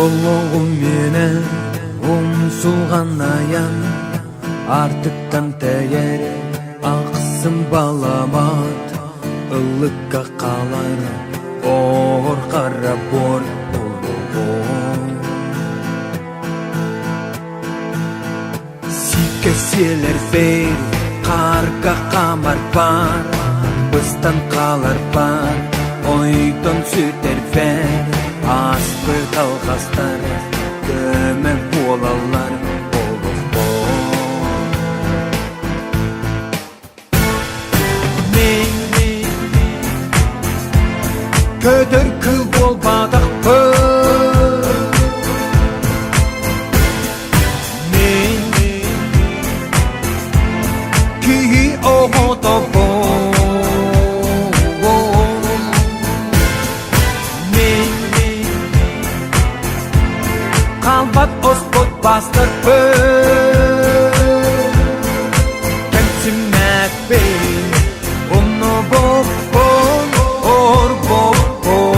Олоҕум миэнэ умсулҕан айан Аартыктан тэйэр ахсым баламат Ыллыкка хаалар оор хара буор олоҕум Сииккэ сиэлэрбэр, хаарга хаамарбар, быстан хааларбар, ойдон сүтэрбэр, ааспыт алҕастар көмө буолаллар олохпор. Мин көтөр кыл буолбатахпын Мин киһи оҕотобун Мин хаалбат оспот бастарбын Кэмсиммэппин умнубуппун орбоппун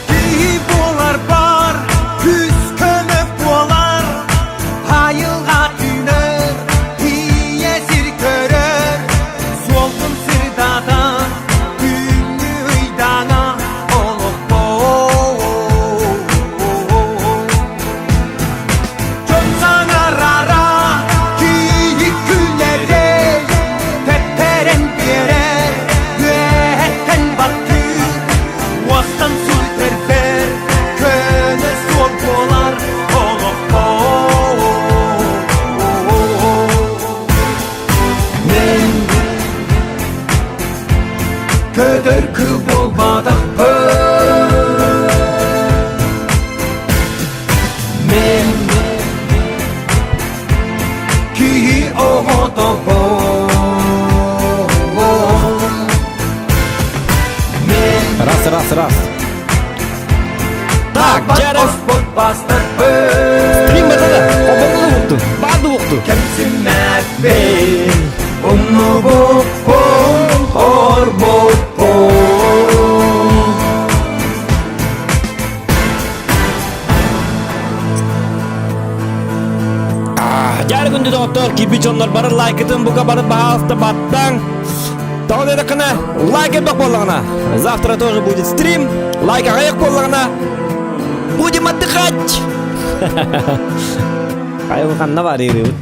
Киһи буоларбар күүс-көмө буолар, айылҕа түүнэр, ийэ сир көрөр, суолгун сырдатар, түүҥҥү ыйдаҥа олохпор. Дьон саҥарара киһи күлэрэ, тэптэрэн биэрэр, үөһэттэн баттыыр, уостан сүтэрбэр, көнө суол буолар олохпор. Мен көтөр кыл буолбатахпын Мен киһи оҕотобун Мен Раз, раз, раз. Так, дьэ оспот Стрим бастарбын батады. Обоҥҥо букту. Баарды букту. Кэмсиммэппин умнубуппун хорбуппун Дьаары күндү доҕоттор, киирбит дьоннор бары лайкытын бука бары баһаалыста баттаҥ. Тоҕо диэтэххинэ, лайк элбэх буоллаҕына, завтра тоже будет стрим, лайк аҕыйах буоллаҕына, будем отдыхать! Хайа ханна бар ирибит?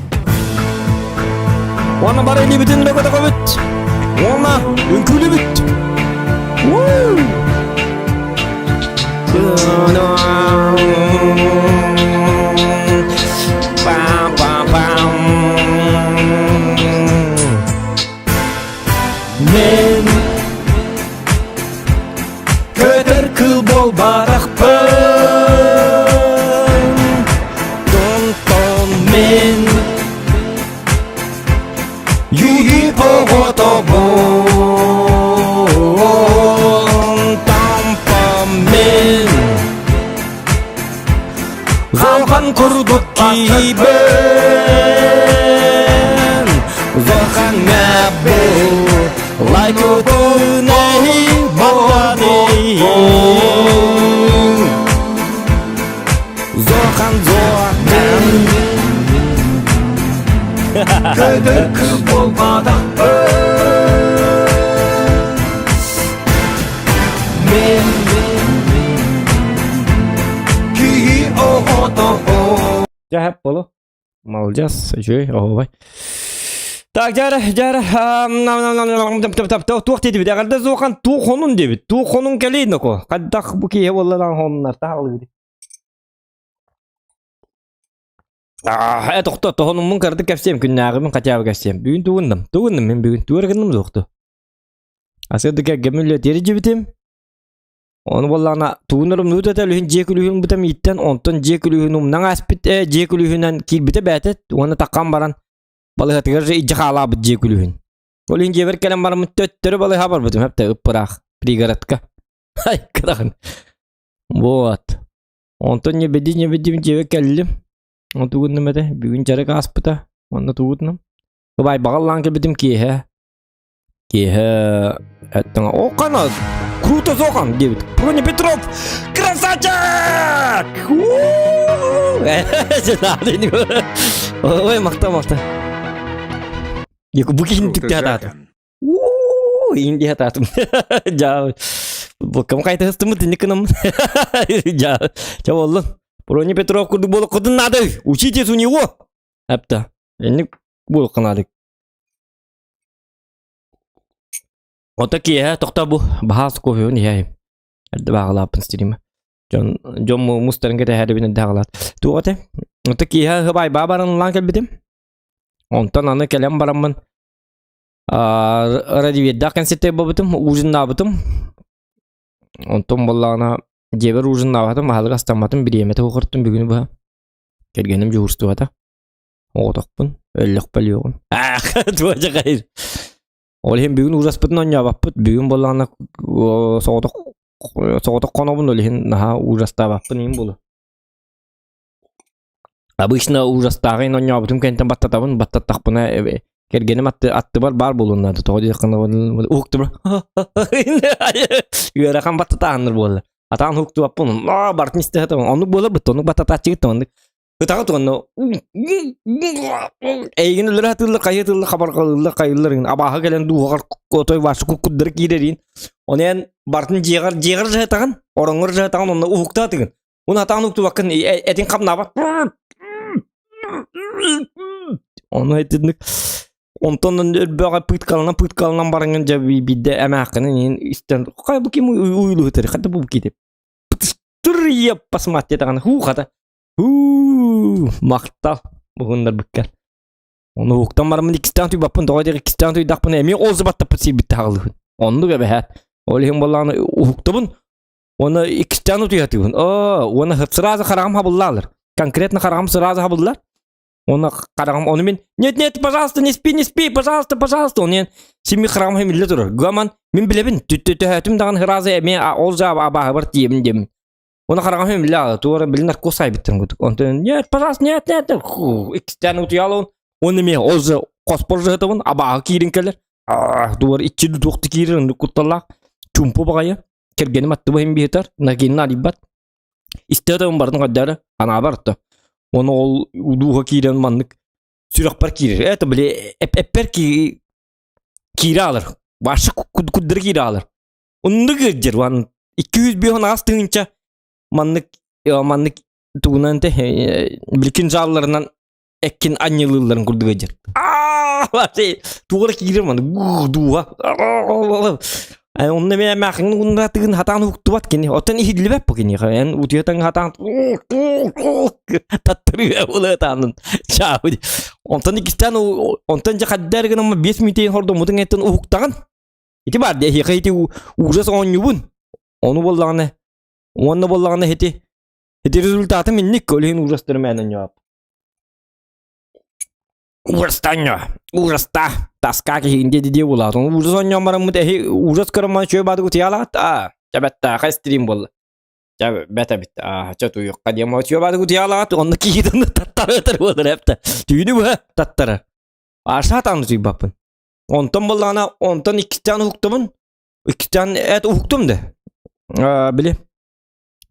Уонна бары илиибитин бөкөтөкөбүт. Уонна үҥкүүлүүбүт. Пам-пам-пам. Мен көтөр кыл буолбатахпын Тон-тон Мен Киһи оҕотобун Тампам мен Зохан курдук киһибин Зохаҥҥа бу лайкытын эһин баттаныйын Зохан зохан Көтөр кыл буолбатахпын Мен киһи оҕотобун Дьэ, болу. Молодец, үчүгэй, оһуобай. Так, дьара, дьара, туох диэбит, эҕэрдэ зохан туу хонун диэбит, туу хонун кэлиин ноко. Хайдах бу киһи буолларан хонуннар таалыыр. Аа, тохто, тоһонуммун кырдык кэпсиэм, күннээҕимин хотя бы кэпсиэм. Бүгүн тугунным, тугунным мин бүгүн тугу эрэ гынным суохту. Асыдыка гэмүллэ тиэрдибитим. Ону буоллаҕына тугун эрэ умнубут этэ, үлүһүн дьиэ күлүүһүн ылбыта мииттэн, онтон дьиэ күлүүһүн умнан ааспыт ээ, дьиэ күлүүһүнэн киирбитэ бээтэ уонна таххан баран балыыһатыгар же илдьэ хаалаабыт дьиэ күлүүһүн. Ол иһин дьиэбэр кэлэн бараммын төттөрү балыыһа барбытым эптэ ыппыраах пригородка. Ай кыраҕын. Вот. Онтон небеди небеди дьиэбэр кэллим. Ол тугуннум этэ, бүгүн дьарык ааспыта. Онно тугутунум. Бабай баҕаллаан кэлбитим киэһэ. Киэһэ эттиҥ Окана! Круто сохан! диэбит. Проня Петров! Красавчик! Ой, махта, махта. Бу киһини Круто түкте хатаатым. Жакен. Инди хатаатым. Жа, буккам кайтыһыстымыт инник гынам. Жа, ча боллун. Проня Петров курдук буолук надо. Учитесь у него. Әпті. Инник буолук надо. Ото киэһэ тохтоо бу баһаас кофебын иһээйим. Эрдэ бааҕалааппын стримэ. Дьон дьон мустарын кэтэһэрибин эрдэ аҕалаат. Туох этэ? Ото киэһэ хыбайбаа баран кэлбитим. Онтон аны кэлэн бараммын радиовердаах концертка буолбутум, ужиннаабытым. Онтон буоллаҕына дьиэбэр ужиннаабатым, аһылык астамматым, бириэмэтэ уһуктум бүгүнү быһа. Кэргэним дьуһуурстубата. Оҕотохпун, өллөхпө өлүөҕүм. Аах, туох дьахайыр. Ол иһин бүгүн ужаспытын оонньообоппут. Бүгүн буоллаҕына соҕотох соҕотох хонобун, ол иһин наһаа ужастаабаппын иһин буолуо. Обычно ужастааҕын оонньообутум кэнниттэн баттатабын, баттаттахпына кэргэним атты аттыбар баар буолуон наада. Тоҕо диэххинэ уһуктубар ыарахан баттатааһыннар буолла. Атаан уһуктубаппын, бартын истэ сатабын. Оннук буолар бытта, оннук баттатааччыгыт оннук. Ытаҕа туонна эйигин өлөрө сатыыллар, хайытыыллар, хабарҕалыыллар, хайыыллар игин абааһы кэлэн дууһаҕар отой вашы куккуддары киирэрин. Оны эн бартын дьиэҕэр дьиэҕэр жаһатаҕын, ороҥҥор жаһатаҕын онно уһуктаатыгын. Уну атаҕын уктубаккын этин хамнаабат. Ону этинник онтон өлбөҕө пыткаланан пыткаланан бараҥын дьэ биирдэ эмээххинин иһин истэн хай бу ким уйулуһутар хата бу кити Тур посмотри даҕаны хуу хата Уу, махтал буһуннарбыккар. Ону уһуктан бараммын иккистээн туйбаппын, тоҕо диэх иккистээн туйдахпына эмиэ ол сыбаттаппыт сиирбит таһалыһын. Оннук эбэһээт. Ол иһин буоллаҕына уһуктабын, уонна иккистээн утуйатыыбын. Оо, уонна сразу хараҕым хабыллаалар. Конкретно хараҕым сразу хабыллар. Уонна хараҕым ону мин нет, нет, пожалуйста, не спи, не спи, пожалуйста, пожалуйста. Ону симми хараҕым хэмиллэ турар. Гаман мин билэбин, төһөөтүм даҕаны сразу эмиэ ол жаа абааһыбар тиийэбин диэмин. Оны хараҕым хэмиллэ туора били наркоз сайбыттан курдук. Онтон нет, пожалуйста, нет, нет, иккистээн утуйаалабын. Уонна эмиэ ол же хоспор жыһытабын, абааһы киирин кэлэр. Туора иччи туохты киирэр, оннук кутталлаах. Чумпу баҕайы. Кэргэним аттыба иһин биһитэр, накинин арыйбат. Истэ ытабын бардым хайдары, анаабар то. Оны ол удууха киирэн маннык сүрэхпэр киирэр. Это били эппэр киирэ аалар. Башы куддары киирэ аалар. Оннук ыалдьар уон 205 тыһыынча маннык маннык тугунан те били кинжалларынан эккин анньылыылларын курдук ыалдьар. Туора киирэр маннык дууһа онно эмиэ эмээхиҥин ууннаатыгын хатаан уһуктубат кини оттон иһиллибэт бу киниэхэ эн утуйатаҥ хатаан таттарыы улаатаанын чаабы онтон иккистээн онтон дьэ хаддар гынан 5 мүнүүтэ хордоммутуҥ эттэн уһуктаҕын Ити баар дии эһиэхэ ити ужас оонньуубун. Ону буоллаҕына уонна буоллаҕына ити ити результатым инник ол иһин ужастары мээн оонньообоп. Ужастанньо, ужаста, таска киһигин диэти диэ буолаат. Ону ужас оонньоон бараммыт эһи ужас көрөн баран чүө баадык утуйаалаат аа, чэбэттээхэй стрим буолла. Чэ бэт эбит аа, чэ туйукка диэн чүө баадык утуйаалаат онно киһитин таттара буолар эптэ. Түүнү быһа таттара. Аша тааны туйбаппын. Онтон буоллаҕына, онтон иккистээн уһуктабын. Иккистээн эт уһуктум да. Аа, били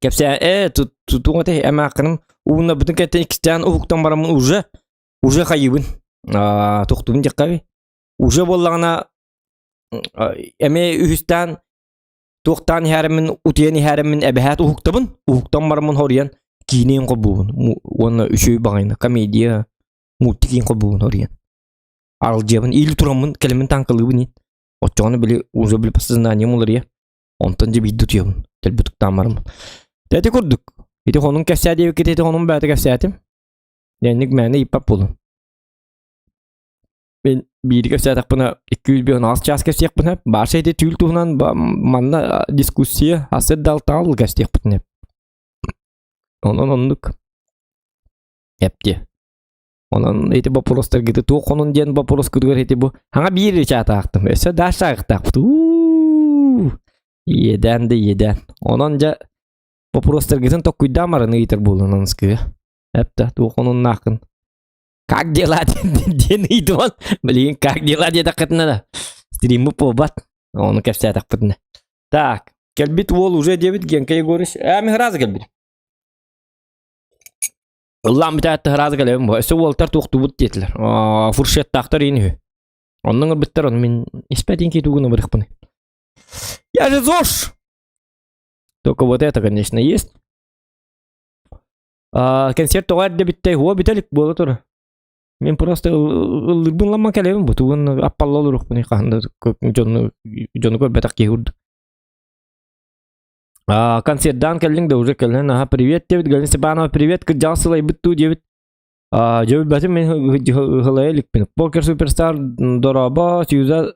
кэпсээ э тутуҥ этэ эмээххиним ууна бүтүн кэттэн иккистээн уһуктан бараммын уже уже хайыыбын. Аа, тохтубун диэххэ Уже буоллаҕына эмиэ үһүстээн туохтаан иһээриммин утуйан иһээриммин эбэһээт уһуктабын. Уһуктан бараммын хоруйан киинэйин холбуубун. Уонна үчүгэй баҕайыны комедия мультик холбуубун хоруйан. Аралдьыйабын, иили тураммын, кэлэммин таҥкалыыбын иин. Оччоҕуна били уже били подсознанием уларыйа. Онтон дьэ биирдэ утуйабын. Дэлби утуктаамарым. Дьэ ити курдук. Ити хонун кэпсээ диэбиккит ити хонун бэйэтэ кэпсээтим. Дэнник мээнэ ыйыппат буолуҥ. Мин биири кэпсээтэхпинэ 256 чаас кэпсиэхпин сөп. Баша ити түүл туһунан манна дискуссия асыр далтаал кэпсиэхпитин сөп. Онон оннук. Эптиэ. Онон ити боппуруостаргыты туох хонун диэн боппуруоскутугар ити бу хаҥа биир чаатаахтым. Өссө Даша аахтаахпыт. Уу! Иэдээн да иэдээн. Онон дьэ боппуруостаргытын токкуйдаан баран ыйытар буолун аныскыга. Эптэ туох хонуннааххын. Как дела диэн ыйытыман. Билигин как дела диэтэххитинэ да. Стриммит буолбат. Ону кэпсээтэхпитинэ. Так, кэлбит уол уже диэбит Генка Егорович. Ээ, мин сразу кэлбит. Ыллаан бүтээт сразу кэлэбин бу. Өссө уолтар туохтуубут диэтилэр. Фуршеттаахтар иин үһү. Онно ыҥырбыттар, ону мин испэтин ки тугун ыбырыхпын. Я же ЗОЖ! Только вот это, конечно, есть. Концерт тоҕо эрдэ бүттэй, уо бүтэ илик буола турар. Мин просто ыллыырбын ламман кэлэбин бу тугун аппалла олоруохпун хаһан да дьону дьону көрбөтөх киһи курдук. Концертдаан кэллиҥ да уже кэлэн аха привет диэбит Галина Степанова привет кырдьаҕас сылайбыт дуу диэбит. Дьэ билбэтим мин ыһылайа иликпин. Покер суперстар дорообо Сьюза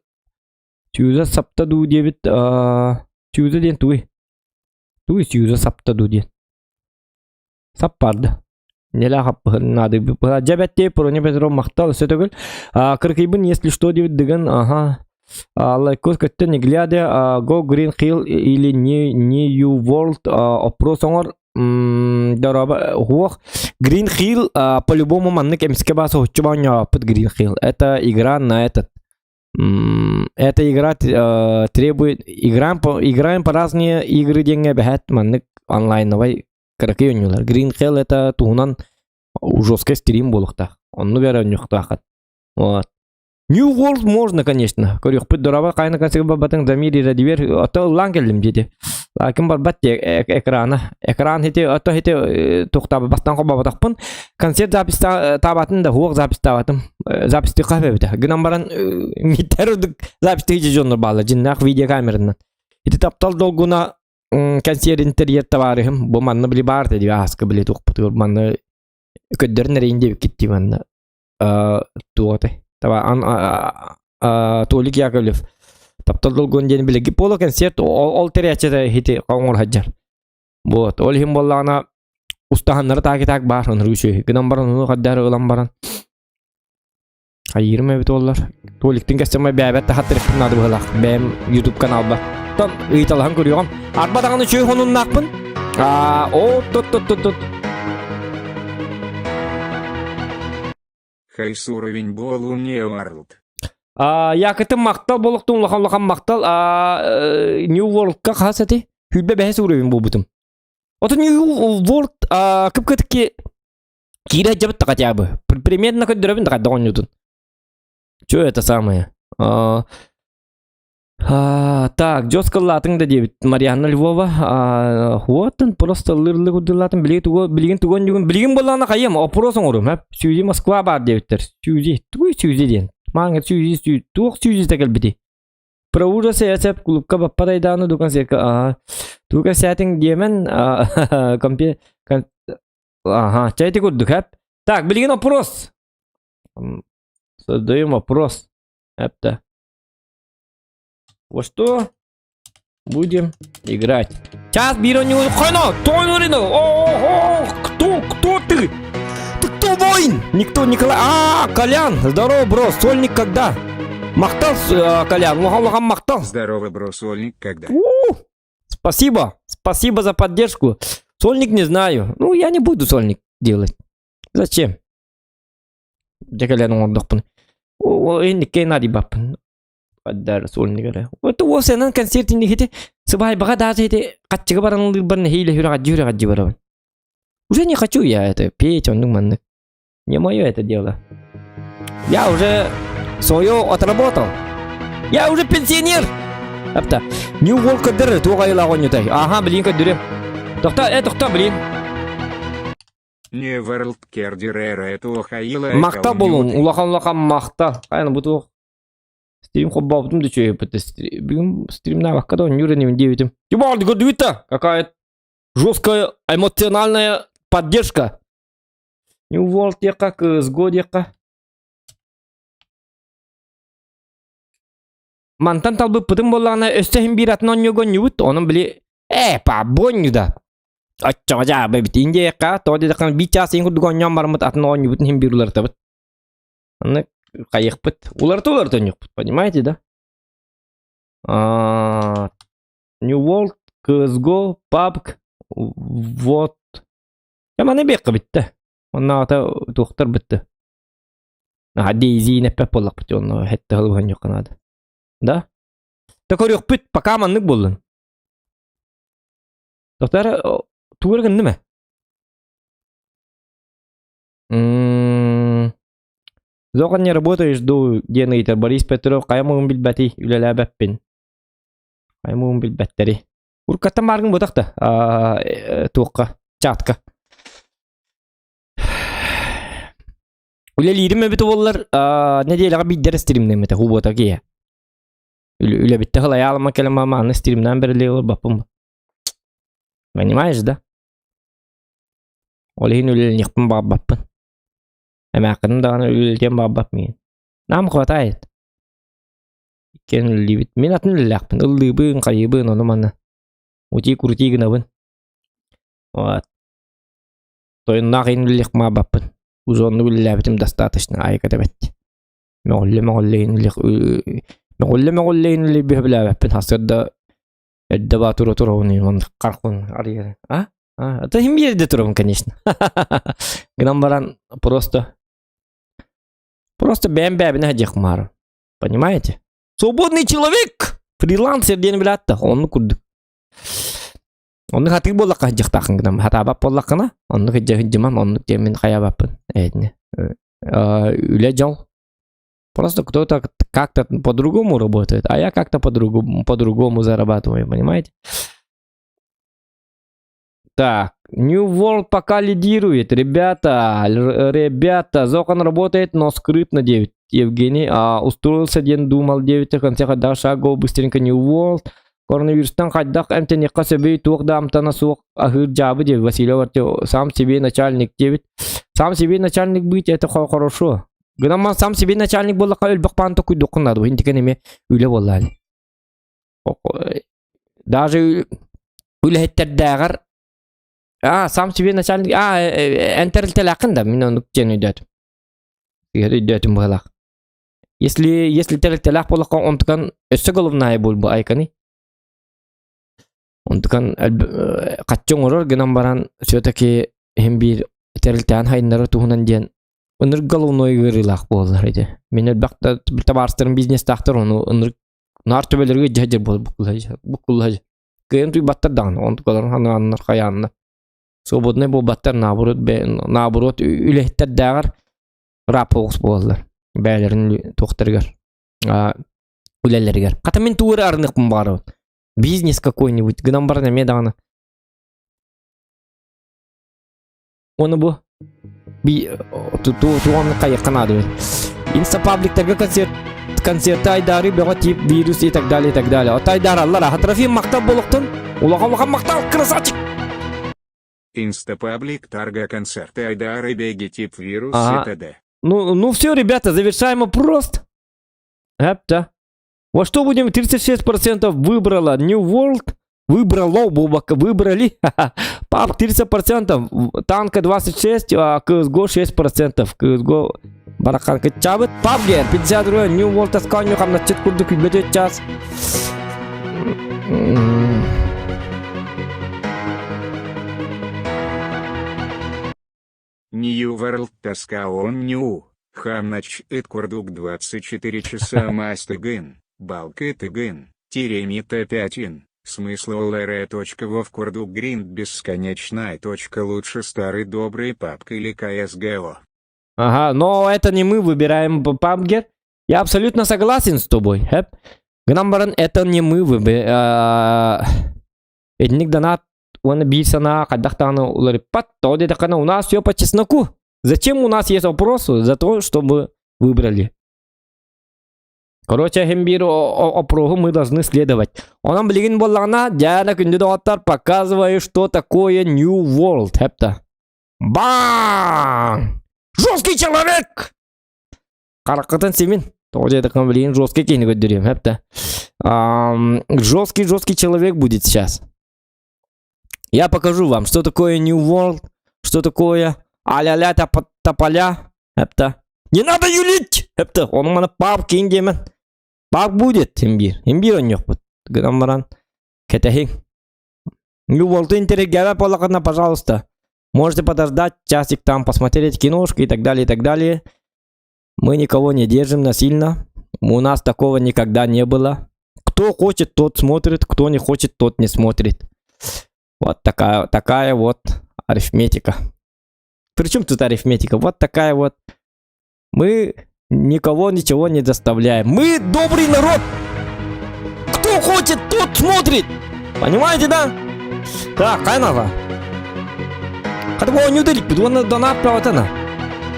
Сьюза сапта дуу диэбит Сьюза диэн тугуй? Тугуй Сьюза сапта дуу диэн? Саппарды. Нелэ хаппыһын наадыйбыт. Дьэ бэттиэ Проня Петров махтал өссө төгүл. Кыркыйбын если что диэбит дыгын аха. Лайкос көттө не глядя Go Green Hill или New World опрос оҥор дороба хуох Green Hill по-любому маннык эмискэ баа соһуччу баанньааппыт Green Hill. Это игра на этот эта игра требует играем по играем по разные игры диэҥҥэ бэһэт маннык онлайновай кыракый оонньуулар. Green Hell это туһунан жесткий стрим буолуохтаах. Оннук эрэ оонньуохтааххыт. Вот. New World можно, конечно. Көрүөхпүт дораба хайна касыгы барбатыҥ Дамир Ирадивер ото ыллаан кэллим диэти. Лакин барбат те экрана. Экран хити ото хити тухтаба бастан хобабатахпын. Концерт запись таабатын да хуох запись таабатым. Запись тыка бэбитэ. Гынан баран миттер запись тыгы дьоннор баалар. Дьиннээх видеокамеранан. Ити таптал долгуна кэнсиэр интерьер табаарыһым бу манна били баар диби ааска били туохпутугар манна көрдөрөн эрэйин диэбиккит дии манна туох этэй таба Толик Яковлев таптал долгун диэн билиги поло концерт ол тэрээччитэ хити оҥор сылдьар вот ол иһин буоллаҕына устаһаннары таак таак баар онору үчүгэй гынан баран ону хаддары ылан баран Хайыырым эбит уоллар. Толиктын кэстэм бэйэбэр тахаттырыппын наада быһылаах. Бэйэм YouTube каналба. Тон ыйыталаһан көрүөҕүм. Арба даҕаны үчүгэй хонуннаахпын. Аа, о, тот тот тот тот. Хайс уровень буолуу New World. А, якытым махтал болохтун улахан улахан махтал. А, New World-ка хас эти? Хүлбэ бэһэс уровень буолбутум. Отон New World кып-кытыки Киирэ дьабыт хотя бы. Примерно көрдөрөбүн да хайдах оонньуутун. Чё это самое? А, так, жестко ыллаатыҥ да диэбит Марианна Львова. А, вот он просто ыллырлы курдулаатын билигин тугу билигин тугу оонньугун билигин буоллаҕына хайыам опрос оҥорум хэп Сүүзи Москва баар диэбиттэр. Сүүзи тугуй Сүүзи диэн. Мааҥҥа Сүүзи сүү туох Сүүзитэ кэлбитий? Про ужасы эсэп клубка баппат айдааны дукан сека ага. Тугу кэпсээтиҥ диэмэн компе Ага, чэ ити курдук, эп. Так, билигин опрос. Создаем вопрос. Это. Во что будем играть? Сейчас биир Хана, Тойнурина! О, кто, кто ты? Ты кто воин? Никто, Николай. А, Колян, здорово, бро, сольник когда? Махтал, Колян, улахан махтал. Здорово, бро, сольник когда? У, Спасибо, спасибо за поддержку. Сольник не знаю. Ну, я не буду сольник делать. Зачем? Дьэ кэлэн оҥордохпун. Инникке наадыйбаппын. Аддар сольник эрэ. Это уосенан концерт иннихити сыбаайбаҕа даата ити хаччыга баран ылыырбар нэһиилэ сүрэҕэддьи сүрэҕэддьи барабын. Уже не хочу я это петь оннук маннык. Не мое это дело. Я уже свое отработал. Я уже пенсионер. Апта. New World көрдөрөр туох айылаах оонньутай. Аха, блин көрдөрүм. Тохто, тохто, блин. New World кердирера туохайыла Махта болун, улахан улахан махта. Хайна бу туох. Стрим хоббаабытым да үчүгэй Бүгүн стримнаабакка да оонньуур инибин диэбитим. Ебал, көрдүбүт Какая жесткая эмоциональная поддержка. New World диэххэ, CSGO диэххэ. Мантан талбыппытын буоллаҕына, өссө иһин биир атын оонньууга оонньуубут, онон били ээ, паабы да. Оччоҕо дьаабы эбит диэххэ, тоҕо диэтэххинэ биир чаас иһин курдук оонньоон бараммыт атын оонньуубутун иһин биир уларытабыт. Аны хайыахпыт? Уларыта уларыта оонньуохпут, понимаете, да? А, New World, CSGO, PUBG, вот. Дьэ маны биэххэ бүттэ. Оннооҕута туохтар бүттэ. Наһаа Дейзи эппэт буоллахпыт онно хэттэ сыл уһанньуохха наада. Да? Та көрүөхпүт, пока маннык буоллун. Доктор, тугу эрэ гынным ээ? Зохан не работаешь дуу диэн ыйытар Борис Петров хайа муҥун билбэтий, үлэлээбэппин. Хайа муҥун билбэттэри. Уруккаттан бааргын буотах да туохха, чатка. Үлэлиирим эбит буоллар, нэдиэлэҕэ биирдэ эрэ стримнэммитэ, хубуота киһи. Үлэбиттэ хылайаалама кэлэн мааны стримнээн бэрилиэ олорбаппын. Понимаешь, да? Ол иһин үлэлиэхпин баҕарбаппын. Эмээххиним даҕаны үлэлиэн баҕарбат миигин. Нам хватает. Иккиэн үлэлиибит. Мин атын үлэлээхпин. Ыллыыбын, хайыыбын, ону-маны. Ути-крути гынабын. Вот. Тойонноох иһин үлэлиэхпин баҕарбаппын. Узоннук үлэлээбитим достаточно, айыката бэт. Мөҕүллэ-мөҕүллэ иһин мөҕүллэ-мөҕүллэ иһин үлэлиэхпин сарсыарда Эрдэ баатура турабын маннык харахпын арыйар. А? А, это им биэрдэ турабын, конечно. Гынан баран просто просто бэйэм бэйэбинэ садьыах маарым. Понимаете? Свободный человек! Фрилансер диэн билэт да, оннук курдук. Оннук хатыы буоллахха садьыахтаахын гынан хатаабат буоллаххына, оннук садьымам, оннук диэн мин хайаабаппын. Ээтини. Үлэ дьол. Просто кто-то как-то по-другому работает, а я как-то по-другому, по-другому зарабатываю, понимаете? Так, New World пока лидирует. Ребята, ребята, Зохан работает, но скрытно 9. Евгений а, устроился день, думал 9 в конце когда шагов быстренько New World. Коронавирустан хайдах эмтэниэххэ сөбүй туох да амтана суох аһыыр дьаабы диэбит Васильев Артем сам себе начальник диэбит. Сам себе начальник быть это хорошо. Гынан сам себе начальник буоллахха өлбөх паан токуйдуоххун наада. Интикен эмиэ үлэ буоллаали. Даже үлэһиттэрдээҕэр а сам себе начальник а эн тэрилтэлээххин да мин оннук диэн өйдөөтүм. Өйдөөтүм быһалаах. Если если тэрилтэлээх буоллахха онтукан өссө головная буолбу айканы. Онтукан хаччы оҥорор гынан баран все-таки иһин биир тэрилтээн хайыннара туһунан диэн ынырык головной ыарыылаах буолаллар ити. Мин элбэх табаарыстарым бизнестаахтар ону ынырык наар төбөлөргө дьэ буол буккулла кыайан туйбаттар даҕаны онтукаларын ханааннар хайааннар свободнай буолбаттар наоборот наоборот үлэһиттэрдээҕэр раб оҕус буолаллар бэйэлэрин туохтарыгар үлэлэригэр хата мин тугу эрэ арыныахпын баҕарабын бизнес какой-нибудь гынан баран эмиэ даҕаны Оны бу би туон хайыхха наада Инстапабликтарга концерт концерты айдары бөҕө тип вирус и так далее и так далее. От айдараллар аха Трофим мактал болуктун. Улахан улахан мактал красавчик. Инстапаблик тарга концерты Айдары беги тип вирус Ага. и т.д. Ну, ну все, ребята, завершаем опрос. Эпта. Во что будем? 36% выбрала New World. Выбрало, Бубака, выбрали. Пап, 30%, танка 26, а CSGO 6%. CSGO барахан кыччабыт. Пабгер, 52, New World тасканю хамначчыт курдук күлбөтө час. New World тоска он ню. Хамнач ыт курдук 24 часа мастыгын, балкытыгын, тиремита пятин, смысл лр. Вов курдук гринд бесконечная. Лучше старый добрый папка или КСГО. Ага, но это не мы выбираем пабгер. Я абсолютно согласен с тобой. Хэп. Гынан баран это не мы выбираем. Этник донат уонна биир санаа хайдах даҕаны уларыппат. Тоҕо диэтэххинэ у нас все по чесноку. Зачем у нас есть вопрос? За то, чтобы выбрали. Короче, иһин биир опроһу мы должны следовать. Онон билигин буоллаҕына, Диана күндү доҕоттор, показываю, что такое New World. Хэпта. Бам! Жесткий человек! Хараххытын симин. Тоҕо диэтэххинэ билигин жесткий киһини көрдөрүөм, хэпта. Жесткий жесткий человек будет сейчас. Я покажу вам, что такое New World, что такое а-ля-ля тополя. Хэпта. Не надо юлить! Хэпта. Ону маны пап киин диэмэн. Пап будет имбир. Имбир онньохпут. Гынан баран кэтэһиҥ. New World интеллигент буоллаххына, пожалуйста. Можете подождать часик там, посмотреть киношку и так далее, и так далее. Мы никого не держим насильно. У нас такого никогда не было. Кто хочет, тот смотрит, кто не хочет, тот не смотрит. Вот такая, такая вот арифметика. Причем тут арифметика? Вот такая вот. Мы никого ничего не заставляем. Мы добрый народ! Кто хочет, тот смотрит! Понимаете, да? Так, хайаныгы? Хата оонньуу да иликпит, уонна донат бөҕөтө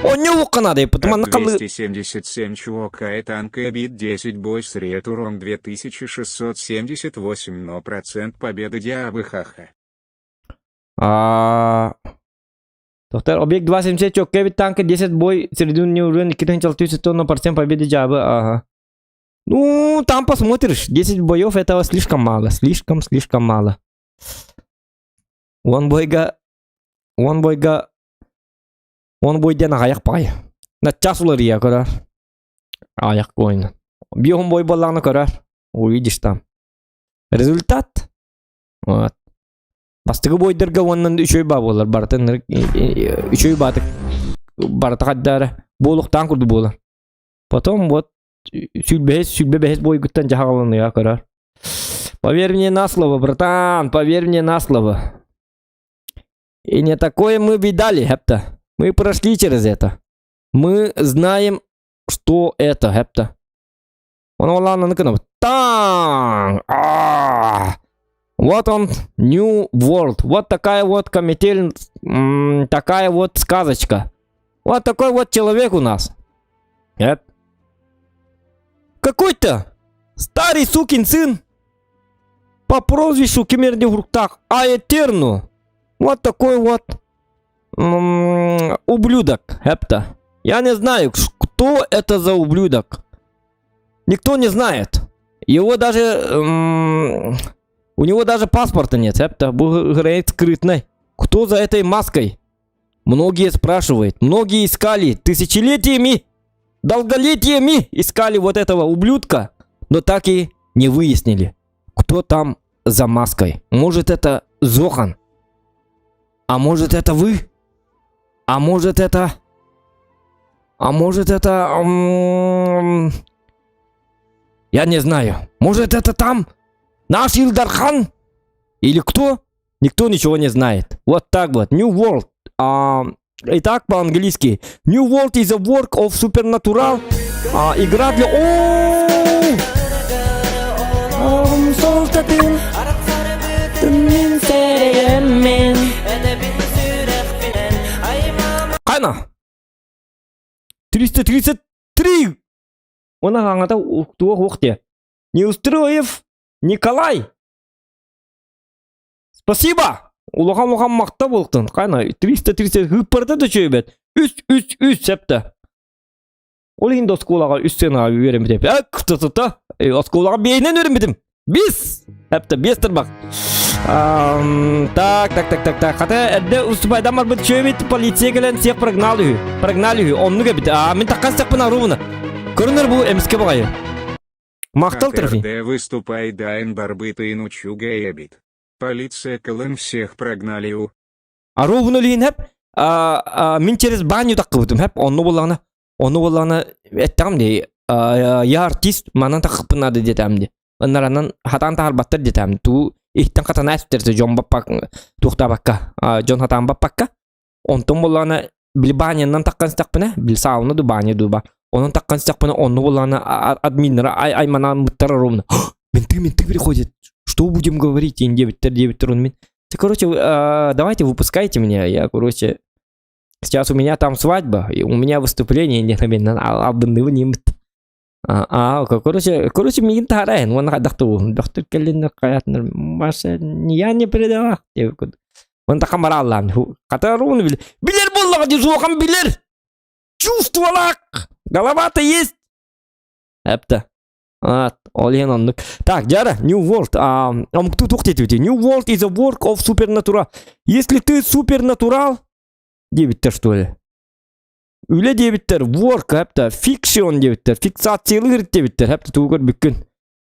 Оонньуу надо, потому От 277 чувака и танк бит 10 бой сред урон 2678, но процент победы дьаабы хаха. А, Доктор, объект 270 чокка танка 10 бой среди не урон 2 тонна процент победы дьаабы, ага. Ну, там посмотришь. 10 боев этого слишком мало. Слишком, слишком мало. Уон бойга... Уон бойга... Уон бой диэн аҕыйах баҕайы. Начаас уларыйа көрөр. Аҕыйах коина. Биэһун бой буоллаҕына көрөр. Увидишь там. Результат. Вот. Бастакы бойдарга уонна үчүгэй баа буолар. Барытын үчүгэй баатык барыта хайдара буолуохтаан курдук буолар. Потом вот сүүрбэһис сүүрбэ бэһис буойгуттан дьаһаҕаланыга көрөр. Поверь мне на слово, братан, поверь мне на слово. И не такое мы видали, хепта. Мы прошли через это. Мы знаем, что это, хепта. Он Танк! А! Вот он, New World. Вот такая вот комитель, такая вот сказочка. Вот такой вот человек у нас. Эп. Какой-то старый сукин сын по прозвищу Кемерди Хуруктах Аэтерну. Вот такой вот ублюдок, Хепта. Я не знаю, кто это за ублюдок. Никто не знает. Его даже... у него даже паспорта нет, Хепта. Говорит скрытный. Кто за этой маской? Многие спрашивают. Многие искали тысячелетиями, долголетиями искали вот этого ублюдка, но так и не выяснили, кто там за маской. Может это Зохан? А может это вы? А может это... А может это... Я не знаю. Может это там наш Илдархан? Или кто? Никто ничего не знает. Вот так вот. New World. А, итак, по-английски. New World is a work of supernatural. А, игра для... О! Суолтатын мин сэрэйэммин. Хайа? 333! Она аңата туох уох Неустроев Николай! Спасибо! Улахан улахан махтал буоллун. Хайа 330 хыппарда да чөйбет. Үс, үс, үс септі. Ол иһин оскуолаҕа үс сыанаҕа үөрэммитим. Эк, та-та-та. Оскуолаҕа биэһинэн үөрэммитим. Биэс! Эптэ, биэс тарбах. Так, так, так, так, так. Хата эрдэ уступайдан барбыт чөбит полиция кэлэн всех прогнал үһү. Прогнали үһү. Оннук эбит. А, мин таххан сахпын аруубуна. Көрүнэр бу эмискэ баҕайы. Махтал трофей. КТРД выступай дайн барбыта и нучуга эбит. Полиция кэлэн всех прогнали у. Аруубуна илиин хэп. Мин через баню таххыбытым хэп. Онну буоллаҕына, онну буоллаҕына эттэҕим дии. Я артист, манан таххыппын надо диэтэм дии. Ынаранан хатаан таһарбаттар диэтэм. Туу иһтэн хатана эстэрсе дьон баппак туохтаабакка, дьон хатаан баппакка. Онтон буоллаҕына били банянан таххан истэхпинэ, били сауна ду баня ду ба. Онон таххан истэхпинэ, онну буоллаҕына админнара ай айманаан ровно. Менты, менты приходят. Что будем говорить? Диэбиттэр диэбиттэр он мин. Короче, давайте выпускайте меня. Я, короче, сейчас у меня там свадьба, и у меня выступление не албынныбын А, короче, короче, миигин таһаарайын, уонна хайдах тугу, доктор кэллиннэр хайатынар, Маша, я не передала. Уонна тахамарааллаан, хата руун билэр. Билэр буоллаҕа дии, суохан билэр. Чувстволаах! Голова-то есть. Эпта. А, ол иһин оннук. Так, дьара, New World. А, омуктуу туох диэтибитий? New World is a work of supernatural. Если ты supernatural, диэбиттэр что ли? Үлэ диэбиттэр, work, эпта, fiction диэбиттэр, фиксациялыыр диэбиттэр, эпта тугу көрбүккүн.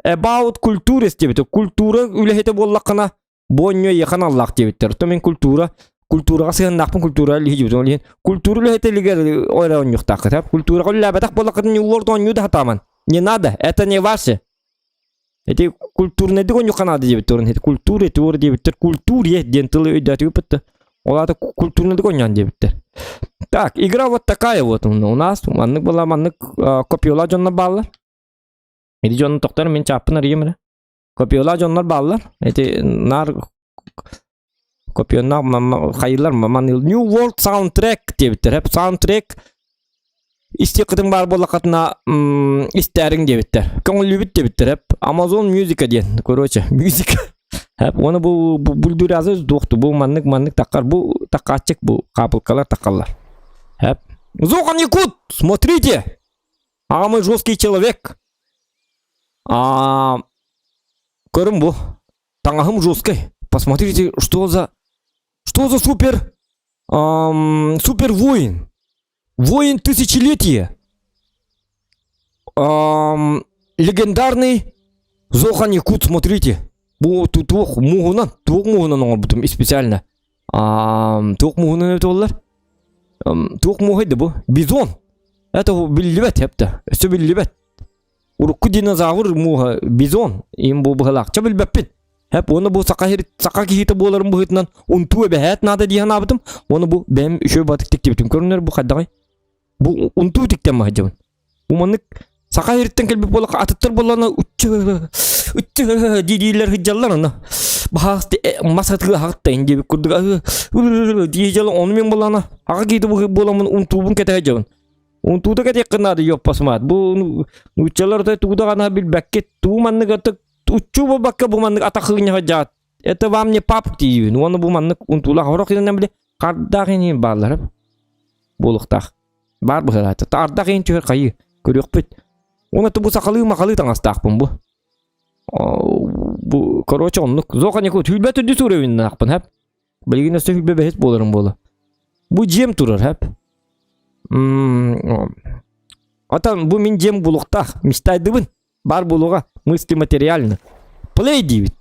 About культура диэбиттэр, культура үлэһитэ буоллаххына, бу оонньуу эйиэхэ аналлаах диэбиттэр. То мин культура, культураҕа сыһыаннаахпын культура лиһи ол иһин культура үлэһитэ илигэр эрэ оонньуохтааххыт, культураҕа үлэлээбэтэх буоллаххытына New World оонньуу да сатааман. Не надо, это не ваше. Эти культурнайдык оонньуохха наада диэбиттэр уонна культура теория диэбиттэр культурия диэн тылы өйдөөтүгүт Ол аата культурнайдык оонньоон диэбиттэр. Так, игра вот такая вот у нас. Маннык была маннык копиола дьоннор бааллар. Ити дьонну тохтор мин чааппын арыйым эрэ. Копиола дьоннор бааллар. Эти наар копионнаах хайылар маныл New World Soundtrack диэбиттэр. Soundtrack истиэххитин баар буоллаххытына истээриҥ диэбиттэр. Көҥүллүүбүт диэбиттэр. Amazon Music диэн. Короче, music. Уонна бу бүлдүрязы дуохту бу маннык маннык таккар бу таккааччык бу хаапылкалар таккаллар. Зохан Якут, смотрите! Самый жесткий человек. А, көрүм бу. Таҥаһым жесткий. Посмотрите, что за... Что за супер... Эм, супер воин. Воин тысячелетия. Эм, легендарный Зохан Якут, смотрите. Бу туох муһунан, туох муһунан оҥорбутум специально. Туох муһунан эбит буоллар? Туох муһай да бу? Бизон. Это биллибэт хепте. Өссө биллибэт. Урукку динозавр мууһа бизон им бу быһалаахча билбэппин. Хэп уонна бу саха саха киһитэ буоларым быһыытынан унтуу эбэһээт наада дии санаабытым. Уонна бу бэйэм үчүгэй батык тиктибитим. Көрүнэр бу хайдаҕый? Бу унтуу тиктэн маһдьабын. Бу маннык саха сириттэн кэлбит буоллахха атыттар буоллаҕына учча учча дии-дииллэр сылдьаллар аны. Баһаас мас атыылаһаҕыттайын диэбит курдук дии дьалан ону мин буоллаҕына аҕа киһитэ буоламмын унтуубун кэтэһэ дьабын. Унтуута кэтиэххин наада ёппасмаат. Бу нууччалар тугу даҕаны билбэккит. Туу маннык ытык уччу буолбакка бу маннык атахыыня сылдьаҕыт. Это вам не пап диибин. Уонна бу маннык унтуулаах орох иннинэн били хардаах иниин бааллар. Буолуохтаах. Баар быһыылаата. Ардах иин түһэр хайыы. Көрүөхпүт. Уонна бу сахалыы махалыы таҥастаахпын бу. Бу короче оннук. Зоха нику түүлбэт үрдү сууревиннаахпын хэп. Билигин өссө сүүрбэ бэһис буоларым буола. Бу дьиэм турар, хэп. Отон бу мин дьиэм булуктаах, мечтайдыбын. Бар булуга, мысли материально. Плей диибит.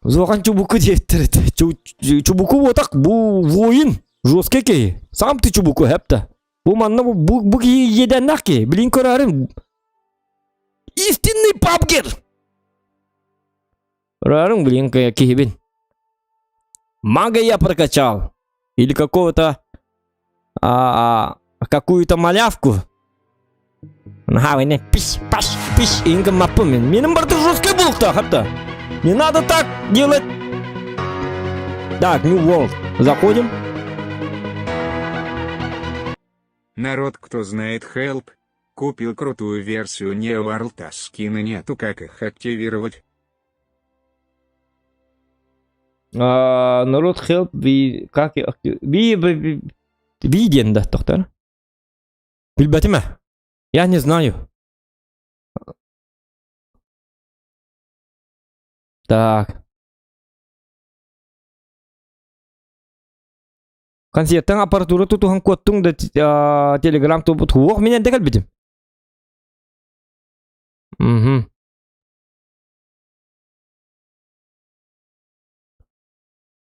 Зохан чубуку диэттэр Чубуку буотах бу воин жесткий киһи. Сам ты чубуку хэпта. Бу манна бу бу, бу киһи иэдээннээх киһи. Билин көрөрүм. Истинный пабгер. Рарым, блин, киһибин. Мага я прокачал. Или какого-то... А, какую-то малявку. Наһаа пиш, паш, пиш, инга маппым мен. Менің барды жесткий болықты, хатта. Не надо так делать. Так, New World. Заходим. Народ, кто знает Help, купил крутую версию New World, а скина нету, как их активировать? А, народ help ви как ви ви ви диэн да тохтор билбэтим я не знаю так Концерттан аппаратура тутуһан куоттуҥ да телеграм тупут хуох мин эрдэ кэлбитим. Мгм.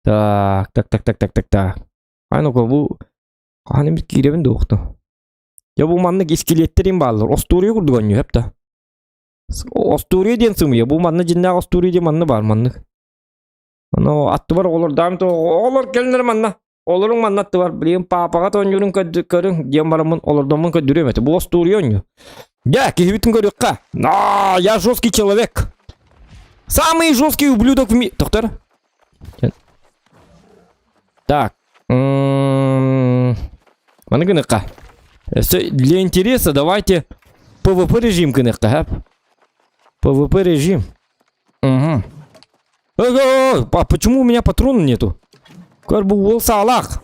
Так, так, так, так, так, так, так. А ну-ка, бу хаһан эмит киирэбин да уохту. Я бу маннык искилиэттерим бааллар. Остуоруйа курдук оонньуу, эп да. Остуоруйа диэн сымыйа. Бу манна дьиннээх остуоруйа диэн манна баар маннык. Ону аттыбар оҕолордаам оҕолор кэлинэр манна. Олоруҥ манна аттыбар, билигин паапаҕа оонньуурун көрүҥ диэн бараммын олордоммун көрдөрүөм этэ. Бу остуоруйа оонньуу. Дьэ, киһибитин көрүөххэ. Аа, я жесткий человек. Самый жесткий ублюдок в мире. Доктор? Так. Маны гыныхха. Для интереса давайте PvP режим гыныхха, PvP режим. Угу. А почему у меня патрона нету? Көр бу уол саалаах.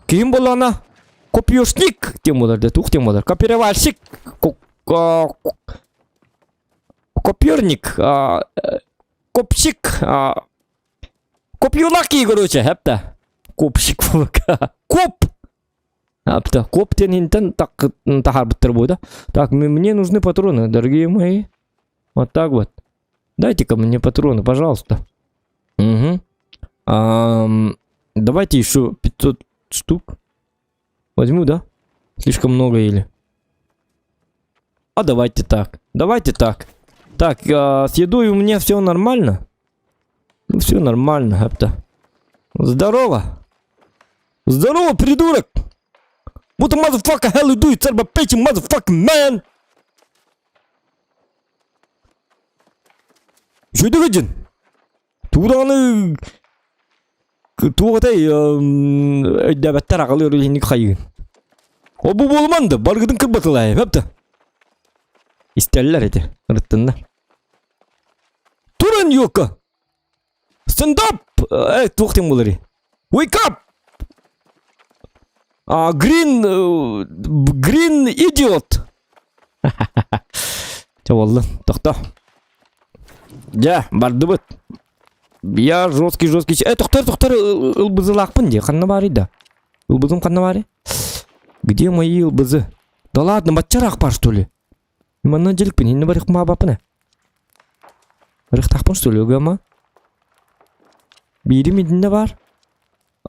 Ким буолана? Копьешник тем болар да тух тем болар. Копировальщик. Копьерник. Копщик. Копьюлаки, короче, хепта. Копщик. Коп. Апта, коп тенинтен так тахарбыттар буода. Так, мне нужны патроны, дорогие мои. Вот так вот. Дайте-ка мне патроны, пожалуйста. Угу. А, давайте еще 500 штук. Возьму, да? Слишком много или? А давайте так. Давайте так. Так, э, с едой у меня все нормально. Ну, все нормально, это. Здорово. Здорово, придурок! What the motherfucker hell you do? It's about motherfucking man! Үчүгэйдик Тугу даҕаны туох этэй өйдөөбөттөр аҕалыы иһинник хайыын. Ол бу буолуман да баргытын кырбатылаайым эпта. Истэллэр ити ырыттыннар. Туран юка! Stand up! Э, туох диэн буоларый? Wake up! А, green, green idiot! Чэ буолла, тохто. Дьэ, бардыбыт. Я жесткий, жесткий. Э, тохтор, тохтор, ылбызылаахпын дии. Ханна баарый да? Ылбызым ханна баарый? Где мои ылбызы? Да ладно, баччараах бар, что ли? Манна дьиликпин, инни барых маабаппын. Барыхтаахпын, что ли, өгөма? Биирим итиннэ баар.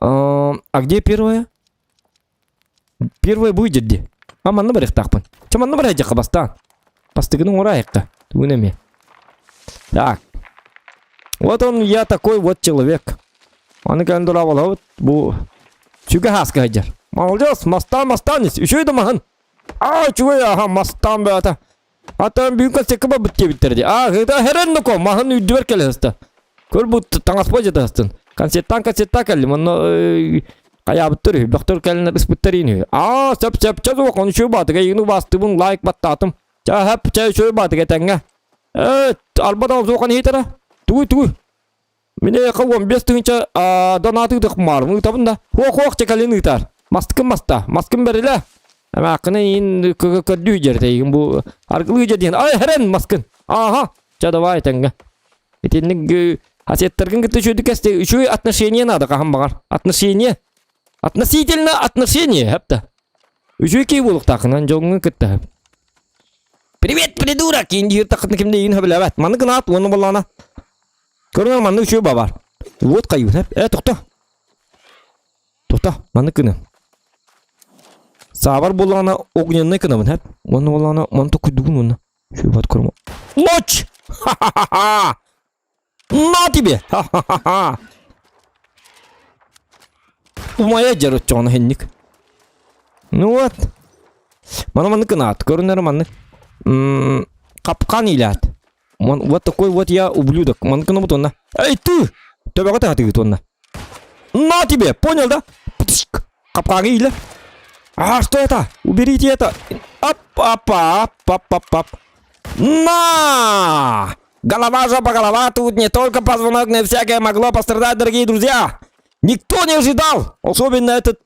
А где первая? Первая будет дии. А манна барыахтаахпын. Чэ манна барайдьахха бастаан. Бастыгын оҥораайыкка. Тугун эмиэ. Так. Вот он я такой вот человек. Аны кэлэн дорооболоһобут. Бу сүгэ хааска сылдьар. Молодец, мастаан мастаан ис. Үчүгэй да маһын. Аа, үчүгэй аха мастаан бэйэтэ. Атын бүгүн косякка барбыт диэбиттэр дии. Аа, ыта хэрэн ноко маһын үрдүбэр кэлэ сыста. Көр бу таҥаспа дьата сыстын. Концерттаан концерттаа кэллим. Онно хайаабыттар үһү, бөхтөр кэлэн ыспыттар иин үһү. Аа, сөп сөп чэ суох, ону үчүгэй баатыга эйигин убаастыыбын лайк баттаатым. Чэ, хөп, чэ үчүгэй баатыга этэҥҥэ. Ээ, арба да суохан иһитэрэ. Тугуй тугуй. Мин эйиэхэ 15 тыһыынча донаты ыытыахпын ыытабын да. Хуох-хуох чэ кэлин ыытаар. Маскын маста, маскын бэрилэ. Эмээххин эйиин көрдүү дьэр эйигин бу аргылыы дьэ диэн. Ай хэрэн маскын. Ааха. Чэ давай тэҥҥэ. Итинник асеттаргын кытта үчүгэй кэсте үчүгэй отношение надо хаһан баҕар. Отношение. Относительно отношение хэпта. Үчүгэй киһи буолуохтааххын дьоҥҥун кытта. Привет, придурок! Индиир таххытына кимде иин хөбүлэбэт. Маны гынаат уонна боллаана. Көрүҥ маннык үчүгэй баар. Вот хайыы. Э, тохто. Тохто, маннык гына. Саабар буоллаҕына огненный гынабын, хэп. Уонна буоллаҕына манта куйдугун уонна. Үчүгэй бат көрүм. Лоч! Ха-ха-ха! На тебе! Ха-ха-ха! Умайа дьэр оччоҕуна хинник. Ну вот. Маны маннык гынаат. Көрүнэр маннык. Капкан иилээт. Вот такой вот я ублюдок. Маннык гынабыт уонна. Эй, ты! Төбөҕө таһатыгыт уонна. На тебе! Понял, да? Капкаҥы иилэ. А, что это? Уберите это! Ап, ап, ап, ап, ап, ап. На! Голова, жопа, голова, тут не только позвонок, но и всякое могло пострадать, дорогие друзья. Никто не ожидал, особенно этот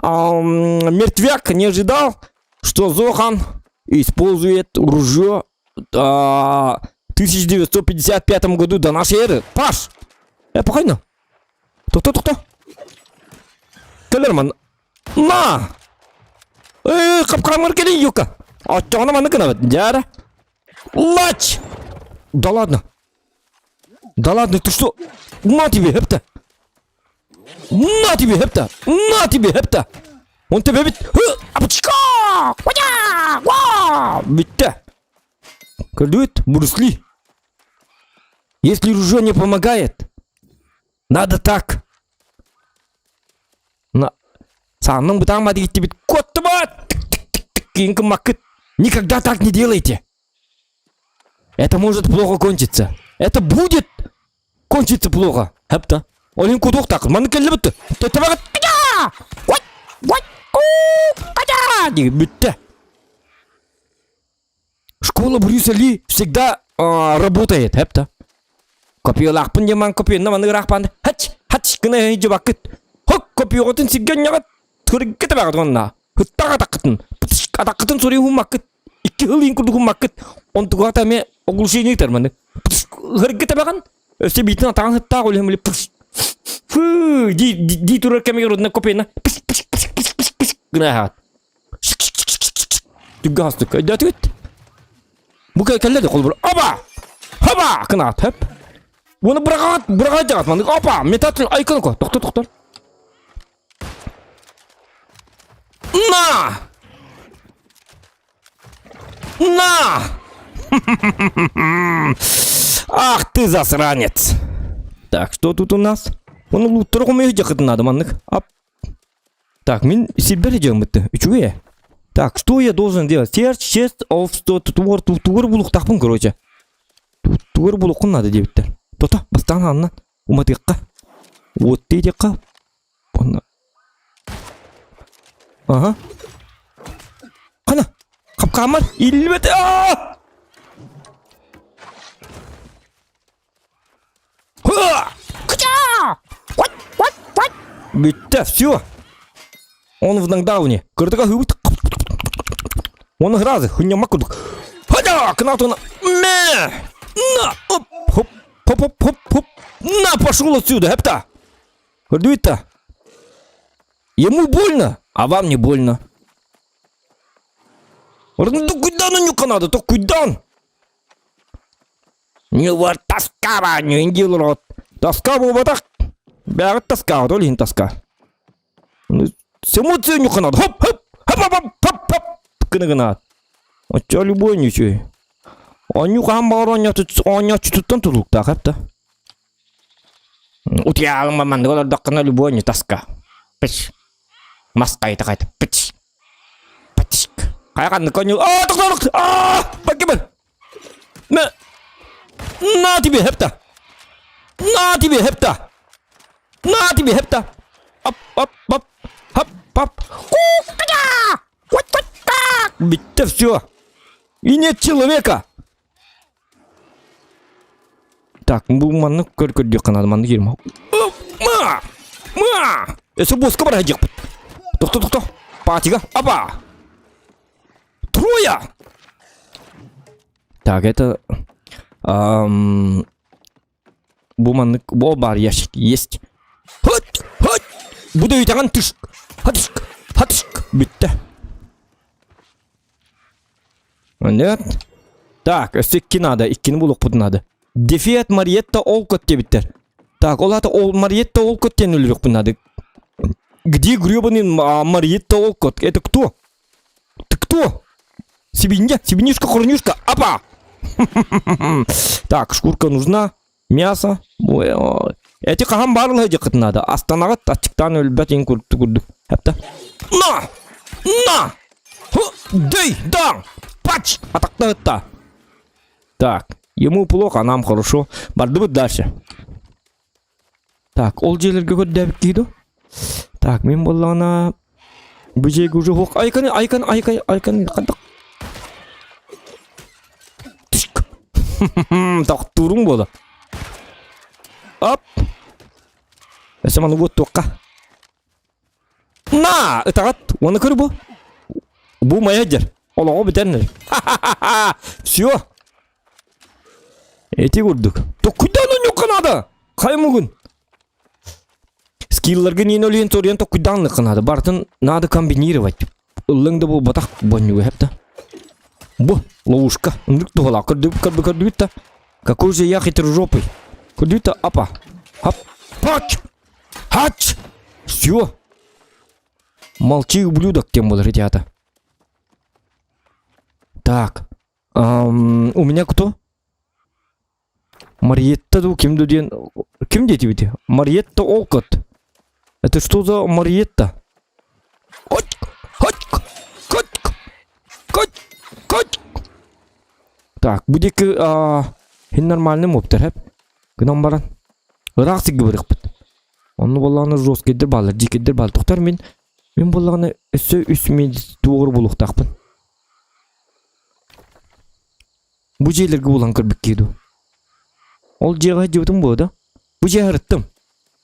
эм, мертвяк не ожидал, что Зохан использует ружье э, 1955 году до нашей эры. Паш! Э, похайна. Тохто, тохто. Кэлэр На! Эй, капкамыр кэлин юка. Оччоҕуна маннык гынабыт. Дьара. Лач! Да ладно. Да ладно, ты что? На тебе, хепта. На тебе, хепта. На тебе, хепта. Он тебе бит. Апчка! Бүттэ. Көрдүгүт? Брюс Ли. Если ружье не помогает, надо так. На. Саанның бытаан бадыгиттибит. Куоттубат! Маккыт. Никогда так не делайте. Это может плохо кончиться. Это будет кончиться плохо. Хапта. Олин кудук так. Маны келлибит. Төтөбөгөт. Бүтте. Школа Брюса Ли всегда работает, хепта. Копиялаахпын диэн копиянна маны ыраахпаан хач хач гына дьыбаккыт. Хок копиоҕутун сиргэннэҕит тургыта баҕат уонна ыттаҕа атаххытын атаххытын суруй хуммаккыт икки сыл иин курдук хуммаккыт онтугата эмиэ оглушение ыытар маны хыргыта баҕан өссө биитин атаҕын ыттаах үлэһим фу дии дии турар кэмигэр одна копияна гына аһаат Түггэ хастык. Өйдөөтүгүт? Бу кэллэ де холбур. Оба! Хоба! Кынаат хөп. Уону быраҕаат, быраҕаат дьаҕат маннык. Опа! Метатель айкын ко. Тохтор, тохтор. На! На! Ах ты засранец! Так, что тут у нас? Оны луттары хомуйа дьахытын надо маннык. Ап. Так, мин сирбер дьыаммытты. Үчүгэй. Так, что я должен делать? Search chest of тугар тугар булуктахпын, короче. Тугар булуккун надо диэбиттэр. Тота, бастаан анна. Уматыахха. Вот диэтэххэ. Онно. Ага. Хана. Хапкааммар иллибэт. Аа! Бүттэ, все. Он в нокдауне. Кырдыга хыбыт. Он гразы, хуйня курдук. Хада, кнатуна. Мэ! На! Оп, хоп, хоп, хоп, хоп, хоп. На, пошел отсюда, хепта. Көрдүбүт Ему больно, а вам не больно. Ну куда на нюка надо, то куда? Не вот тоска, не индил рот. Тоска буолбатах. Бэҕит тоска, ол иһин тоска. Эмоция нюха надо. Хоп, хоп, хоп, хоп, хоп, хоп. Гына гына. Оччо любой ничего. Оонньуу хаһан баҕар оонньооччутуттан тутулуктаах эптэ. Утуйаалым маннык олордоххуна любой не тоска. Пыч. Мас хайта хайта. Пыч. Пыч. Хайа ханнык оонньуу. Аа, тохтоо, аа, баккыбын. На! На тебе, хепта! На тебе, хепта! На тебе, хепта! Ап, ап, ап, хап, хап. Бүттэ все. И нет человека. Так, бу маннык көр көрдүөххэ наада, маннык киирим. Ма! Ма! Өссө буоска бара сылдьыахпыт. Тохто, тохто. Патига, апа! Трое! Так, это... Ам... Бу маннык... Бу бар ящик есть. Хот! Хот! Буду үтэҕин түш! Хатышк! Хатышк! Бүттэ. Нет. Так, өссө икки надо. Иккини булуохпут надо. Дефиат Мариетта Олкот диэбиттэр. Так, ол аата ол Мариетта Олкот диэн өлөрүөхпүн надо. Где гребаный Мариетта Олкот? Это кто? Ты кто? Сибинья, сибинюшка, корнюшка, апа! Так, шкурка нужна, мясо. Ой, ой. Эти хаһан баарылаһы дьыкыт надо. Астанаҕыт аччыктаан өлбөт иҥ курдук курдук. Хапта. На! На! Дэй! Да! Пач! Атактаһытта. Так, ему плохо, а нам хорошо. Бардыбыт дальше. Так, ол дьиэлэргэ көрдөөбүт киһи дуо? Так, мин буоллаҕына бу дьиэгэ уже суох айканы айкан айкай айкан хантак тохтууруҥ буола. Оп! Өссө маны уоттуохха. На! Ытаҕат! Уонна көр бу. Бу моя дьэр. Олоҕо бүтэн. Все. Эти курдук. То куда нюка надо? Хай мугун. Скилларга не нолин ториен то куда надо. Бартын надо комбинировать. Ыллың да буолбатах бонньуга хепта. Бу ловушка. Ындык туһала. Көрдүк көрдүк көрдүк та. Какой же я хитрожопый. Көрдүк та апа. Хап. Пач! Хач! Все. Молчи, ублюдок, тем более, ребята. Так. У меня кто? Мариетта ду ким ду диэн ким диэтибити? Мариетта Олкот. Это что за Мариетта? Хоть, хоть, хоть, хоть, хоть. Так, бу диэки хин нормальный моптер хэп. Гынан баран. Ыраах сиргэ барыахпыт. Онно буоллаҕына жесткайдар бааллар, дьиикэйдэр бааллар. Тохтор мин мин буоллаҕына өссө үс туоҕур булуохтаахпын. Бу дьиэлэргэ булан көрбүт киһи дуу? Ол дьиэҕэ сылдьыбытым буолуо да? Бу дьиэ сырыттым.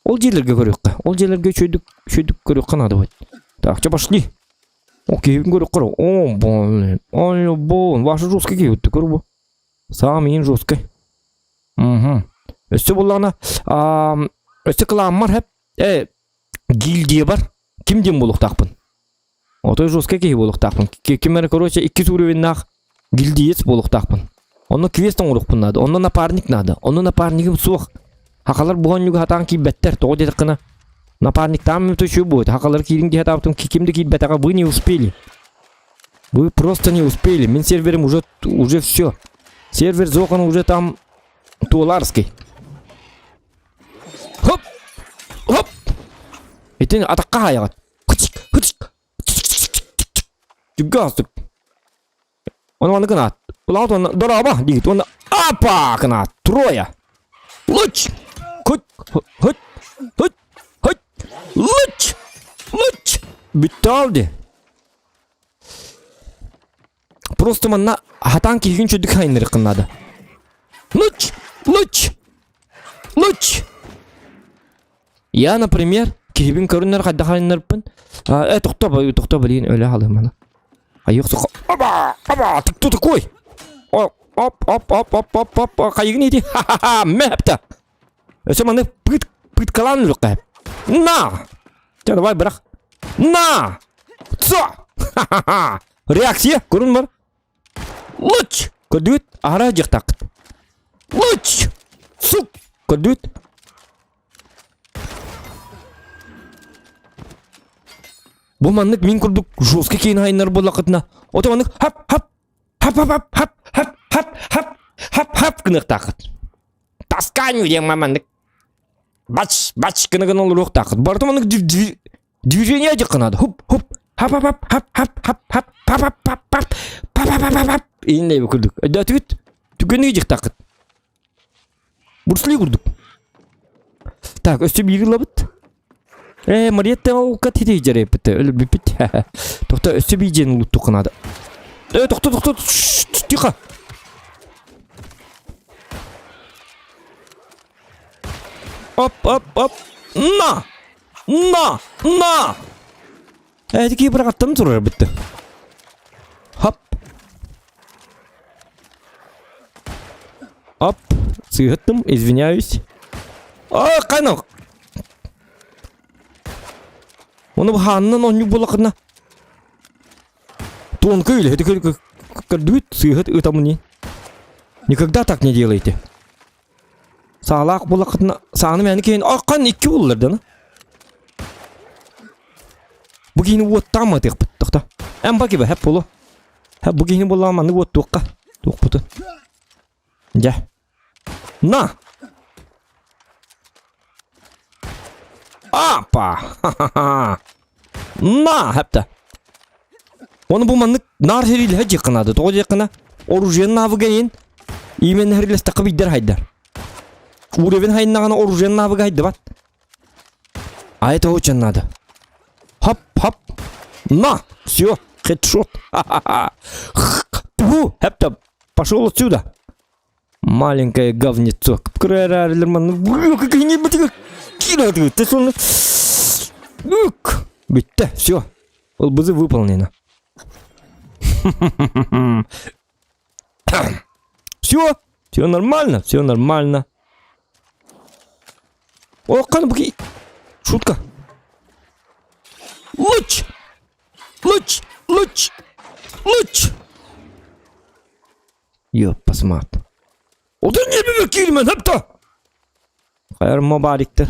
Ол дьиэлэргэ көрүөххэ. Ол дьиэлэргэ үчүгэйдик үчүгэйдик көрүөххэ наада будет. Так, чэ пошли. О, киһибин көрүөххэ эрэ. О, блин. Ой, бон, ваша жесткий киһи көр бу. Саам иин жесткий. Мгм. Өссө буоллаҕына, өссө кылааммар хэп, э, гильдия бар. Ким диэн буолуохтаахпын? Отой жесткий киһи буолуохтаахпын. Ким эрэ, короче, иккис уровеннаах гильдиец буолуохтаахпын. Онно квест оҥоруохпун наада, онно напарник наада. Онно напарнигым суох. Хахалар буһан хатаан киирбэттэр. Тоҕо диэтэххинэ, напарниктаам үчүгэй буолуо. Хахалар киириҥ дии сатаабытым, ким да киирбэтэҕэ, вы не успели. Вы просто не успели. Мин серверим уже, уже все. Сервер Зохан уже там Туоларский. Хоп! Хоп! Итин атаққа хайаҕыт. Түггастык. Оны маны гынаат. Улаат оны дороба диит. Оны апа гынаат. Трое. Луч! Хут! Хут! Хут! Хут! Луч! Луч! Бүттэ алды. Просто манна хатаан киһигин чөдүк хайнырыккын наада. Луч! Луч! Луч! Я, например, киһибин көрүннэр хайдах хайнарпын. Э, тохто, тохто, блин, өлө халымана. Айық сука. Оба! Оба! Ты кто такой? Оп, оп, оп, оп, оп, оп, оп, хайыгын иди. Ха-ха-ха, мэпта. Өсө маны пыт, пыткалан үлүккэ. На! Чэ, давай бырах. На! Цо! Ха-ха-ха! Реакция, көрүн бар. Луч! Көрдүгүт? Аһара дьахтааккыт. Луч! Сук! Көрдүгүт? Бу маннык мин курдук жесткий киин айыннар буоллаххытына, ото маннык хап хап хап хап хап хап хап хап хап хап хап гыныахтааххыт. Тасканю диэн маннык бач бач гына гына олоруохтааххыт. Барыта маннык движение дьыккынады. Хуп хуп хап хап хап хап хап хап хап хап хап хап хап хап хап хап хап инней курдук. Өйдөөтүгүт түгэнниги дьыктааххыт. Бурсли курдук. Так, өссө биир ылабыт. Ээ, Мариетта олка тити дьэрээппит, өлбүппүт. Тохто, өссө биир дьиэни улуттуохха наада. Э, тохто, тохто, тихо. Оп, оп, оп. На! На! На! Э, такие бырағаттан турар бітті. Хоп. Оп. Сыһыттым, извиняюсь. А, қайнақ. Оны хааннан онньук буоллахына тонкой или көрдүгүт сыыһыт ытамыни. Никогда так не делайте. Саалаах буоллаххытына сааны мэни киһин аккан икки буллар да Бу киһини уоттаамматыахпыт тохто. Эн бакиба хэп буолуо. Һэ бу киһини буоллаҕа маннык уоттуохха. Туохпутун. Дьэ. На! Апа! Ха-ха-ха! На! Хэптэ. Оны бу маннык наар сэриилэһэ дьиэххэ наада. Тоҕо диэххэ на оружиен навыга иин именно хэрилэстэххэ биирдэр хайдар. Уровень хайыннаҕына оружиен навыга хайдыбат. А это очень надо. Хоп, хоп. На! Все, хедшот. Ха-ха-ха. Тьфу, хэптэ, пошел отсюда. Маленькое говнецо. Бүтте, все. ЛБЗ выполнено. Все, все нормально, все нормально. О, қаны Шутка. Луч! Луч! Луч! Луч! Ёппасмаат. Одан небеме киирмэн хапта! Хайар мобариктер.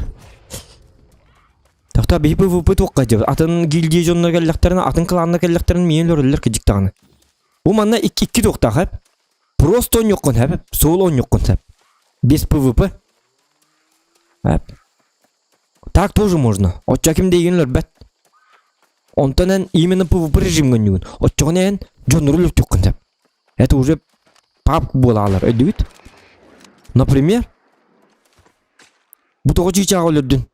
Тахта биһи PvP туохха дьэ атын гильдия дьонно кэллэхтэринэ атын кланна кэллэхтэринэ миин өлөрөллөр кыдьык даҕаны. Бу манна икки икки туохтаах эп. Просто оонньуоххун сөп, суол оонньуоххун сөп. Без PvP. Эп. Так тоже можно. Оччо ким дейгин өлөрбөт. Онтон эн именно PvP режимҥэ оонньуугун. Оччоҕуна эн дьоннору өлөртүөххүн сөп. Это уже папка буолаалар, өйдүүгүт? Например, бу тоҕо чыычааҕы өлөрдүн?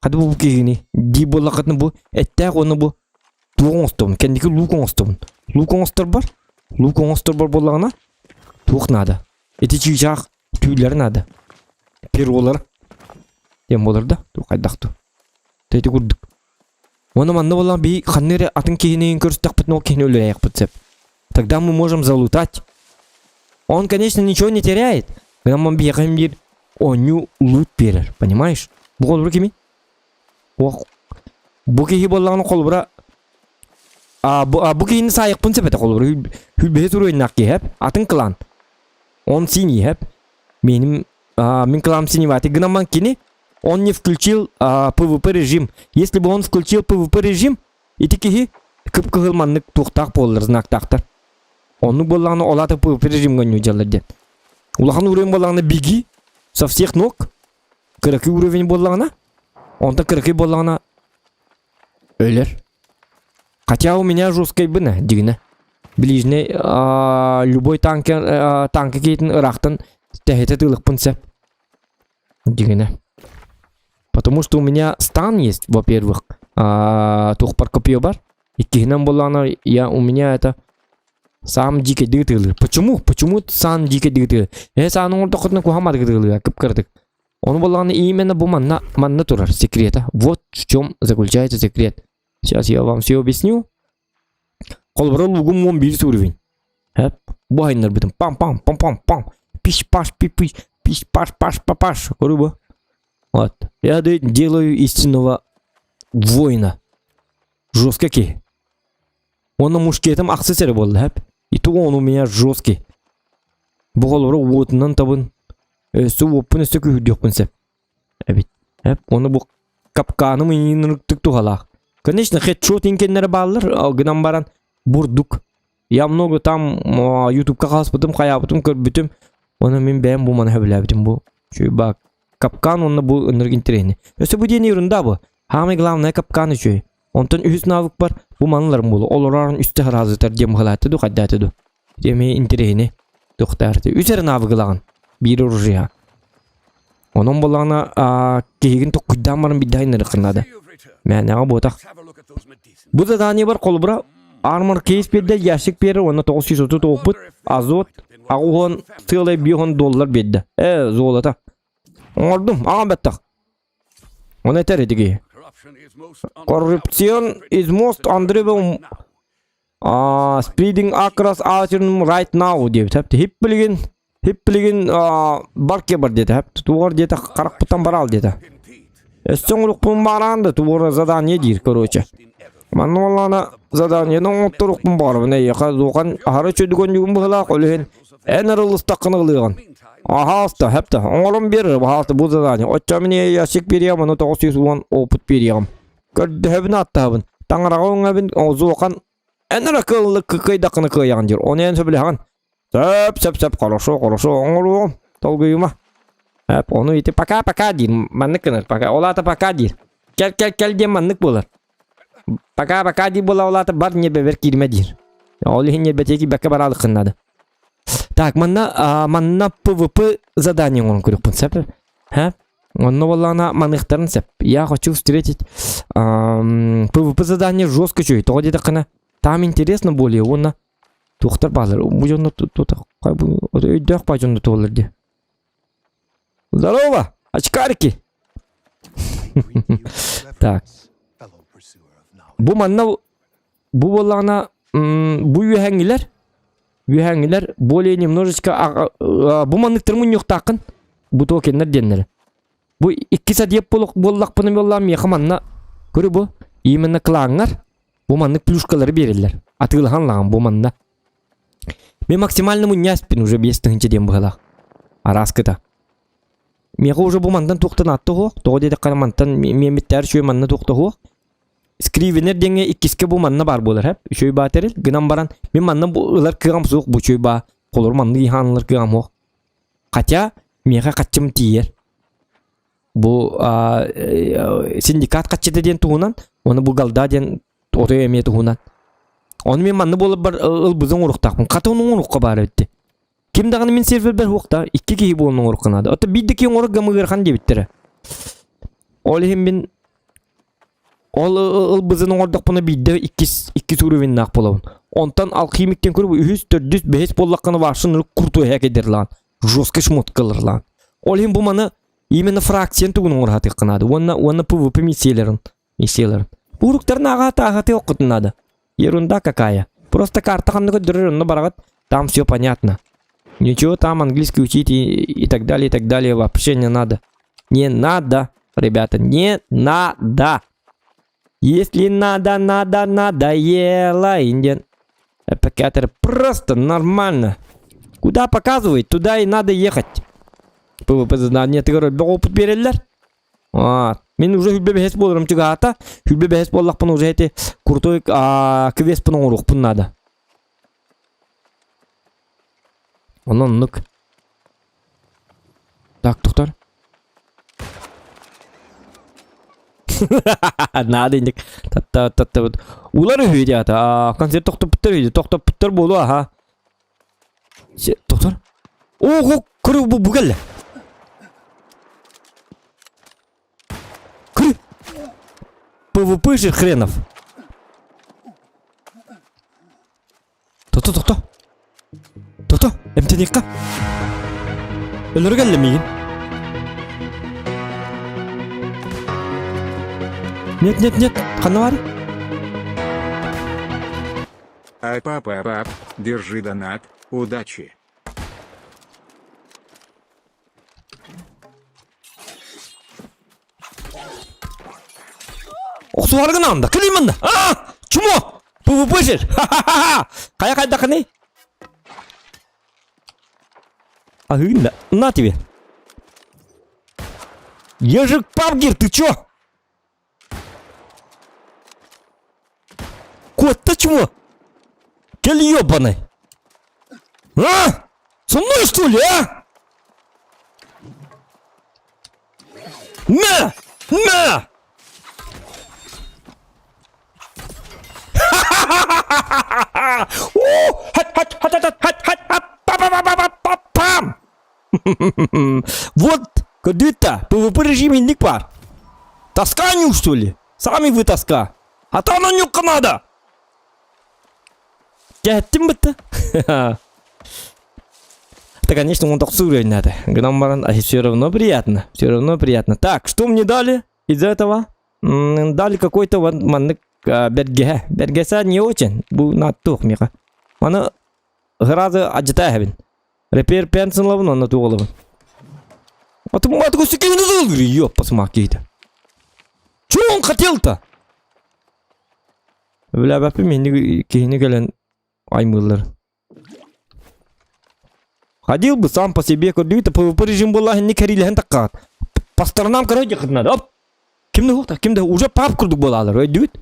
Хата бу киһини дии буоллаххытына бу эттээх уонна бу туох оҥостобун? Кэнники луук оҥостобун. Луук оҥосторбор, луук оҥосторбор буоллаҕына туох наада? Ити чыычаах түүллэрэ наада. Перолар диэн буолар да, туох хайдах дуу. Ити курдук. Уонна манна буоллаҕына биһи ханна эрэ атын киһини көрүстэхпитинэ ол киһини өлөрүөхпүт сөп. Тогда мы можем залутать. Он, конечно, ничего не теряет. Гынан биһиэхэ биир оонньуу лут биэрэр, понимаешь? Бу холобура кими? Бу киһи буоллаҕына холобура а, бу, а, бу киһини саайыкпын сөп этэ холобура хүлбэһи туруйнаах киһи атын клан. Он синий хэп. Меним а, мин клан синеватый гынан кини он не включил а, PvP режим. Если бы он включил PvP режим, ити киһи Кып-кыһыл маннык туохтаах буоллар знактаахтар. Оннук буоллаҕына ол аата PvP режимҥэ оонньуу дьаллар диэн. Улахан уровень буоллаҕына беги со всех ног. Кыракый уровень буоллаҕына, онтон кыракый буоллаҕына өлөр. Хотя у меня жесткайбын дигинэ. Ближний любой танка танка киһитин ыраахтан тэһитэ тыылыкпын сөп. Дигинэ. Потому что у меня стан есть, во-первых. Туохпар копье бар. Иккиһинэн буоллаҕына, я у меня это сам дикий тыылыр. Почему? Почему сам дикий тыылыр? Э, сааны оҥордоххутуна куһаҕан тыылыа, кып-кыратык. Ону буоллаҕына именно бу манна манна турар секрета. Вот в чем заключается секрет. Сейчас я вам все объясню. Холобура лугум 11 уровень. Хэп. Бу айнарбытым. Пам-пам, пам-пам-пам. Пиш-паш, пи-пи, пиш-паш-паш-паш. Грубо. Вот. Я делаю истинного воина. Жесткий. Онно мушкетым ахсыс эрэ буолла, хэп. И то он у меня жесткий. Бу холобура уотунан табын. Өссө уоппун өссө күүһүрдүөхпүн сөп. Эбит. Эп, оны бу капканым иинырыктык туһалаах. Конечно, хедшот инкеннere бааллар, гынан баран бурдук. Я много там ютубка хаспытым, хайаабытым, көрбүтүм. Оны мин бэйэм бу маны хөбүлээбитим бу. Чуйбак. Капкан онно бу ынырык интэриэһинэй. Өссө бу диэн ерунда бу. Самый главное капкан үчүгэй. Онтон үһүс навык бар, бу маныларым буолу. Олорорун үстэ хараазытар диэн быһалааты ду хайдааты ду. Эми интэриэһинэй. Туохтаарты. Үс эрэ навык ылаҕын. Биир оружие. Онон буоллаҕына киһигин токкуйдаан баран биирдэ айнарыаххын наада. Мээнэҕэ буотах. Бу задание бар холобура армор кейс биэрдэ, ящик биэрэр уонна 930 опыт, азот, аҕуһуон сыалай биэһон доллар биэрдэ. Э, золото. Оҥордум, аҕам бэттэх. Оны этэр этиги. Corruption is most unbelievable spreading across Atrium right now диэбит. Хэп хип билигин хип билигин барке бар диэтэ. Хэп тугар диэтэ харахпыттан барал диэтэ. Өссө оҥорукпун бараан да тугар задание диир короче. Манна буоллаҕына заданиены оҥотторукпун баҕарабын эйиэхэ дуохан аһара үчүгэй дьүгүн быһылаах ол иһин эн арылыстаххына ылыаҕын. Аһаалта, хэпта, оҥорон биэр, баһаалта бу задание. Оччо мин ящик биэриэм, ону 910 опыт биэриэҕим. Көрдөһөбүн ааттаһабын. Таҥараҕа өҥөбүн, зуохан эн эрэ кыайдаххына кыайаҕын диир. Ону эн сөбүлэһэҕин. Сөп, сөп, сөп, хорошо, хорошо, оҥоруоҕум, толгуйума. Эп, ону ити пока-пока диир, маннык гынар, пока, ол аата пока диир. Кэл, кэл, кэл диэн маннык буолар. Пока-пока диир буола, ол аата бар ньиэрбэбэр киирмэ диир. Ол иһин ньиэрбэтигэ киирбэккэ бараалыккын наада. Так, манна, манна ПВП задание оҥорон көрүөхпүн сөп. Һэ? Онно буоллаҕына маныахтарын сөп. Я хочу встретить ПВП задание жестко үчүгэй. Тоҕо диэтэххинэ, там интересно более уонна туохтар бааллар. Бу дьонно өйдөөх баа дьонно туолар дии. Здорово, очкарики! Так. Бу манна бу буоллаҕына бу үөһэҥҥилэр үөһэҥҥилэр более немножечко бу манныктар мунньуохтааххын бу токеннар диэннэри бу икки садиеп буоллахпына буоллаҕым миэхэ манна көрү бу именно клаҥҥар бу маннык плюшкалары биэрэллэр атыылаһан лаҕан бу манна мен максимально мунньааспын уже 5000 диэн быһалаах арааскыта миэхэ уже бу мантан туохтан атта оһуох тоҕо диэтэххэ мантан миэмиттээр үчүгэй манна туохта оһуох Скривенер диэҥҥэ иккискэ бу манна баар буолар һэп. Үчүгэй баа тэрил. Гынан баран мин манна бу ылар кыаҕым суох бу үчүгэй баа. Холору маннык иһаан ылар кыаҕым суох. Хотя миэхэ хаччым тиийэр. Бу синдикат хаччыта диэн туһунан, уонна бу голда диэн отой эмиэ туһунан. Ону мин манна буоларбар ылбызын оҥоруохтаахпын. Хата ону оҥоруохха баар эбит. Ким даҕаны мин сервербэр суохта, икки киһи буолан оҥоруохха наада. Оттон биир да киһи оҥорор гамы ыарахан диэбиттэрэ. Ол иһин мин Ол ылбызын оҥордохпуна биирдэ иккис иккис уровеннаах буолабын. Онтон алхимиктен көрүп үһүс, төрдүс, бэһис буоллаххына вообще крутой хакердерлаан, жесткий шмоткаларлаан. Ол иһин бу маны именно фракциян тугун оҥоро наада. Уонна уонна PvP миссияларын миссияларын. Уруктарын аҕа таахаты оккутун надо. Ерунда какая. Просто карта ханна көрдөрөр онно бараҕыт, там все понятно. Ничего там английский учить и так далее, и так далее вообще не надо. Не надо, ребята, не надо. Если надо, надо, надоело, Индиан. Эпикатор просто нормально. Куда показывает, туда и надо ехать. ПВП задание ты говоришь, опыт береллер. Вот. Мин уже хүлбэ бэһэс буоларым чугаһаата. Хүлбэ бэһэс буоллахпын уже эти крутой квеспын оҥоруохпун наада. Онон оннук. Так, тохтор. Наада инник. Татта татта Улар үһү диата. Концерт тохтоппуттар үһү. Тохтоппуттар буолуо аха. Тохтор. Ого, көрү бу бу кэллэ. Көрү. ПВП же хренов. Тохто, тохто. Тохто, эмтэниэххэ. Өлөрө кэллэ миигин. Нет, нет, нет, ханна баар? Ай папа пап, держи донат, удачи. Охсуһаргын анда, кэлиманда. А, чмо! ПВП жер. Ха-ха-ха! Хайа хайдахыный? Аһыын да, на тебе. Ежик Папгир, ты чё? Кот-то чего? Кэл ебаный. А? Со мной что ли, а? На! На! Пам! Вот, көрдүүт ПВП режим инник бар. Тоска что ли? Сами вы тоска. А то оно нюкка надо. Кэһэттим бытта. Это, конечно, он так надо. Гынан баран, а все равно приятно. Все равно приятно. Так, что мне дали из этого? Дали какой-то маннык бэргэһэ. Бэргэсэ не очень. Бу нааттуох миэхэ. Маны сразу адьытаа Repair пенсин лабын онно туолабын. Атым атыгы сүкеңді зыл ёппа сымақ кейді. Чё он хотел-то? Билээбэппин мени киһини кэлэн аймыыллар. Ходил бы сам по себе көрдүгүт ПВП режим буолла инни кэриилэһэн таккаат. По сторонам көрө диэххит надо. Оп! Ким да хуохта, ким да уже пап курдук буолаалар өйдүгүт?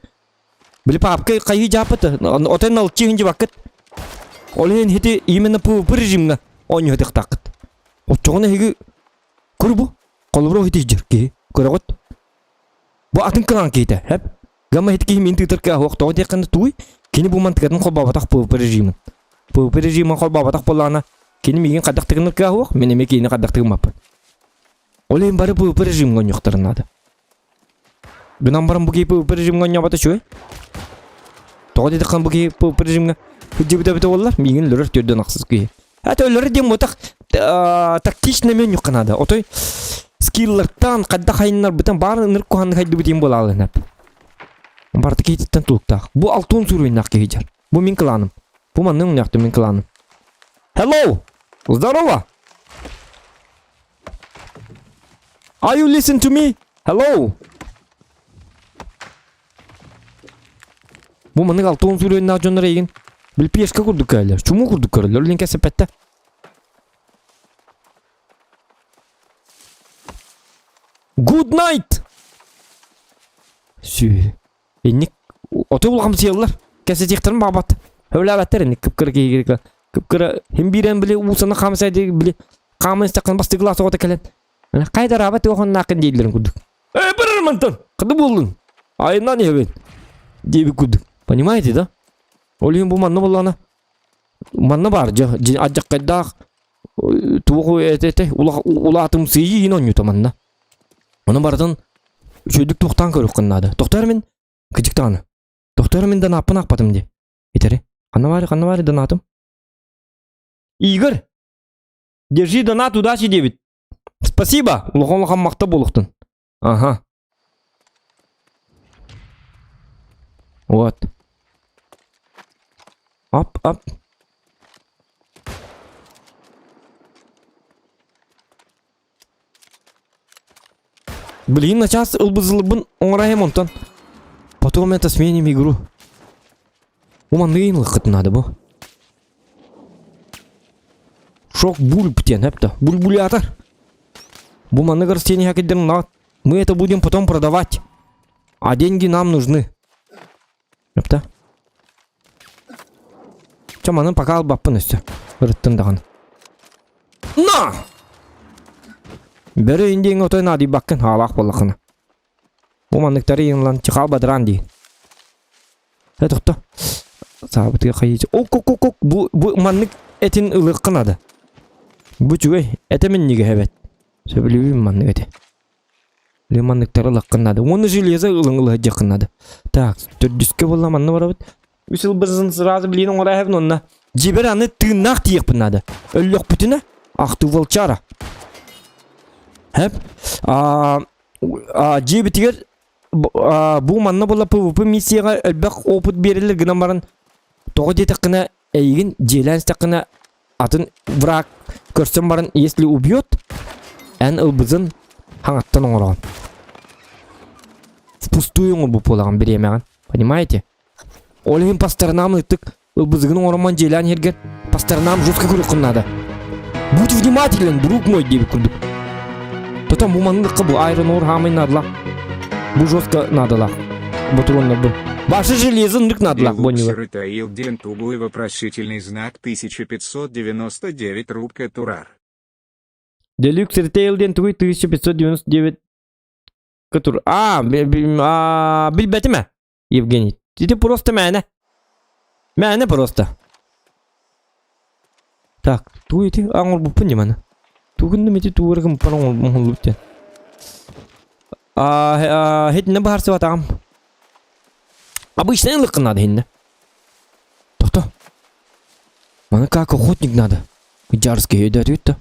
Били папка хайыы дьааппыт, отон налчыһын дьыбаккыт. Ол иһин ити именно ПВП режимҥа оонньуһатыахтааххыт. Оччоҕуна эһиги көр бу, холобура ити дьэр киһи, көрөҕүт? Бу атын кылаан киһитэ, хэп? Гамма ити киһи мин тыытар кыаһуох тоҕо диэххинэ туй, кини бу мантыкатын холбообатах ПВП режимин. ПВП режимин холбообатах буоллаҕына, кини миигин хайдах тыгынар кыаһуох, мин эмиэ кинини хайдах тыгыммаппын. Ол иһин бары ПВП режимҥэ оонньуохтарын наада. Гынан баран бу киһи ПВП режимҥэ оонньообото үчүгэй. Тоҕо диэтэххэ бу киһи ПВП режимҥэ сылдьыбыта эбитэ буоллар, миигин өлөрөр төрдөн ахсыс киһи. Это өлөрөр диэн буотах тактично эмиэ оонньуохха наада. Отой скиллартан хайдах айыннарбытын баар ынырык куһаҕаннык хайдыбыт диэн буолаалын эп. Барыта киһититтэн тулуктаах. Бу алтын суруйнаах киһи дьэр. Бу мин кланым. Бу маннык өҥнөөхтүм мин кланым. Hello! Здорово! Are you listen to me? Hello? Бу маннык алтын сүрүөннээх дьоннор эйигин бил пешка курдук көрөллөр, чумуу курдук көрөллөр, үлэн кэсэппэттэ. Good night! Сү. Инник оту улахамсыйаллар. Кэсэтиэхтэрин баҕабат. Сөбүлээбэттэр инник кып-кыра киһигэ кып-кыра хим биирэн били уусана хаамсай били хааман истэххин бастыгы лаас оҕото кэлэн хайдараабат туохуннааххын дииллэрин курдук. Эй, барар мантан! Хады буоллун? Айынан иһэбин. Диэбит курдук. Понимаете, да? Ол иһин бу манна буоллаҕына манна баар дьэ адьаккайдаах туох этэ улаатымсыйыы иһин оонньуута манна. Ону барытын үчүгэйдик туохтаан көрүөххүн наада. Тохтоор мин кыдьык даҕаны. Тохтоор мин донааппын аахпатым дии. Итэри. Ханна баары, ханна баары донатым? Игорь! Держи донат удачи диэбит. Спасибо! Улахан улахан махта буолуохтун. Ага. Вот. Ап, ап. Блин, начаас ылбызылбын оҥорайым онтон. Потом это сменим игру. Уманныйын ылыххыт надо бу. Шок буль диэн эпто. Бульбулятор. Бу маннык растение кидден наат. Мы это будем потом продавать. А деньги нам нужны. Ёпта. Чэ, маны пока албаппын өссө. Ырыттын даҕаны. На! Бөрө индиэҥ отой наадыйбаккын хаалаах буоллаххына. Бу манныктары иҥлан чыхаал бадараан дии. Э, тохто. Саабытыгар хайыыча. Ок, ок, ок, ок. Бу, бу маннык этин ылыахха наада. Бу үчүгэй. Этэ минньигэһэ эбэт. Сөбүлүүбүн маннык эти. Или манныктары ылаххын наада. Уонна железо ылыҥ ылыһдьаххын наада. Так, төрдүскэ буолла манна барабыт. Үс ылбызын сразу билиин оҥорооһобун уонна дьиэбэр аны тыыннаах тиийиэхпин наада. Өллөхпүтүнэ ахтыы волчара. Хэп. А, дьиэбитигэр бу манна буолла PvP миссияҕа элбэх опыт биэрэллэр гынан баран тоҕо диэтэххинэ эйигин дьиэлээн истэххинэ атын враг көрсөн баран если убьет эн ылбызын хаҥаттан оҥороҕун впустую оҥорбут буолаҕын бириэмэҕин понимаете ол иһин по сторонам ытык ылбызыгын оҥороммон дьиэлээн иһэргэр по сторонам жестко көрүөххүн наада будь внимателен друг мой диэбит курдук тотон бу манныкка бу айрон ор хаамай наадалаах бу жестко наадалаах ботуруоннарбын Ваше железо ынырык наадалаах бонньуга Рытаил ден тугуй вопросительный знак 1599 рубка турар. Делюкс Retail диэн тугуй 1599 тур. А, билбэтим ээ, Евгений. Ити просто мээнэ. Мээнэ просто. Так, тугу ити оҥорбуппун дии маны. Тугуннум ити тугу гымпар оҥорбут диэн. А, хитинне баһарсыбатаҕым. Обычный ылыккын надо хинне. Тохто. Маны как охотник надо. Жарский өйдөтүт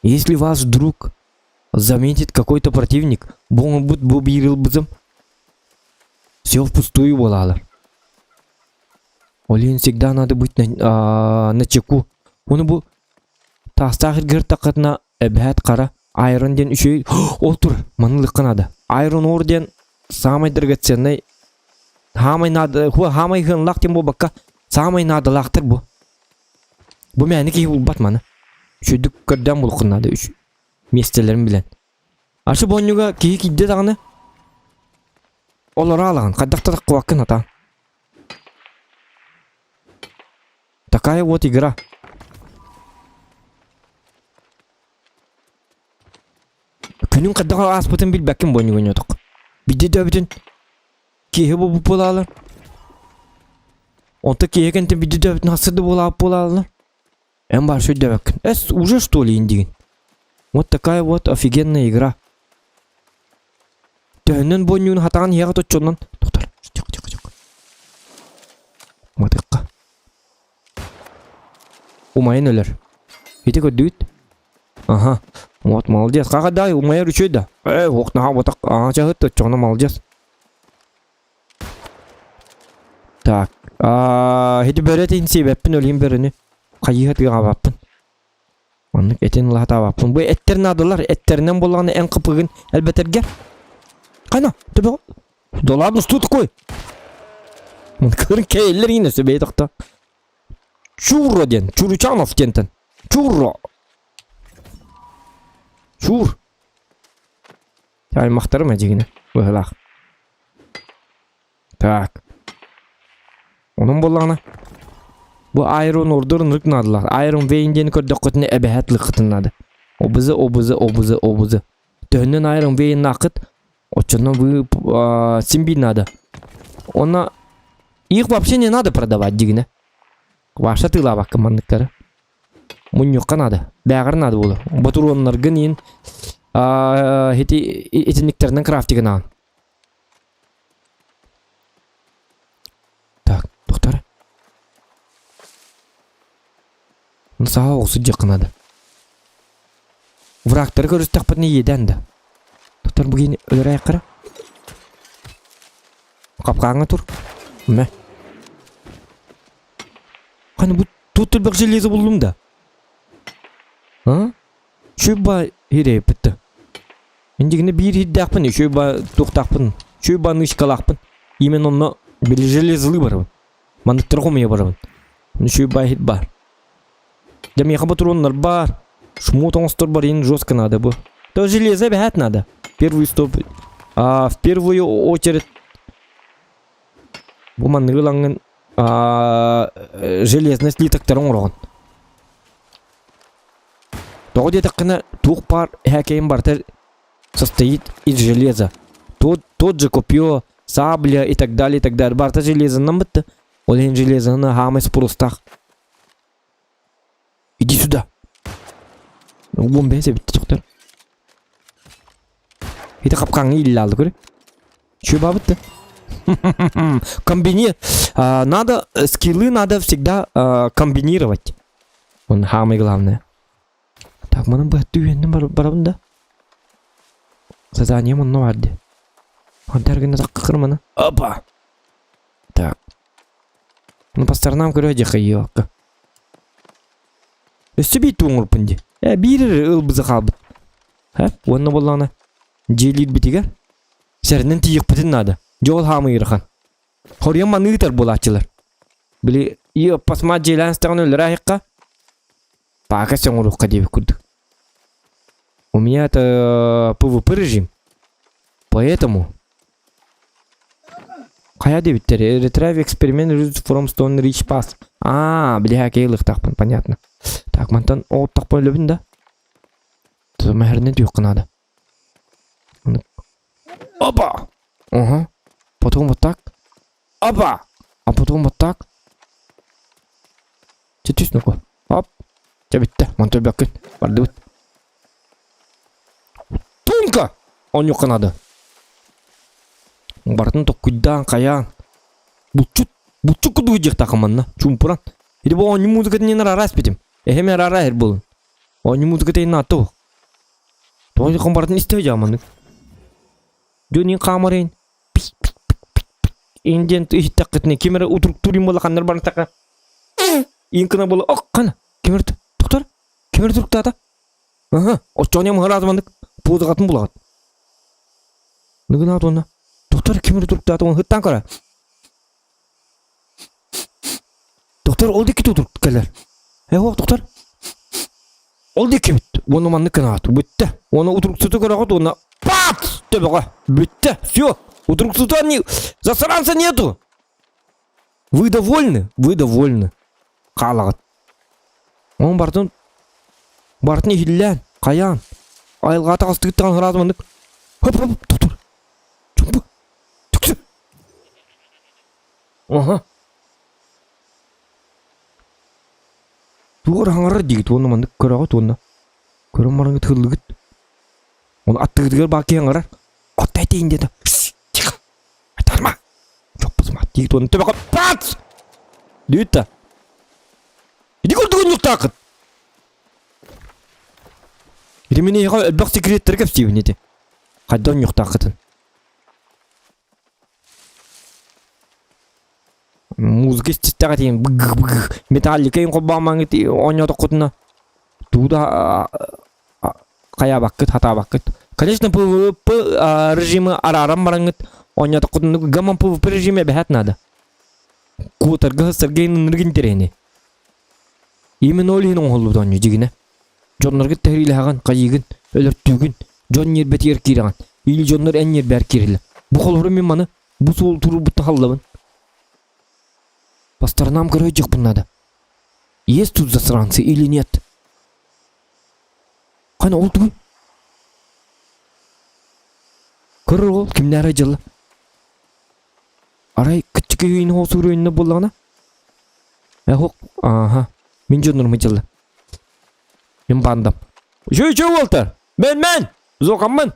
Если ваш друг заметит какой-то противник, бу бу биирилбызым все впустую буолаалар. Ол иһин всегда надо быть на, а, на чеку. Уну бу таастаах иргэр таххатына эбэһээт хара Айрон диэн үчүгэй ол тур маны ылыахха наада. Айрон ор диэн саамай драгоценный хаамай наада хаамай ыһыанлаах диэн буолбакка саамай наадалаахтар бу. Бу мээнэ киһи булбат маны. Үчүгдүк көрдөөн булуоххун наада үч миэстэлэрин билэн. Ашы бонньуга киһи киирдэ даҕаны олоро алаҕын хайдах да таххыбаккын хатаан. Такая вот игра. Күнүн хайдах ааспытын билбэккин бонньуга ньотох. Бидде дөбүтүн киһи буолбут буолаалар. Онто киһи кэнтэн бидде дөбүтүн хасырды буолаабыт буолаалар. Эн баар сүрдэбэккин. Эс, уже что ли индигин? Вот такая вот офигенная игра. Төһөннөн бонньуун хатаан иһэҕэ точчоннон тохтор. Тихо, тихо, тихо. Матыкка. Умайын өлөр. Ити көрдүгүт? Аха. Вот, молодец. Какадай, умайар үчүй да. Э, ох, наха ботак. Ага, чахыт точчоҕуна молодец. Так, ити бөрө этин сиэбэппин, өлүм бөрөнү. Хайыыһа тыаҕабаппын. Маннык этин ылаатаабаппын. Бу эттэр наадалар, эттеринэн буоллаҕына эн хапыгын элбэтэргэр. Хайна, төбө Да ладно, что такое? Кыырын кэйэллэр иин өссө бэйэ тохто. Чурро диэн, Чуручанов диэнтэн. Чурро. Чур. Аймахтарым эдьигинэ, быһылаах. Так. Онон буоллаҕына, бу Iron ордор ынырык наадалаах. Iron Vein диэни көрдөххүтүнэ эбэһээт лыкхытын наада. Обызы, обызы, обызы, обызы. Төһөннөн Iron Vein нааххыт, оччонно вы син биир наада. Онно их вообще не надо продавать дигинэ. Ваша тыылаабакка манныктары. Мунньуохха наада. Бээҕэр наада буолар. Ботуруоннаргын иин ити итинниктэринэн крафтигын Так, доктор. Саха оҕусу дьиэххэ наада. Врагтары көрүстэхпитинэ иэдээн да. Доктор бу киһини өлөрөөйөххө Капкааҥҥа тур. Мэ. Ханы бу тут элбэх железо буллум да. А? Үчүгэй ба ирэйбит да. Индигини биир иирдээхпин, үчүгэй ба туохтаахпын, үчүгэй ба нычкалаахпын. Именно онно били железолыы барабын. Манныктары хомуйа барабын. Үчүгэй ба иһит баар. Дьэ миэхэ ботуруоннар баар. Шмут оҥостор бар иһин жестко надо бу. То железо бэһэт надо. Первый стоп. А, в первую очередь бу манныгы ылаҥҥын а, железный слитоктары оҥороҕун. Тоҕо диэтэххинэ туох баар эһээкэйин барыта состоит из железа. Тот, тот же копье, сабля и так далее, и так далее. Барыта железанан бытты. Ол иһин железаны хаамай спорустаах. Иди сюда. Уон бэйэ эбит тохтор. Ити хапкаҥҥа ииллаалды көрө. Чүө бабыт да. Комбини... Надо, скиллы надо всегда комбинировать. Он самое главное. Так, манан быһаттыы үһүннэн барабын да. Задание онно бар ди. Онтар гына таккыр маны. Опа! Так. Ну, по сторонам көрө дьахайыакка. Өссө биир туоҥурпун дии. Э, биир эрэ ылбыза хаалбыт. Һэ, уонна буоллаҕына дьиэлиирбитигэр сэрэнэн тиийиэхпитин наада. Дьэ ол хаамый ыарахан. Хоруйан маныы ыытар буолааччылар. Били, пасма дьиэлээн истэҕинэ өлөрө аһыахха, паакас оҥоруохха диэбит курдук. У меня это PvP режим, поэтому Хайа диэбиттэр, Retrieve эксперимент from Stone Ridge Pass. Аа, билиһэ ылыахтаахпын, понятно. Так, мантан оттохпун өлөбүн да. Мэһэринэн түһүөххэ наада. Опа! Ага. Потом вот так. Опа! А потом вот так. Чэ түс ну-ка. Оп. Чэ бүттэ. Мантан өлбөккүн. Бардыбыт. Тунка! Оонньуохха наада. Барытын токкуйдаан, хайаан. Булчут, булчут курдук дьиэхтааххын манна, чуумпуран. Ити бу оонньуу музыкатын иһин араара испитим. Эһэм араара иһэр буолун. Оонньуу музыката иһин аатта бу. Тоҕо диэххин барытын истэ сылдьаҕын маннык. Дьон иһин хаамар иһин иһин диэн иһиттэххитинэ ким эрэ утуруктуур иһин буолла ханна эрэ баран иһин гына буола ох хана ким эрэ тохтор ким эрэ туруктаата Аһа, оччоҕо мыһараат маннык пуузаҕатын булаҕыт. Ныгынаат уонна доктор ким эрэ туруктаата уонна һыттаан көрө. Доктор ол диэки турук кэлэр. Э ох доктор. Ол диэки бит. Уонна маннык гынаат бүттэ. Уонна утуруксуту көрөҕүт уонна паат төбөҕө бүттэ. Все. Утуруксуту не засранца нету. Вы довольны? Вы довольны. Хаалаҕыт. Онон барытын барытын иһиллээн, хайаан, айылҕата хастыгыттан ыраат маннык хоп-хоп тохтор. Чумпу. Түксү. Аха. Туох эрэ хаҥарар диигит уонна маннык көрөҕүт уонна көрөн бараҥҥыт ыһыллыгыт. Ону аттыгытыгар баар киһи аҥарар. Отто этиин диэтэ. Тихо. Айтарма. Чоппусума диигит уонна төбөҕө пац! Диэбит да. Ити курдук унньуктааххыт. Ити мин эйиэхэ элбэх секреттэри кэпсиибин ити. Хайда унньуктааххытын. Музыка иститтэҕэ этиин быгых быгых металлика иһин холбоомаҥҥыт оонньоотоххутуна тугу да хайаабаккыт хатаабаккыт. Конечно, PvP режимы арааран бараҥҥыт оонньоотоххутуна гамма PvP режиме эбэһээт наада. Куотарга сырга ынырык интэриэһинэй. Именно ол иһин оҥоһуллубут оонньуу дьигинэ. Дьоннорго тэһиилэһэҕин, хайыыгын, өлөртүүгүн, дьон ньиэрбэтигэр киирэҕин. Или дьоннор эн ньиэрбээр киирэллэр. Бу холобура мин маны бу суол туруорбуттан халлабын. По сторонам көрө сылдьыахпын наада. Есть тут засранцы или нет? Хана ол тугуй? Көрөр ол кимнээри дьылла. Арай кыччык үйүн хоосуур үйүннэ буоллаҕына? Эһок, ааха, мин дьоннорум дьылла. Мин баандам. Үчү үчү уолтар! Мен мен! Зокаммын!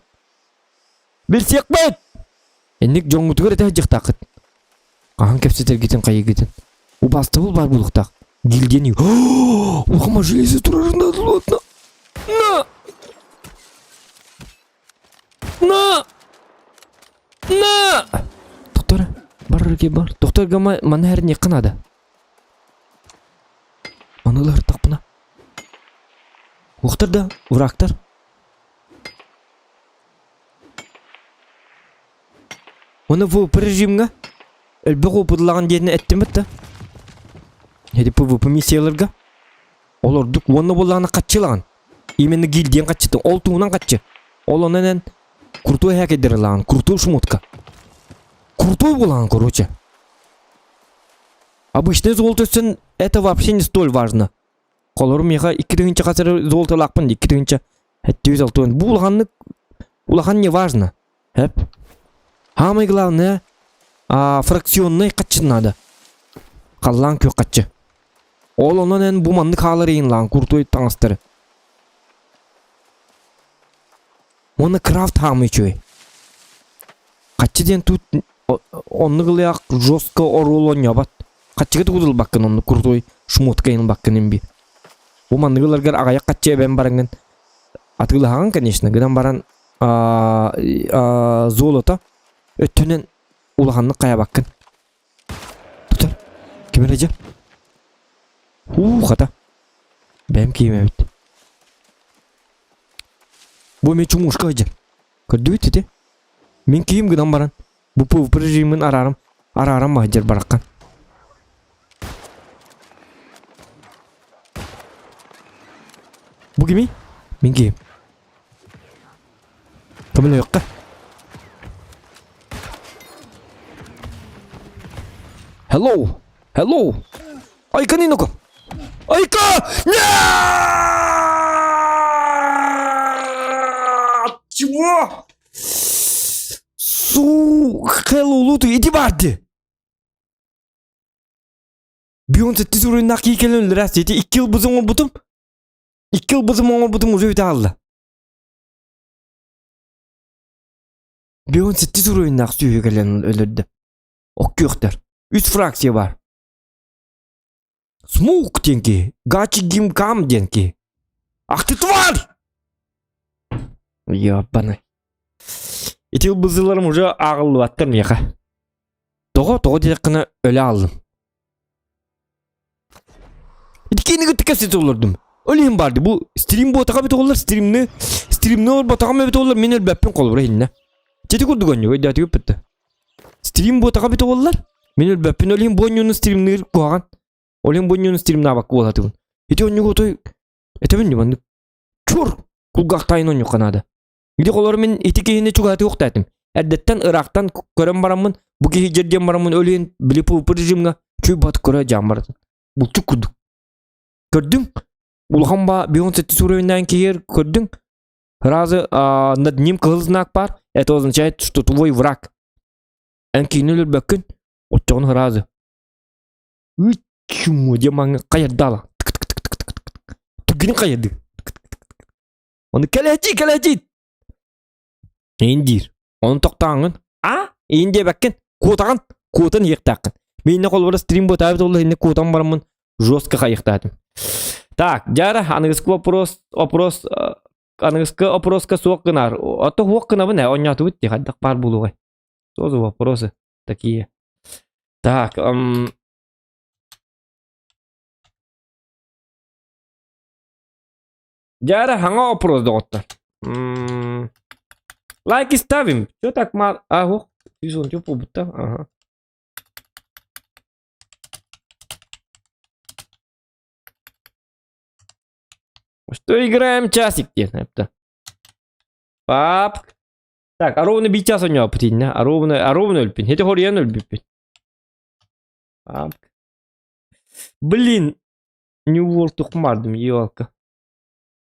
Билсиэхпит! Инник дьоҥҥутугар этэ сылдьыахтааххыт. Хаһан кэпсэтэргитин хайыгытын. Убаастабыл баар буолуохтаах. Гильдияни. Улахама железо турарына на! На! На! На! Доктор, бар бар. Доктор гама маны һәрниэххэ наада. Маны ылар тахпына. Уохтар да, врагтар. Оны ВП режимҥа элбэх опытлаҕын диэн эттимит да. Эти ПВП миссияларга ол ордук уонна буоллаҕына хаччылаҕын. Именно гильдиян хаччытын, ол туһунан хаччы. Ол онон эн крутой хакердер ылаҕын, крутой шмотка. Крутой буолаҕын, короче. Обычный золото өссө это вообще не столь важно. Холору миэхэ 2000 хасыр золотолаахпын 2000 760. Бу улаханнык улахан не важно. Эп. Самое главное, а, фракционный хаччы надо. Халлаан күөх хаччы. Ол онон эн бу маннык хаалар иин куртой таҥастары. Уонна крафт хаамый үчүгэй. Хаччы диэн тут оннук ылыах жестко оруол оонньообот. Хаччыга тугу ылбаккын оннук крутой шмотка ылбаккын имби. Бу маннык ыларгар аҕыйах хаччы эбэн бараҥҥын атыылаһаҕын конечно гынан баран золото өттүнэн улаханнык хайабаккын. Тутар. Ким эрэ дьэ? Уу хата. Бэйэм киим эбит. Бу эмиэ чумушка сылдьар. Көрдүгүт ити? Мин киим гынан баран, бу PvP режимин араарым, арааран баһыдьар бараххан. Бу кимий? Мин киим. Көмөлөһүөххэ. Hello! Hello! Айка Ниноко! Айка! Нет! Чего? Су, hello, луту, иди барди! Бион сэттис уруйнаах кии кэлэн өллөрөөс ити икки ылбызым оҥорбутум. Икки ылбызым оҥорбутум уже бүтэ хаалла. Бион сэттис уруйнаах сүүһү кэлэн өлөрдө. Оккүөхтэр. Үс фракция бар. Смук диэн киһи. Гачи гим кам диэн киһи. Ах ты тварь! Ёбаный. Ити ылбызыларым уже ааҕыллыбаттар миэхэ. Тоҕо, тоҕо диэтэххинэ өлө ааллым. Ити киини кытта кэпсэтэ олордум. Ол иһин баарды бу стрим буотаҕа эбит оҕолор стримни стримни олорботоҕум эбит оҕолор мин өлбөппүн холобура иһиннэ. Чэти курдук онньуга өйдөөтүгүт бытта. Стрим буотаҕа эбит оҕолор мин өлбөппүн ол иһин бу онньууну стримныыр куһаҕан. Ол иһин бу онньууну стримнаабакка буолатыбын. Ити онньугу отой этэбин маннык чур кулгаахтаайын онньукка наада. Ити холор мин ити киһини чугаһатыахтаатым. Эрдэттэн ыраахтан көрөн бараммын, бу киһи дьэр диэн бараммын өлүөн били PvP режимҥа чуй бат көрө дьаам баратын. Булчук курдук. Көрдүҥ? Улахан ба бион сэттис уровеннаан киһиэр көрдүҥ? Сразу над ним кыһыл знак бар. Это означает, что твой враг. Эн киһини өлөрбөккүн, оччоҕун сразу. Үччүмү диэн маҥҥа хайырдаала. Түргэнин хайырды. Оны кэлээчи, кэлээчи! Эйин диир. Ону тохтооҥҥун. А? Эйин диэбэккин. Куотаҕын. Куотан иһиэхтээххин. Мииннэ холобура стрим буотаабыт олла иннэ куотан бараммын жестко хайыхтаатым. Так, дьара, аныгыскы вопрос, вопрос, аныгыскы опроска суох гынар. А то хуох гынабын ээ, онньоотубут дии, хайдах баар буолуоҕай. Что за вопросы такие? Так, Дьэ хаҥа опрос доҕоттор. Лайки ставим. Чё так мало? А, ох, сезон чё будто. Ага. Что играем часик диэн это. Пап. Так, а ровно бит час оонньооппут иннэ. А ровно, а ровно өлбүн. Хете хоруйан өлбүппүт. Пап. Блин, New World тухмардым, елка.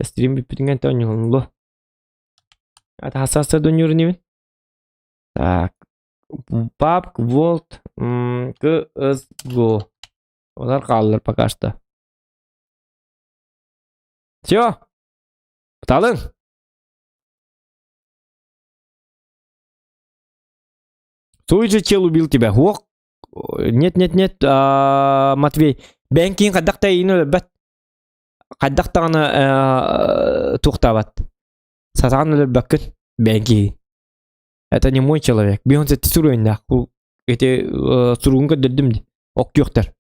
Стрим бүппүтүнгэн тоонньуһунлу. Атаһасааса донньур Так. PUBG World CSGO. Олар хааллар пока что. Все. Талын. Твой же чел убил тебя. Ох. Нет, нет, нет, Матвей. Бэйэҥ киин хайдах да иин өлөрбөт. Хайдах даҕаны туохтаабат. Сатаан өлөрбөккүн бэйэҥ киһи. Это не мой человек. Бион сэттис уровеннаах. Эти суругун көрдөрдүм дии. Оккүөхтэр.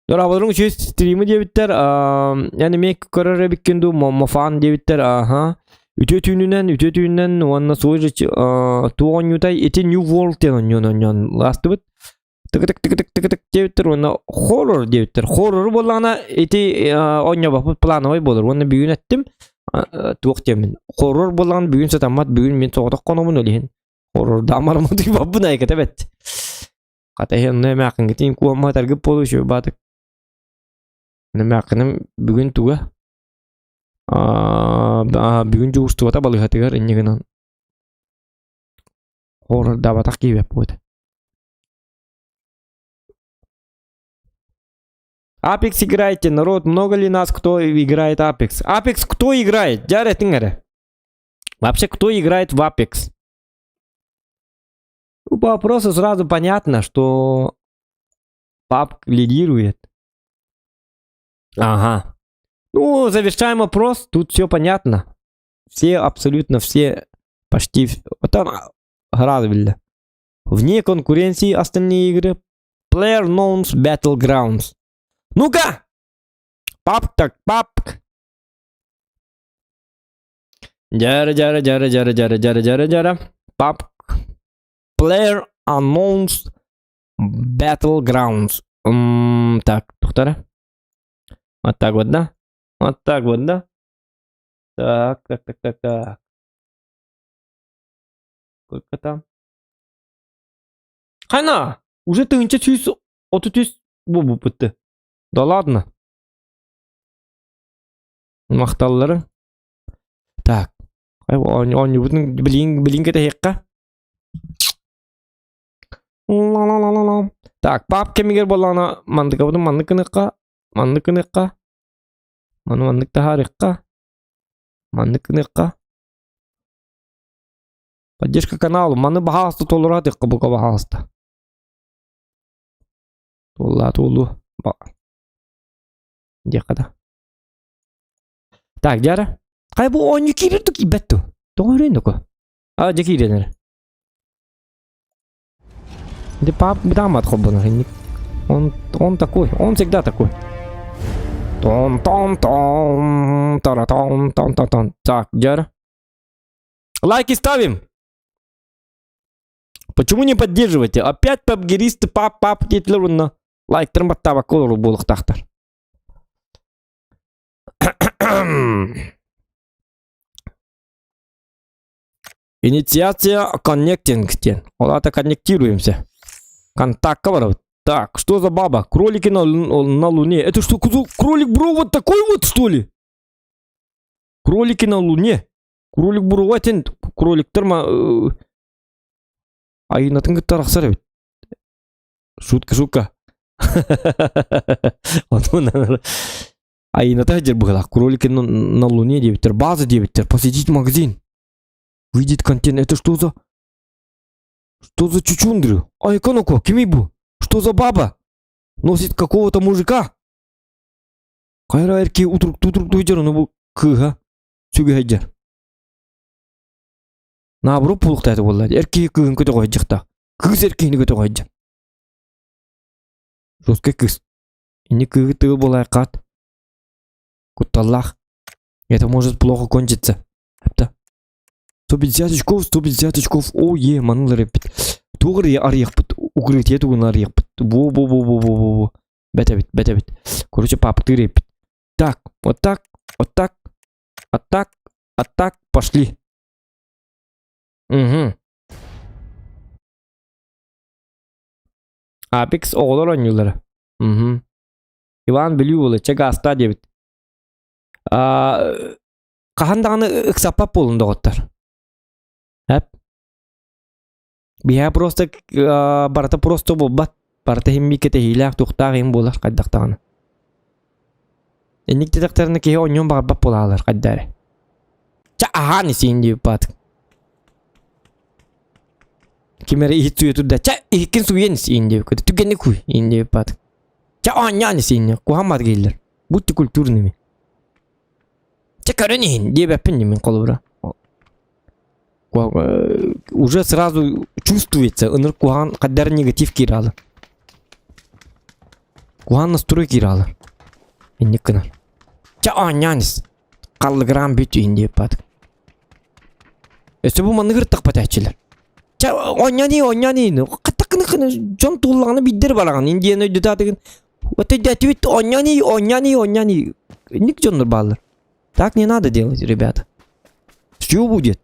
Дорооболоруҥ үчүгэй стримы диэбиттэр. Эн эмиэ көрөр эбиккин дуу, Мофан диэбиттэр. Аха. Үтүө түүнүнэн, үтүө түүнүнэн уонна суой туох оонньуутай ити New World диэн оонньуон оонньоон астыбыт. Тык тык тык тык тык диэбиттэр уонна хоррор диэбиттэр. Хоррору буоллаҕына ити оонньообоппут плановай буолар. Уонна бүгүн эттим. Туох диэммин. Хоррор буоллаҕына бүгүн сатаммат, бүгүн мин соҕотох хономун ол иһин. Хоррордаамарым утуйбаппын айката бэт. Хата иһин онно эмээххиҥҥитин куомма таргып буолуо үчүгэй баатык. Эмээххиним бүгүн туга? Бүгүн дьуурстубата балыыһатыгар инньэ гынан хоррордаабатах киһи буолбут. Apex играете, народ, много ли нас, кто играет Apex? Apex кто играет? Дьэ этиҥ эрэ. Вообще, кто играет в Apex? Ну, по вопросу сразу понятно, что PUBG лидирует. Ага. Ну, завершаем опрос. Тут все понятно. Все, абсолютно все, почти... Вот там грабили. Вне конкуренции остальные игры. PlayerUnknown's Battlegrounds. Ну-ка! PUBG так PUBG. Дьара, дьара, дьара, дьара, дьара, дьара, дьара, дьара. PUBG. PlayerUnknown's Battlegrounds. М, так, доктора. Вот так вот, да? Вот так вот, да? Так, так, так, так, так. Сколько там? Хана! Уже 1133 буолбуппут. Да ладно. Махталлары. Так. Оонньуубутун билигин билигин кэтэһиэххэ. Ла-ла-ла-ла-ла. Так, PUBG кэмигэр буоллаҕына мандыкабытын маннык гыныахха, маннык гыныахха, маны маннык таһаарыахха, маннык гыныахха. Поддержка каналу. Маны баһаалыста толораатыахха бука баһаалыста. Туоллаа туолуо. Диэххэ да. Так, дьара. Хайа бу оонньуу киирэр ду киирбэт ду? Тоҕо өрөйн доку? А, дьэ киирэн эрэ. Де пап бытаамат холбонор инник. Он, он такой, он всегда такой. Тон тон тон тара тон тон тон тон. Так, дьара. Лайки ставим! Почему не поддерживаете? Опять пабгеристы пап пап диэтилэр уонна лайктарын баттаабакка олорор буолуохтаахтар. Инициация connecting диэн. Ол аата коннектируемся. Контактка барабыт. Так, что за баба? Кролики на, на луне. Это что, кролик бро вот такой вот, что ли? Кролики на луне. Кролик бро этин кроликтар ма айынатын кытта арахсар эбит. Шутка, шутка. Айыната сылдьар быһыылаах. Кролики на, на луне диэбиттэр, база диэбиттэр. Посетить магазин. Видеть контент. Это что за... Что за чучундры? Ай, Коноко, кимий бу? Что за баба? Носит какого-то мужика. Хайра эрки утуруктуу утуруктуу сылдьар, ону бу кыыһа сүгэ сылдьар. Наоборот буолуохтаах буолла. Эр киһи кыыһын көтөҕө сылдьыахтаах. Кыыс эр киһини көтөҕө сылдьар. Жесткай кыыс. Ини кыыһы тыыл буолаайхаат. Кутталлаах. Это может плохо кончиться. Эптэ. 150 очков, 150 очков. О, е, манылар эппит. Туох арыйахпыт? Укрытие тугун арыйахпыт. Во-во-во-во-во-во. Бэт эбит, бэт эбит. Короче, паптыыр эппит. Так, вот так, вот так, вот так, вот так, пошли. Угу. Apex оҕолор оонньууллара. Угу. Иван Бүлүү уола, чэ гаастаа диэбит. Хаһан даҕаны ыксаппат буолун доҕоттор. Эп. Биһээ просто барыта просто буолбат. Барыта иһин кэтэһиилээх туохтаах иһин буолар хайдах даҕаны. Инник диэтэхтэринэ киһи оонньуон баҕарбат буолаалар хайда эрэ. Чэ аһаан исиин диэбит баатык. Ким эрэ иһит сууйа турда. Чэ иһиккин сууйан исиин диэбит. Түгэнник куй иин диэбит баатык. Чэ оонньоон исиин куһаҕан киһилэр. Будьте культурными. Чэ көрөн иһин диэбэппин мин холобура. Уже сразу чувствуется ыныр куһаҕан хайдах негатив киирэ Куһаҕан настрой киирэ Инник гынар. Чэ оонньоон ис. Халлыгыраан бүт иһин диэбит Өссө бу маннык ыртахпат ээччилэр. Чэ оонньоон ии оонньоон ии хаттаккыны дьон тууллаҕына биирдэр бараҕын индияны өйдөтаатыгын вот өйдөөтүбүт оонньоон ии оонньоон ии оонньоон ии инник дьоннор бааллар. Так не надо делать, ребята. Все будет.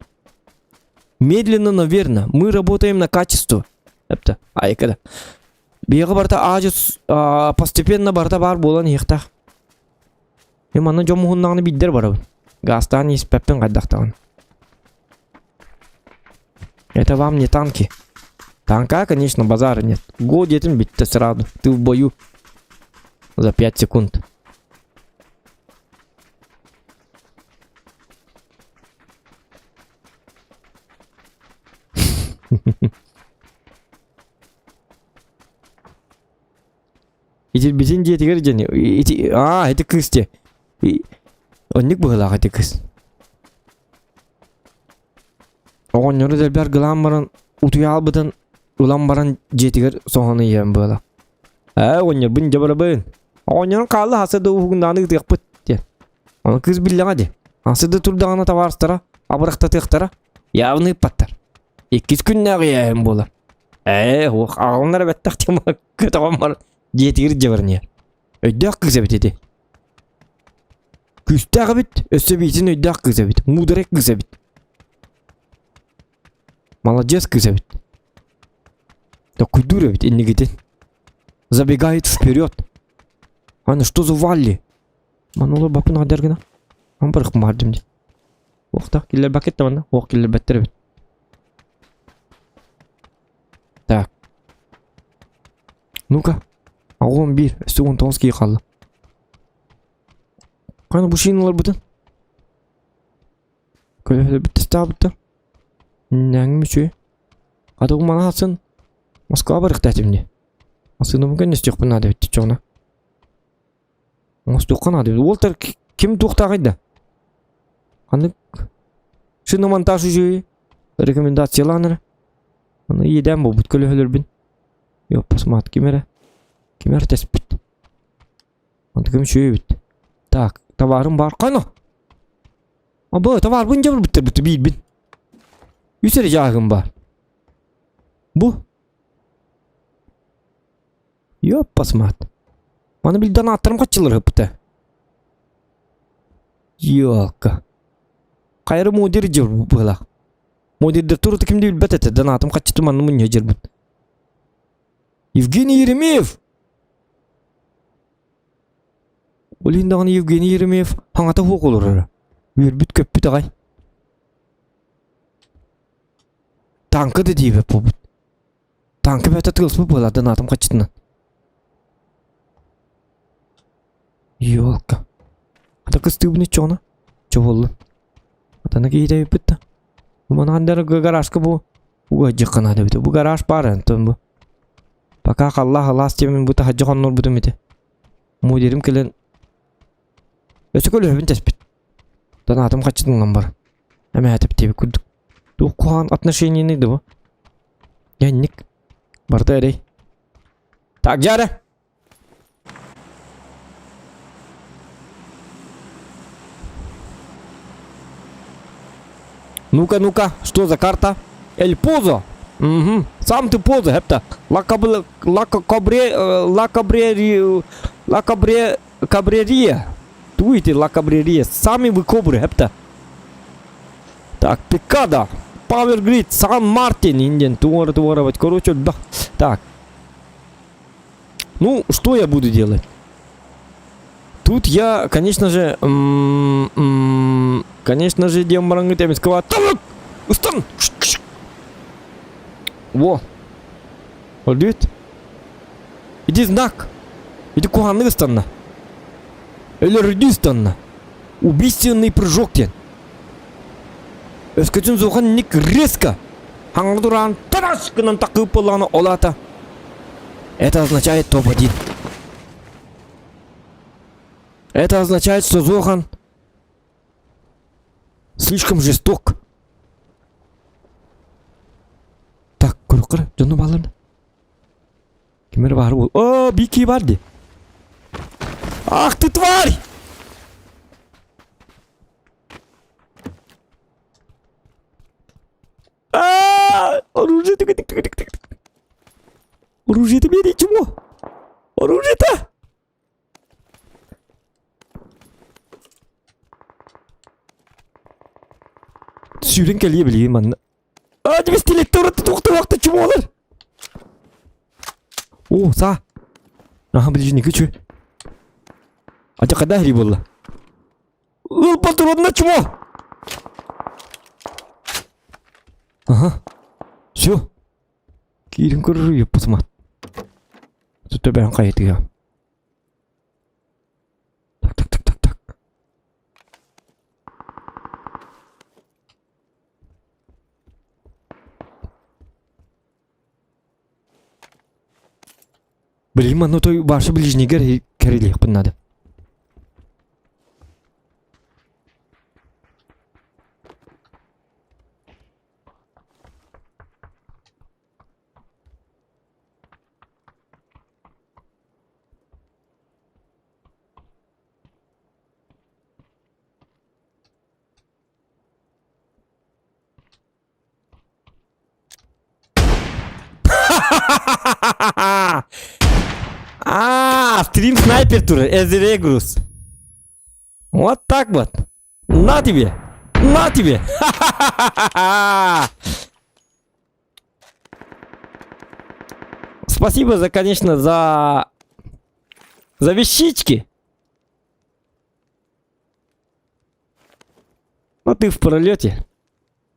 Медленно, но верно. Мы работаем на качество. Эпта, айкада. Биһиги барыта аадьыс постепенно барыта баар буолан иһиэхтээх. Мин манна дьон муһуннаҕына биирдэр барабын. Гаастаан испэппин хайдахтаҕын. Это вам не танки. Танка, конечно, базара нет. Го диэтим бүттэ сразу. Ты в бою. За 5 секунд. Итирбитин дьиэтигэр дьэн ити аа ити кыыс дьэ оннук быһыылаах ити кыыс. Оҕонньору дэлби аргылаан баран утуйа хаалбытын ылан баран дьиэтигэр соһон иһэн быһыылаах. Ээ оҕонньорбун дьэ барабын. Оҕонньорун хаалла хаса да уһугуннааны ыытыахпыт диэн. Аны кыыс биллэҕэ дии. Хаса да турдаҕына табаарыстара абырахтатыахтара. Явно ыыппаттар. Иккис күннээҕи иэһин буолар. Ээ, уох, аҕалынар эбэттэх тема көтөҕөн баран дьиэтигэр дьабарыньар. Өйдөөх кыыс эбит ити. Күүстээх эбит, өссө биитин өйдөөх кыыс эбит, муударай кыыс эбит. Маладьыас кыыс эбит. Токуйдуур эбит иннигитин. Забегает вперед. Аны что за валли? Манулар бапын адар гына. Ан барых мардым ди. Уохтаах киллэрбэккит да манна. Уох киллэрбэттэр эбит. Так. Ну-ка. 11, өссө 19 киһи хаалла. Хана бу шиналарбытын? Көлөһөлөрбүт тастаабыттар. Нээҥим үчүгэй. Хата бу маны атын Москва барыахтаатым дии. Массыынабын көннөстүөхпүн наада эбит чоҕуна. Оҥостуохха наада эбит. Уолтар ким туохтааҕый да? Ханнык шиномонтаж үчүгэй рекомендациялаан эрэ. Аны иэдээн буолбут көлөһөлөрбүн. Ёппасмаат ким эрэ ким эрэ тэспит. Онтукум үчүгэй эбит. Так, товарым баар. Хана? Абы, товарбын дьабырбыттар буту биирбин. Үс эрэ дьааһыгым баар. Бу. Ёппасмаат. Маны билден ааттарым хаччылар ыппыта. Ёлка. Хайры модер жыр быһылаах. Модердер турута ким да билбэт этэ. Донатым хаччыты манны мунньа жырбын. Евгений Еремеев! Ол иһин даҕаны Евгений Еремеев хаҥата суох олороро. Үөрбүт-көппүт аҕай. Танка да диэбэт буолбут. Танка бэйэтэ тыалспыт буолар донатым хаччытынан. Ёлка. Ата кыстыыбын иччоҕуна. Чо буоллун. Атана киһитэ эбиппит да. Манахан гаражка бу угайдьахха наада эбит. Бу гараж баар онтон бу. Пока халлаах алаас диэмин бу таһырдьа хоннорбутум ити. Мудерим кэлэн өссө көлөһөбүн тэспит. Донатым хаччытын ылан баран. Эмэһэтип диэбит курдук. Туох куһаҕан отношениены да бу? Янник. Барыта эрэй. Так, дьара! Ну-ка, ну-ка, что за карта? Эль Позо. Угу. Сам ты Позо, это. Ла Кабре, Ла Кабре, Ла Кабре, Ла Кабре, Кабрерия. Туите Ла Кабрерия. Сами вы кобры, это. Так, Пикада. Power Grid, Сан Мартин, Индиан, туора, туора, короче, да. Так. Ну, что я буду делать? Тут я, конечно же, конечно же, диэн бараҥҥыт эмискэ Ыстан! Во! Өлбүт. Иди знак! Иди куһаҕаннык ыстанна. Өлөрүрдүү ыстанна. Убийственный прыжок диэн. Өскөтүн Зохан ник резко хаҥа тураан тарас гынан такыып буоллаҕына ол аата это означает топ-1. Это означает, что Зохан слишком жесток. Так, көрө дьону баалар. Ким эрэ баар буол. О, Бики бар дии. Ах ты тварь! А, оружие тык тык тык тык тык. Оружие-то бери, чего? Оружие-то! Сүүрэн кэлиэ билигин манна. А, пистолетте ураты туохта чумолар. О, са. Ага, ближний күчү. А ты когда гри было? Ыл патронна чмо. Ага. Все. Киирин көрөр ёппутума. Төбөһөн хайытыга. Так, так, так, так, так. Блин, манна той ваша ближнигер кэрилиэхпин надо. А, стрим снайпер тур, Эзерегрус. Вот так вот. На тебе! На тебе! Спасибо за, конечно, за... За вещички. Но ты в пролете.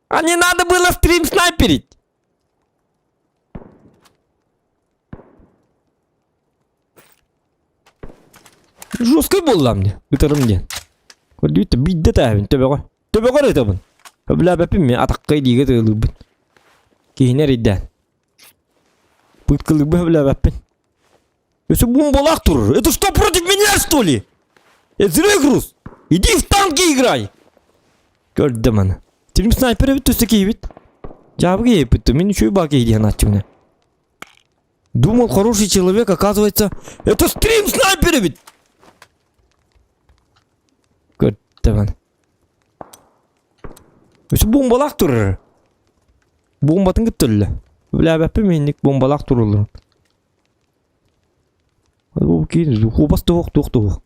А не надо было стрим снайперить! Жесткой буолла мне. Ытарым диэн. Көрдүүт биирдэ тээбин төбөҕө. Төбөҕөр ытабын. Өбүлээбэппин мен атахха илиигэ тыалыыбын. Киһини эрийдээн. Пыткалыырбын өбүлээбэппин. Өссө бомбалаах турар. Это что, против меня, что ли? Эзрегрус! Иди в танки играй! Көрдүм аны. Тим снайпер эбит өссө киһибит. Дьаабы киһиппит. Мин үчүгэй баа киһи диэн ааччыбын. Думал, хороший человек, оказывается, это стрим снайпер эбит! Көрдүм аны. Өссө бомбалаах турар. Бомбатын кытта өллө. Билээбэппин минник бомбалаах туруллун. Ол киин куобас туох туох туох.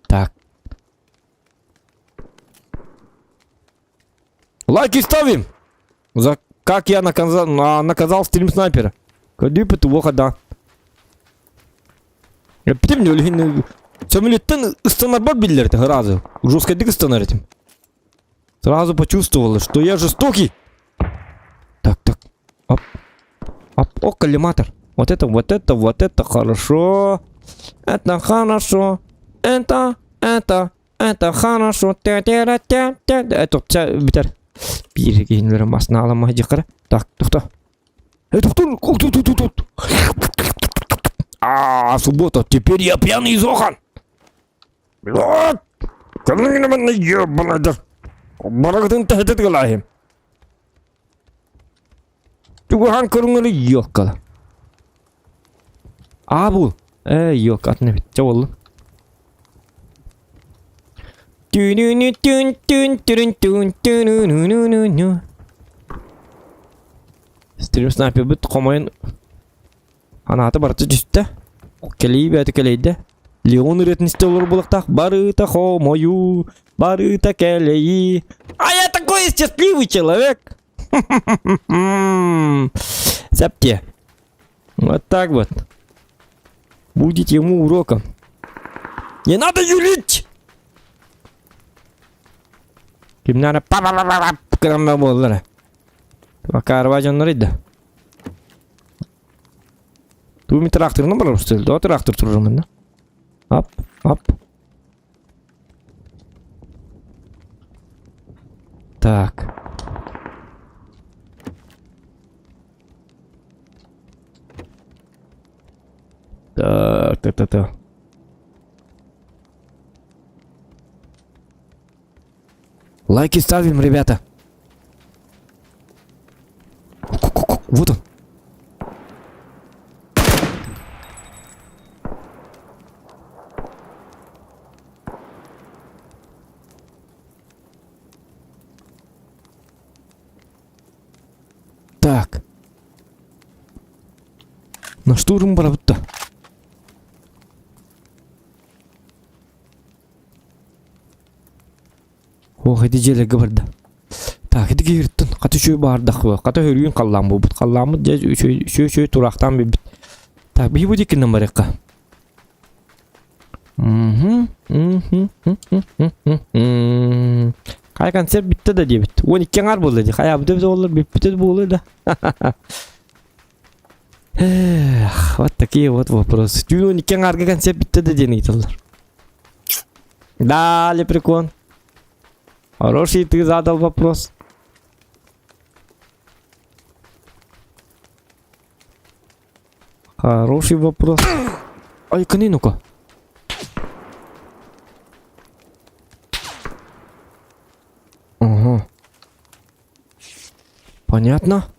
Так. Лайки ставим! За как я наказал, на, наказал стрим снайпера. Кадипы туоха да. Эппитим өлүһүн сөмөлүттэн ыстанарбар биллэрдэ сразу. Жесткайдык ыстанар этим. Сразу почувствовала, что я жестокий. Так, так. Оп. Оп. О, коллиматор. Вот это, вот это, вот это хорошо. Это хорошо. Это, это, это хорошо. Тя-тя-ра-тя-тя. Это бүтэр. Биир киһинилэрэ маснаалама дьахара. Так, тохто. Э, тохто, тут, тут, тут, тут. А, суббота, теперь я пьяный Зохан. Барагытын тэһитит гылаһым. Тугухан көрүҥҥүлү ёккала. Аа бул. Э, ёк, атын эбит. Чэ боллун. Түнүнү түн түн түрүн түн түнүнүнүнү. Стрим снайпербит хомойон Анаата барыта түстэ. Кэлии бэйэтэ кэлэйдэ. Леон ырыатын истэ олорор буолуохтаах. Барыта хомойуу, барыта кэлэйии. А я такой счастливый человек! Сәпте. Вот так вот. Будет ему уроком. Не надо юлить! Кимнара па па па па грамма буоллара. Макарова дьоннор да. Тугу тракторынан барар До трактор турар да. Ап, ап. Так. Так, так, так, так. Лайки ставим, ребята. Вот он. Так. На штурм барабытта. Ох, ити дьиэлэргэ барда. Так, ити киһиртэн хата үчүгэй баардах хата хөрүүн халлаан буолбут. Халлааммыт дьэ үчүгэй үчүгэй үчүгэй тураахтаан билбит. Так, биһи бу диэкинэн барыахха. Хайа концерт бүттэ да диэбит. 12 аҥаар буолла дии. Хайа бүттэ буоллар бүппүтэ буолуо да. Эх, вот такие вот вопросы. Түүн 12 аҥаарга концерт бүттэ да диэн ыйыталлар. Да, лепрекон. Хороший ты задал вопрос. Хороший вопрос. Ай, кыны ну-ка. Ага. Понятно.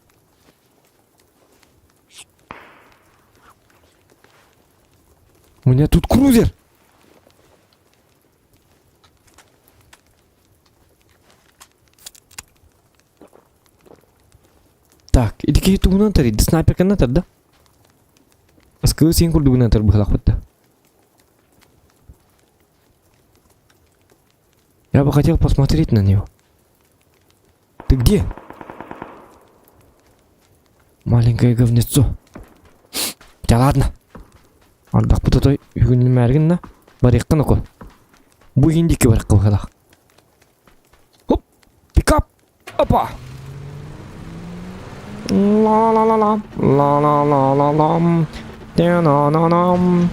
У меня тут крузер. Так, ити киһи тугунан тарыйды? Снайперканан тарда? Аскыы син курдугунан тарбыһалахпыт да. Я бы хотел посмотреть на него. Ты где? Маленькое говнецо. Да ладно. Ардахпыт отой үгүннүмээргин на. Барыаххын око. Бу иһин диэки барыахха быһалаах. Хоп! Пикап! Опа! Ла-ла-ла-ла, ла-ла-ла-ла-лам, на-на-нам,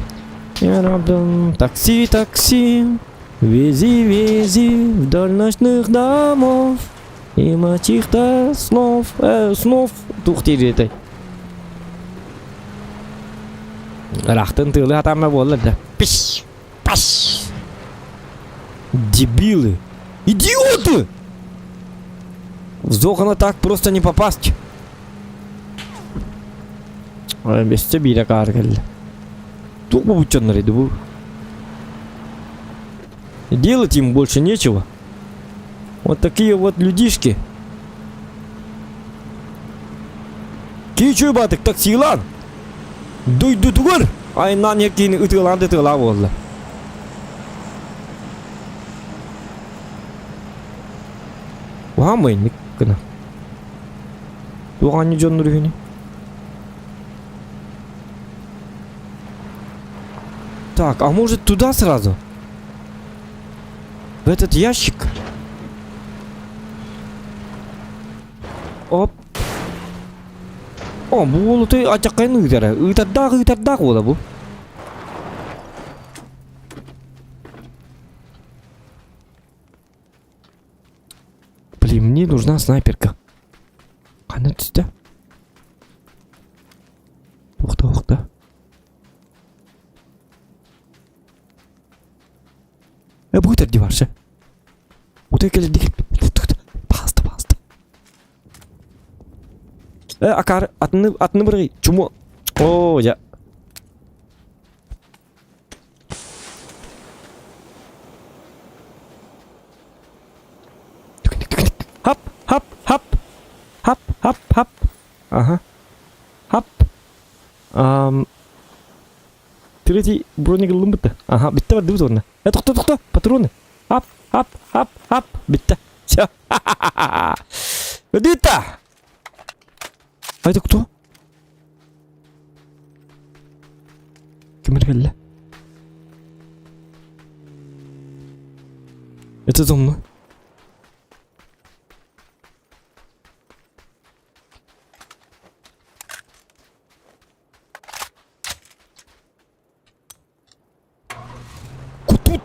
Такси, такси, вези, вези вдоль ночных домов и чьих-то снов, снов тух диэтэй. Ырахтын тыалы атаама буолла да. Пиш! Паш! Дебилы! Идиоты! В Зохана так просто не попасть. Ой, бесте биирэ каар кэллэ. Туох бу edi bu? Делать им больше нечего. Вот такие вот людишки. Кичүү батык таксилар. Дойдутугар айнан якини ытыалаан да ытыалаа буолла. Уһаамайник гына. Туох анньы дьоннор үһүнүй? Так, а может туда сразу? В этот ящик? Оп. О, бу уолу ты ачаккайын ыытара. Ыытардаах ыытардаах уола бу. Блин, мне нужна снайперка. Ханна түстэ? Ухта, ухта. Э, бу дии баршы. Утуй кэлэрдик. Паста, паста. Э, акар, атыны, атыны бырый. Чумо. О, я. Хап, хап, хап. Хап, хап, хап. Ага. Хап. Ам... Третий броник ыллым бытта. Ага, битте бар дыбыт уонна. Э, тохто, тохто, патроны. Ап, ап, ап, ап, битте. Все. Өдүтта! А это кто? Ким кэллэ? Это за мной. Кутут!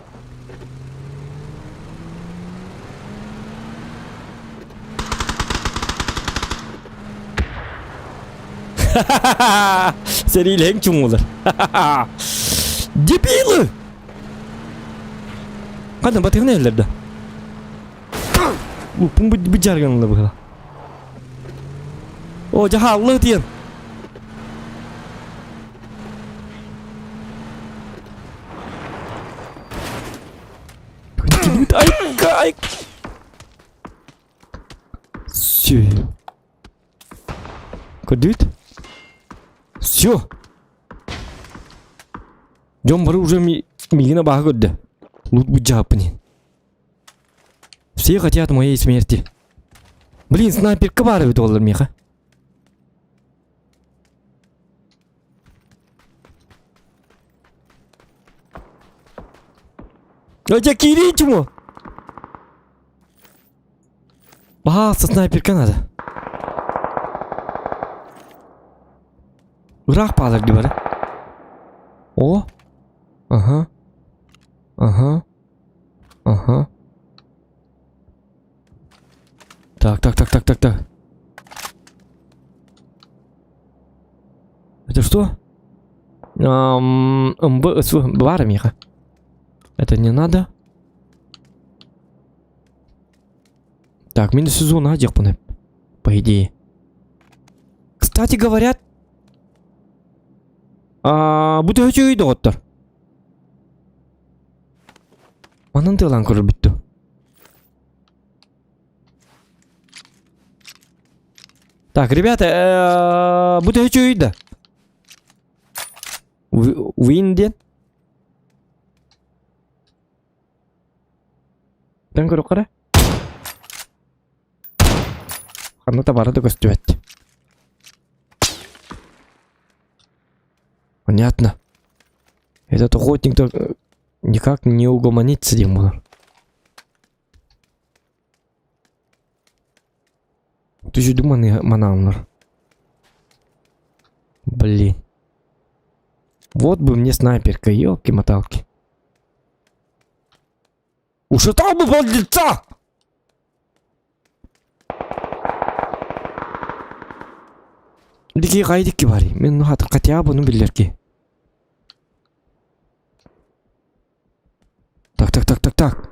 Сэриилэһиҥ чуҥулар. Дебилы! Ханна батыгын эллэр да? Луппун быдьарганылла быһыла. О, дьаһааллы ытыйан. Ай, ай. Все. Көрдүт? Все. Дьон бары уже мигина баһа көрдө. Лут быдьааппын. Все хотят моей смерти. Блин, снайперка баар эбит уоллар миэхэ. Дьэ киирии чмо! Баһаалыста снайперка надо. Ыраах баалар дии бары. О! Ага. Ага. Ага. Так, так, так, так, так, так. Это что? МБ, баар миэхэ. Это не надо. Так, мин сезона диэхпин по идее. Кстати говорят, а, бу төһө үчүгэй доҕоттор. Манан тыалаан көрөрбүт дуу? Так, ребята, э, бу төһө үчүгэй да? Win диэн. Тэн көрүөххэ эрэ. Ханна да бара да көстүбэт. Понятно. Этот охотник так э, никак не угомонится, диэн буолар. Түжүдүк манааннар. Блин. Вот бы мне снайперка, елки-моталки. Ушатал бы подлеца! Дики хайдики бари. Мен хатыр хотя бы ну биллерки. Так, так, так, так, так.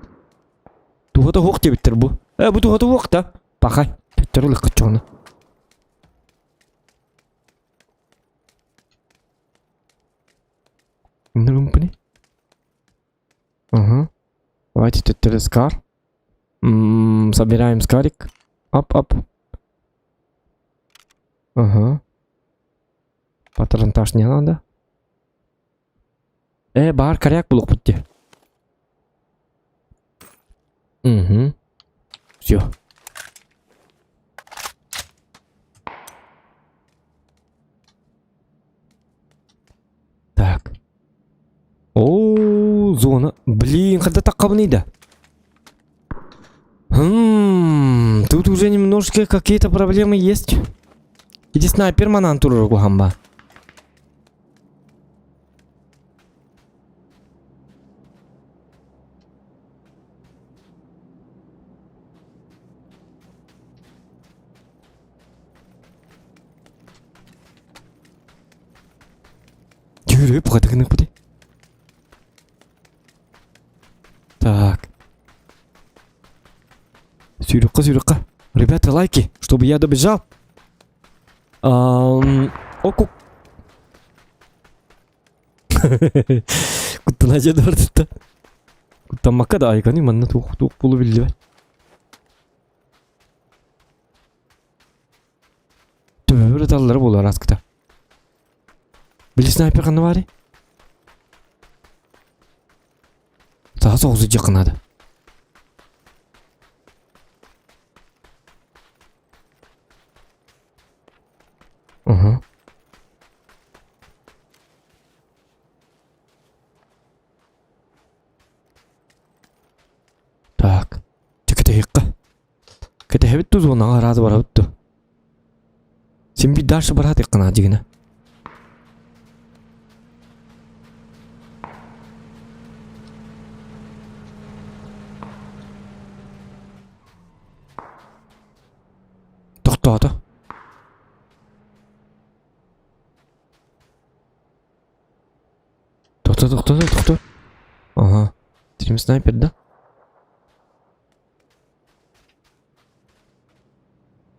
Туһата суох диэбиттэр бу. Э, бу туһата суох да. Пахай. Төттөрү ылык чоҕуна. Нырымпыны. Ага. Давайте төттөрү скар. М -м, собираем скарик. Ап, ап. Ага. Патронтаж не надо. Э, баар коряк булуохпут дии. Угу. Все. Так. О, зона. Блин, когда так да? Хм, тут уже немножко какие-то проблемы есть. Иди снайпер манан турар куһамба. Түөрү бухатыгыныхпыт. Так. Сүүрүөххэ, сүүрүөххэ. Ребята, лайки, чтобы я добежал. Ам, Оку. Куттана дьэ барда. Куттаммакка да айканы манна туох туох буолу биллибэт. Төбөбөр ыталлара буолар аскыта. Били снайпер ханна баарый? Саха соҕус дьиэххэ наада. Угу. Так. Чэ кэтэһиэххэ. Кэтэһэбит дуу зонаҕа араас барабыт дуу. Син биир дальше бараатыахха наада дьигинэ. Тохтоото. Тохто, тохто, тохто. Ага. Трим снайпер, да?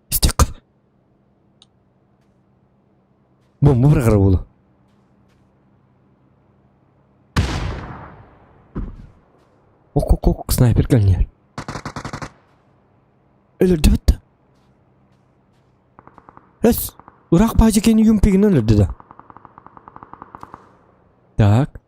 Истиэххэ. Бомба быраҕара буолуо. Ок, ок, ок, снайпер кэлниэр. Өлөрдүбүт да. Эс, ыраах баадьы кини юмпигин өлөрдү да. Так.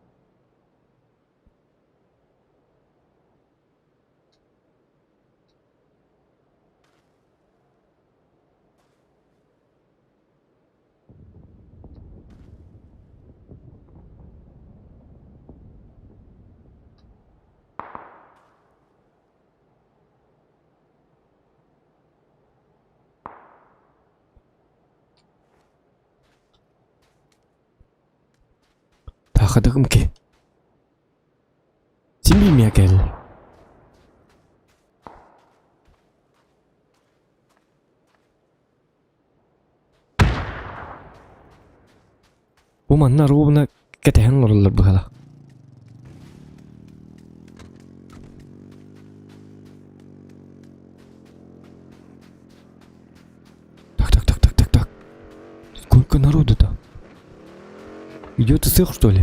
Хадыгым ки. Син билмия кэл. Бу манна ровно кэтэһэн олороллор быһалаах. Так, так, так, так, так, так. Сколько народу-то? Идет и цех, что ли?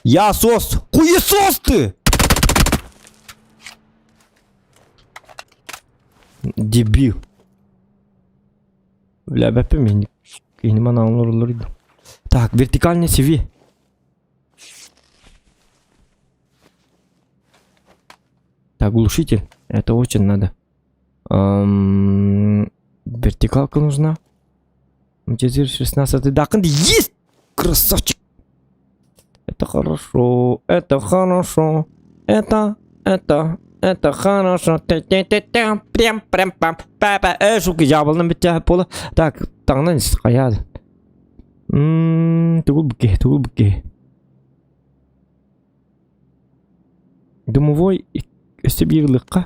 Я сос! Хуесос ты! Дебил. Бля, бэппин Киһини манаан олороллор Так, вертикальный CV. Так, глушитель. Это очень надо. Эм, вертикалка нужна. Мтезир 16 дакын есть! Красавчик! Это хорошо, это хорошо, это, это, это хорошо. Те-те-те-те, прям, прям, пам, па па Э, сука, дьяволным бүттэ пола. Так, таҥнан хайаад. Ммм, тугул букке, тугул букке. Дымовой өссө биир ылыахха.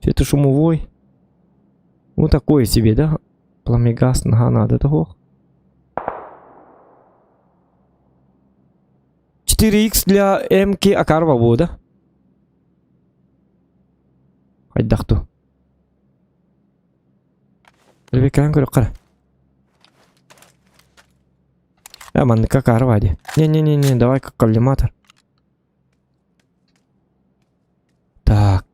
Светошумовой. Ну такое себе, да? Пламегаз наһаа наада тоһуох. 4Х для МК Акарва буо да? Хайдах ту? Ребеккаан көрөххө. Э, манныка Акарова дии. Не-не-не-не, давай как коллиматор. Так.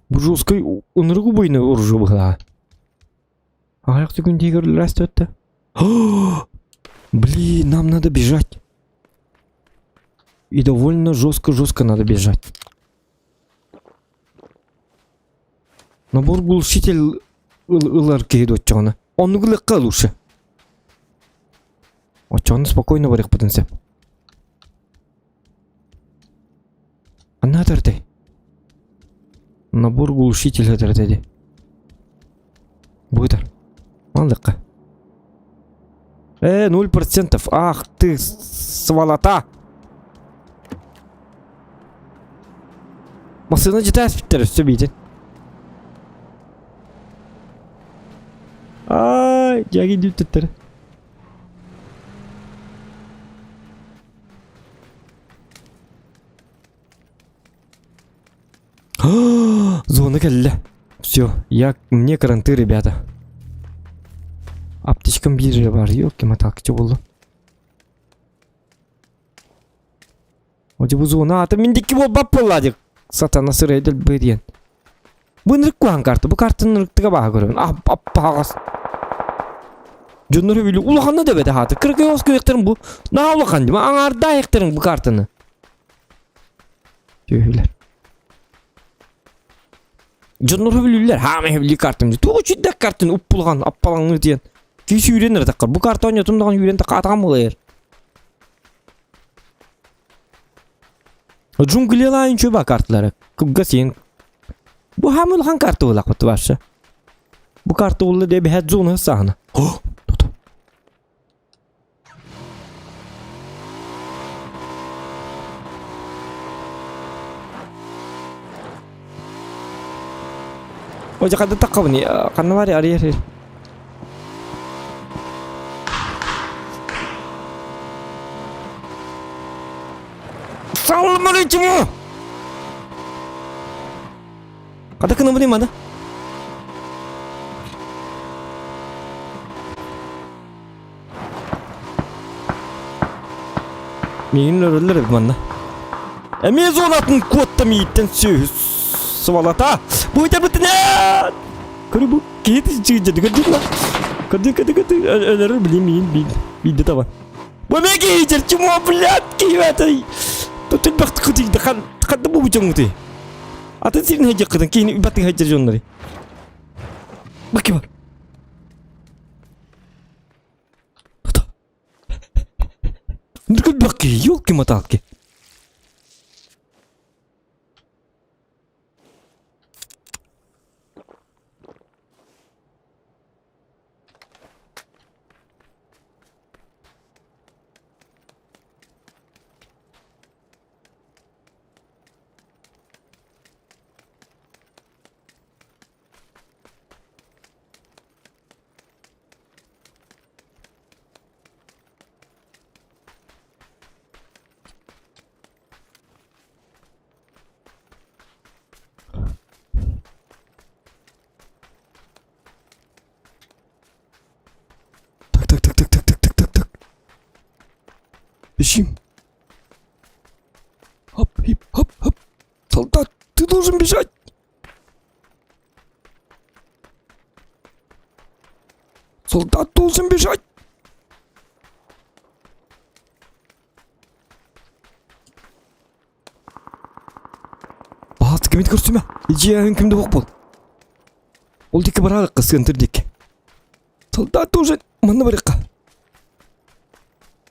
Бу жесткой ынырык убойный оружие быһылаа. Аяқ түгін өтті. Блин, нам надо бежать. И довольно жестко-жестко надо бежать. Набор глушитель ылар киһи оччоҕуна. Оннук ылыахха лучше. Оччоҕуна спокойно барыахпытын сөп. Ханна ытартай? Набор глушитель ытартай дии. Бу ытар. Маллыкка. Э, 0%. Ах ты, сволота! Массыына дьиэ эспиттэр өссө биитин. Ай, дьиэги дүттүттэр. Зона кэллэ. Все, я мне кранты, ребята. Аптечкам биир бар, ёлки-моталки, чё буллум? Одь бу зона аты миндики буолбат буолла дик. Сатана сырайдыл бы диэн. Бу ынырык куһаҕан карта. Бу картаны ынырыктыга бааһа көрөбүн. Аппаҕас. Дьоннор өбүлү улаханна да эбэтэ хааты. Кыракый оҕус көрүөхтэрин бу. Наһаа улахан дим. Аҥаардаах иэхтэрин бу картаны. Түөһүлэр. Дьоннор өбүлүүллэр. Хаама өбүлүү картам. Туох үчүйдэх картаны уппулахан аппалаҥныы диэн. Киһи сүүрэн эрэ таххар. Бу карта оонньотум даҕаны үүрэн тахха атаҕам буолайар. Джунглилаан үчүгэй карталара. Кылгас иһин. Бу хаамыы улахан карта буолаахпыт вообще. Бу карта буолла диэ биһэт зона саана. О, тут. О, дьэ ханна таххабыный? Ханна баарый арыйар Салманы чему? Хата кынабыный мана? Миигин өлөрөллөр эбит манна. Эмиэ зонатын куотта мииттэн сүөһү свалата. Бу бытына! Көрү бу киһи чыгыдьады көрдүк ла. Көрдүк көрдүк көрдүк өлөрөр билим миин биир биирдэ таба. Бу эмиэ киһи чмо блядь киһи этэй. Тут элбэхтик кытыйда хан ханна бу бучоҥҥутуй. Атын сирин хайдьаххытын киһини баттыҥ хайдьар дьоннору. Баки бар. Баки, елки-моталки. Так, так, так, так, так, так, так, так, так. Бежим. Хоп, хип, хоп, хоп. Солдат, ты должен бежать. Солдат должен бежать. Баҕас кимит көрсүмэ. Ичиэһин ким да буол. Ол диэки бараалыкка сыантыр диэки. Солдат должен манна барыахха.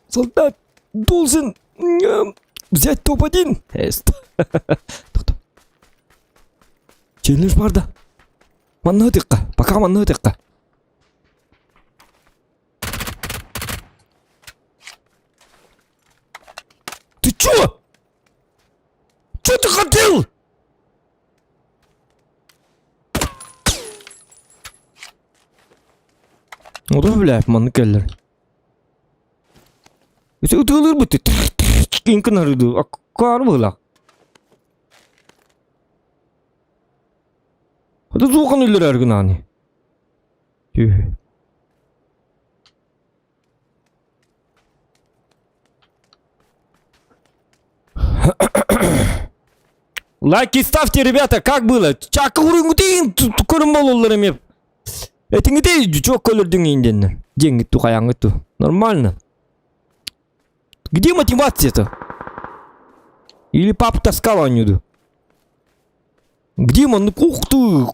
Солдат должен взять топ-1. Тоқта. Челлендж бар да. Манна ытыахха. Пока манна ытыахха. Ты чё? Чё ты хотел? Ода бля, маннык кэллэр. Өсө ытыалыыр быты. Киҥкин арыды. Аккаар быһылаах. Хата суохан өлөрөр гынааны. Түһ. Лайки ставьте, ребята, как было? Чакы урунгутин көрүн бололлар эми. Этиңити жок көлөрдүң инден. Деңгит ту каяңгыт ту. Нормально. Где мотивация-то? Или папа таскал анюду? Где man? Ух ты!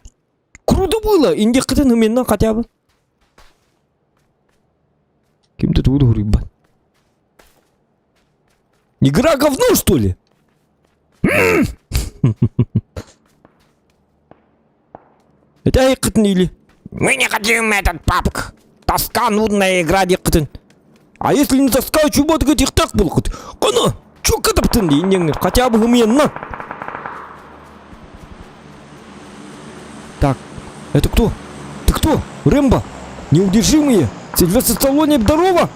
Круто было! Инде кытын менен хотя бы. Ким-то тут рыба. Игра говно, что ли? Это айкытын или? Мы не хотим этот папк. Тоска нудная игра дикытын. А если не тоска, чубот так был хоть. Кона, чё катаптын дейін хотя бы на. Так, это кто? Ты кто? Рэмбо? Неудержимые? Сильвестр Сталлоне, здорово!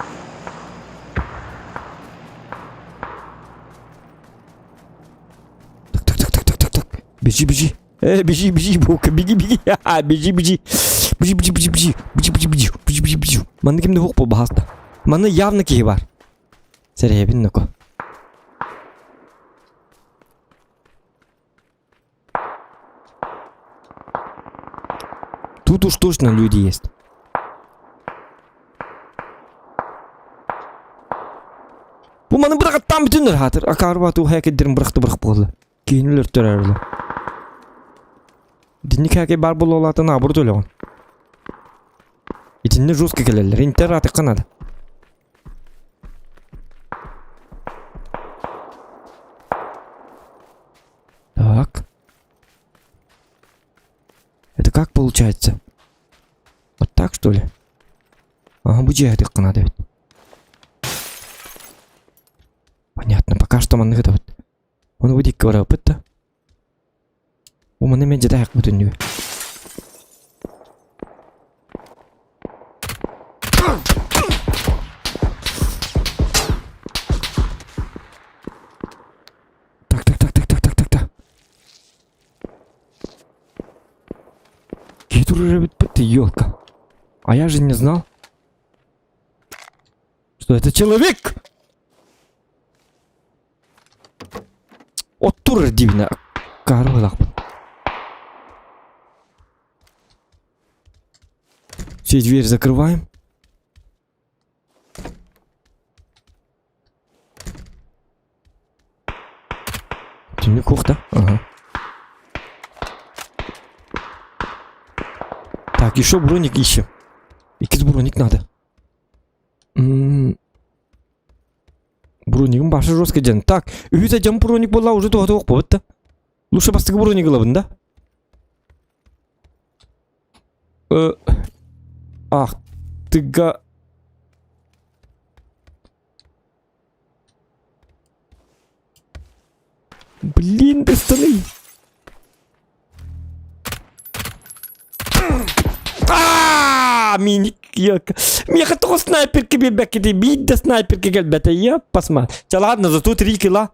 Так, так, так, так, так, так, так. Бежи, бежи. Бежи, бежи, Бука, беги, беги. Ха, бежи, бежи. Бежи, бежи, бежи, бежи. Бежи, бежи, бежи. Бежи, бежи, бежи. Манна кимде хук бу баһаста. Манна явно киһи бар. Сэрэйэбин ноко. Тут уж точно люди есть. Бу маны бырахаттан бүтүннөр хатыр. Акаарба туу хэкеддерин бырахты бырах буолла. Киһини өлөртөрөрлөр. Итинник хээкэй баар буолуолаатын аабыр төлөҕүн. Итиннэ жестко кэлэллэр. Интер аатыкка надо. Так. Это как получается? Вот так что ли? Ага, бу дьиэ надо ведь. Понятно, пока что маннык это вот. Оны бу дикки барабыт да. Бу маны мен жада бүтүннү. Так, так, так, так, так, так, так, так. Киһи ты елка. А я же не знал, что это человек! Оттур дивно. Карвалах. Все дверь закрываем. Түннүк да? Ага. Так, Так, еще броник ищем. Иккис броник надо. Бронигым башы жестко дьэн. Так, үһүс дьон броник буолла уже туһа туох буолбут да. Лучше бастакы броник ылабын да. Ах, тыга. Блин, достаный. А, миник Миэхэ тоҕо снайперка биэрбэккитий? Биир да снайперка кэлбэтэ. Я посма. Чэ ладно, зато 3 килла.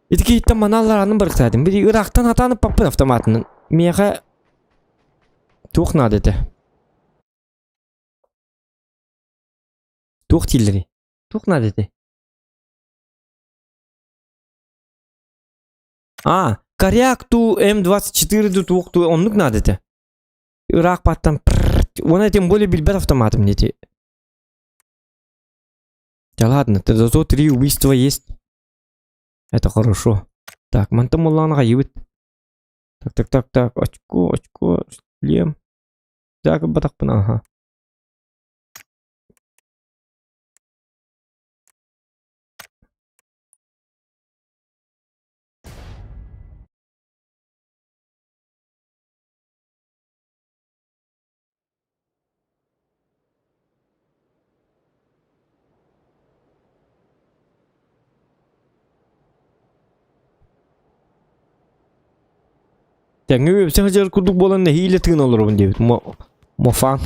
Ити киһиттэн манааллар анын барыктаатым. Били ыраахтан хатаан ыппаппын автоматынан. Миэхэ туох наада этэ? Туох дииллэрий? Туох наада этэй? А, коряк ту М24 ду туох ту оннук наада этэ. Ыраах баттан уонна тем более билбэт автоматым дети. Да ладно, ты зато три убийства есть. Это хорошо. Так, мантан муллааны хайыбыт. Так, так, так, так, очко, очко, шлем. Так, батахпын, ага. Тэҥҥэ үөпсэ сылдьар курдук буолан нэһиилэ тыын олоробун диэбит. Мофан.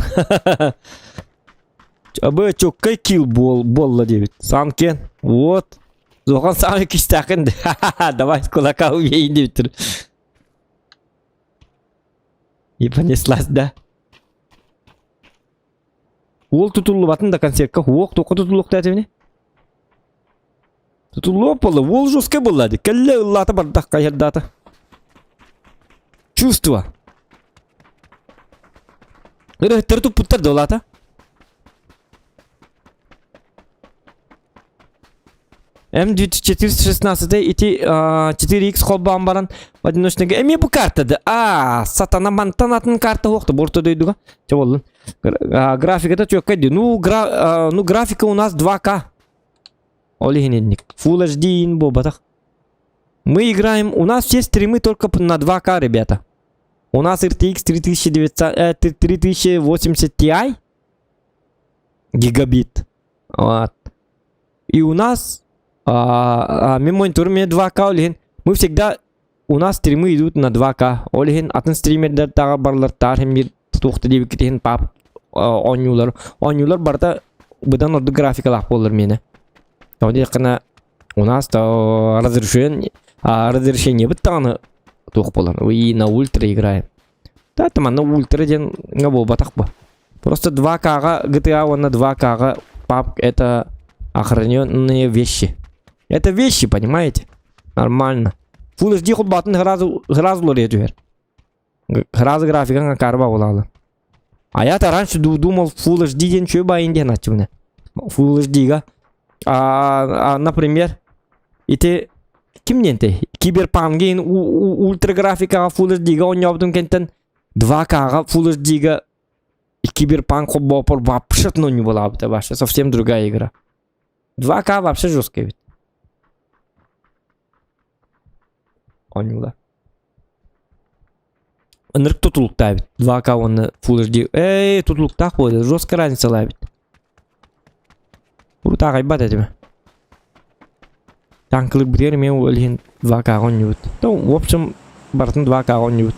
Абы чоккай килл буол буолла диэбит. Санкен. Вот. Зохан саамай кистээххин. Давай с кулака убейин диэбиттэр. И понеслась, да? Уол тутуллубатын да концертка уох туохха тутуллуохта этибини? Тутуллуох буолла, уол жесткай буолла дии. Кэллэ ыллаата бардах хайырдаата. Чувство. Ырыһыттары туппуттар да улаата. М416 ити 4X холбоон баран одиночныйга эмиэ бу карта да а сатана мантан атын карта суохта бу орто дойдуга чэ буоллун графиката чүөккэй дии ну гра ну графика у нас 2К ол иһин инник Full HD ин буолбатах мы играем у нас все стримы только на 2К ребята у нас RTX 3900 3080 Ti гигабит вот И у нас мин мониторум эмиэ 2К ол иһин мы всегда у нас стримы идут на 2К ол иһин атын стримердэр даҕа барылартаар иһин биир туохта диэбиккит иһин пап оонньуулар оонньуулар барыта быдан ордук графикалаах буоллар миэнэ тоҕо диэххинэ у нас то разрешение разрешениебыт даҕаны туох буолар и на ультра играем да там манна ультра диэн буолбатах бу Просто 2К-ҕа GTA уонна 2К-ҕа PUBG это охраненные вещи. Это вещи, понимаете? Нормально. Full HD холбоотун сразу сразу уларыйа түһэр. Сразу графикаҥа карба буолаалы. А я-то раньше думал Full HD диэн үчүгэй баайын диэн аччыбына. Full HD-га. А, например, ити ким диэнтэй? Киберпанк ультраграфикаҕа Full HD-га оонньообутум кэнтэн 2К-ҕа Full HD-га Киберпанк холбоопор вообще ну не была бы вообще совсем другая игра. 2К вообще жесткая ведь. Оонньуулар. Ынырык тутулуктаах эбит. 2К уонна Full HD. Эй, тутулуктаах буолла. Жесткая разницалаах эбит. Урут ааҕайбат этим. Танкылык эмиэ ол иһин 2К оонньуубут. Ну, в общем, барытын 2К оонньуубут.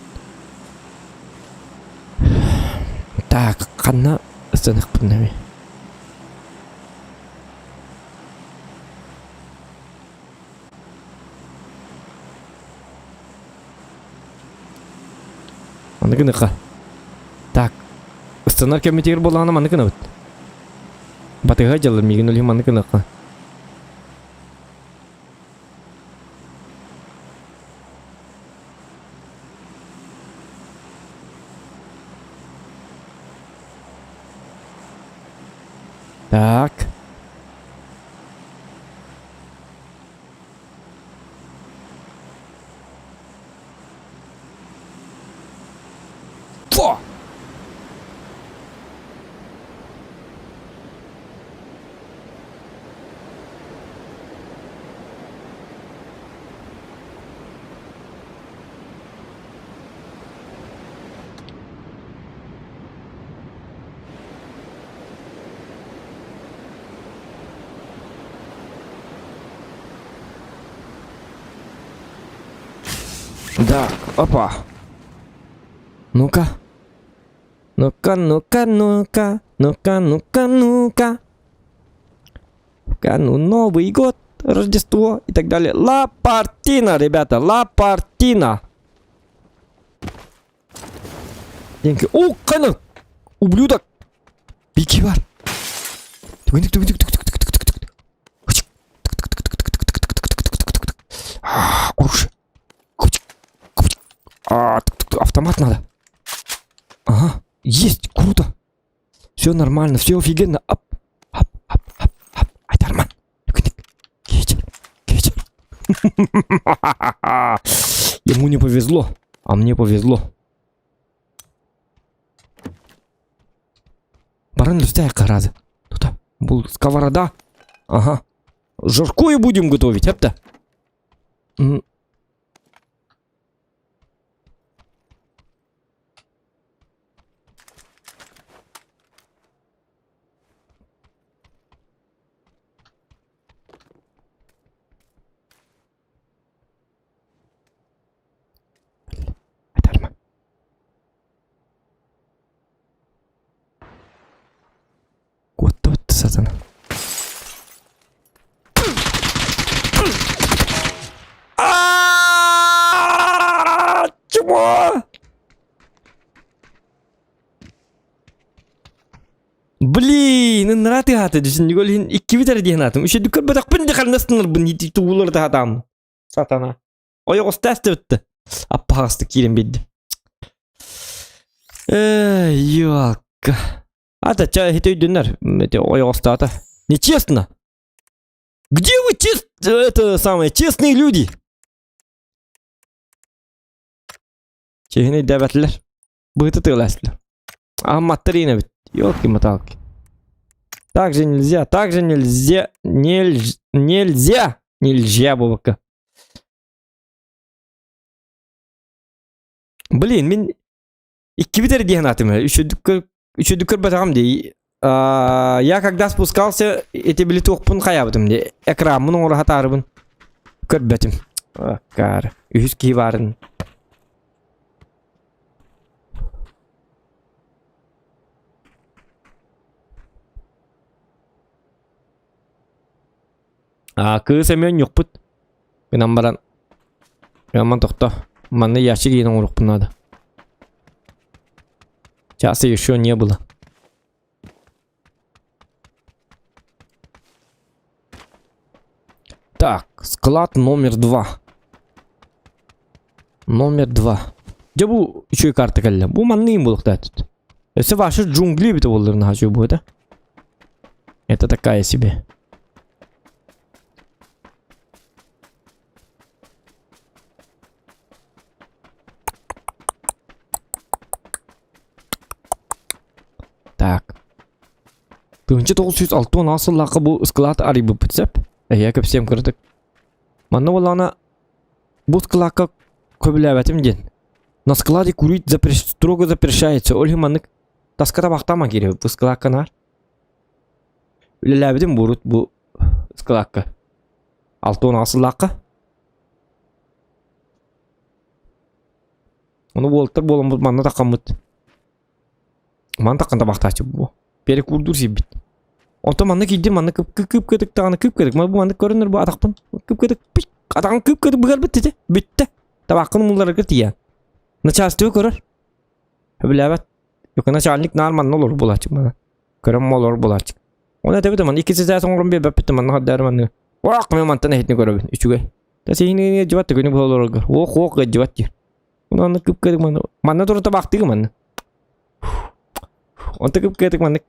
Так, ханна ыстаныахпын эми? Маннык гыныхха. Так, ыстанар кэммитигэр буоллаҕына маннык гынабыт. Батыһа дьаллар миигин ол иһин маннык гыныахха. Так. Фу! Да, опа. Ну-ка. Ну-ка, ну-ка, ну-ка, ну-ка, ну-ка, ну-ка. Ну, Новый год, Рождество и так далее. Ла Партина, ребята, Ла Партина. Деньги. О, кана! Ублюдок! Беги бар. Оружие. А, автомат надо. Ага, есть, круто. Все нормально, все офигенно. Ап, ап, ап, ап, ап. Айдарман. Вечер, вечер. Ему не повезло, а мне повезло. Баран үстэй харазы. Тута. Бұл сковорода. Ага. Жаркое будем готовить, әпті. Айтарма. Куоттабыт сатана. Чего? Блин, ыныраты хаты десин ол икки битер диэн атым. Үше дүкөр бөтөкпүн де харнастынырбын ити туулар да хатам. Сатана. Ойоҕос тәстібітті. Аппағасты киирен биэрдим. Эй, ёлка. Ата ча ити өйдөнөр. Эти ойоҕостаата. Нечестно. Где вы чест... это самое, честные люди? Чиһини дэбэтлэр. Быһыты тыылаастылар. Аһымматтар иинэбит. Ёлки-моталки. Так же нельзя, так же нельзя, нельзя, нельзя, нельзя буолбакка. Блин, мин иккибит эрэ диэн аатым үчүдүк көрбөтөҕүм дии. Я когда спускался, эти били туохпун хайаабытым дии. Экраммын оҥоро сатаарыбын көрбөтүм. Аккаары. Үһүс киһи баарын. А кыыс эмиэ онньукпут. Гынан баран Гынан тохто. Манна ящик иһин оҥоруохпун наада. Часа еще не было. Так, склад номер два. Номер два. Дьэ бу үчүгэй карта кэллэ. Бу манныйым буолуохтаах тут. Өссө ваши джунгли эбитэ буоллар наһаа үчүгэй буолуо этэ. Это такая себе. Так. 1966 сыллаахха бу склад арыйбыппыт сөп. Эһиэ кэпсиэм кыратык. Манна буоллаҕына бу склакка көбүлээбэтим диэн. На складе курить запрещ... строго запрещается. Ол иһин маннык таска табахтаама киирэбит бу склакка наар. Үлэлээбитим буурут бу склакка. 68 сыллаахха. Ону буолтар буоламмыт манна таххаммыт. Манна таххан табахтааччы бу. Перекурдуур сиэбит. Онтон манна киирдим манна кып-кытык даҕаны кып-кытык. Бу маннык көрөнөр бу атахпын кып-кытык атаҕын кып-кытык быгарбыт ити. Бүттэ. Табааххын умулларарга тиийэн. Начальство көрөр. Сөбүлээбэт. Начальник наар манна олорор буолааччы мана. Көрөн олорор буолааччы. Оны этэбит манна икки сэтээс оҥорон биэрбэппит манна хардары манна. Ох, мен мантан эһитини көрөбүн. Үчүгэй. Та сиһини дьыбат күнү быһа олорорго. Ох, ох, дьыбат диир. Онно кып-кытык манна. Манна туран табаахтыгы манна. Онто кып-кытык маннык.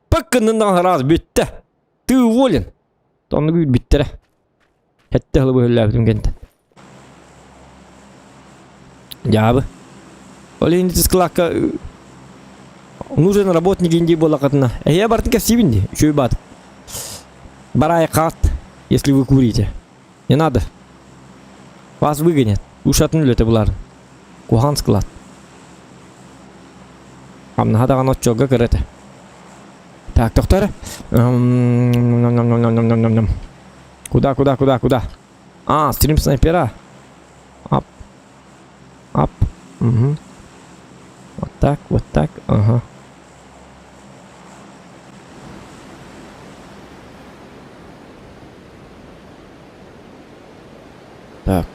Пак гыннын араас бүттэ. Ты уволен. Оннук үүрбүттэрэ. Сэттэ сылы быһыллаабытым кэнтэн. Дьаабы. Ол иһин склакка нужен работник Индии буоллаххытына. Эһиэ бартын кэпсиибин дии. Үчүгэй баат. Барай хаат, если вы курите. Не надо. Вас выгонят. Ушатын үлэтэ буларын. Куһаҕан склад. Хамнаһа даҕаны оччолго кыра этэ. Так, тохтор. Куда, куда, куда, куда? А, стрим снайпера. Ап. Угу. Вот так, вот так, ага. Так.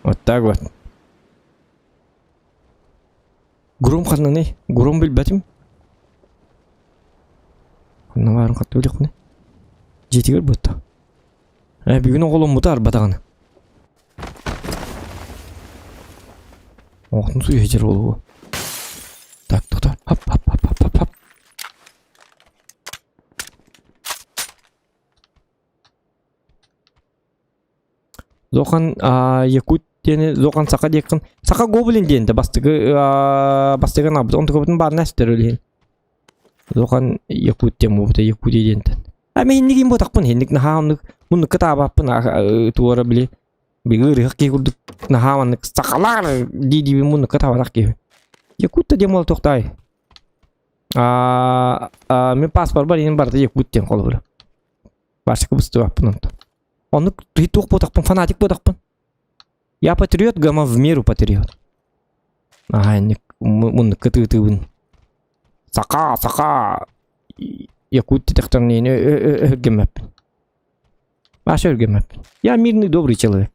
Вот так вот. Гром ханнаный? Гром билбэтим. Ханна баарын хатты билиэхпиний? Дьиэтигэр буотта. Ээ бүгүн оҕоломмута арбатаҕына. Оҕотун сууйа сылдьар буолуо. Так, тоқтоо. Хоп, хоп, хоп, хоп, хоп, хоп. Зохан Якут диэни Зохан Саха диэххин Саха Гоблин диэн да бастакы бастакы анаабыт онтукабытын баарына эстэр үлэһин Зохан Якут диэн буолбута Якутия диэнтэн а мин инникин буотахпын инник наһаа оннук муннукка таабааппын туора били биги ырыһах киһи курдук наһаа маннык сахалар дии диибин муннукка таабатах киһи Якут да диэн буола туохтаай мин паспорбар иһин барыта Якут диэн холобура Барсика быстыбаппын онтон. Оннук туох буотахпын, фанатик буотахпын. Я патриот, гама в меру патриот. Аха, инник муннук кытыытыыбын. Саха, саха, якут титехтэрниини өһүргэммэппин. Маша өһүргэммэппин. Я мирный, добрый человек.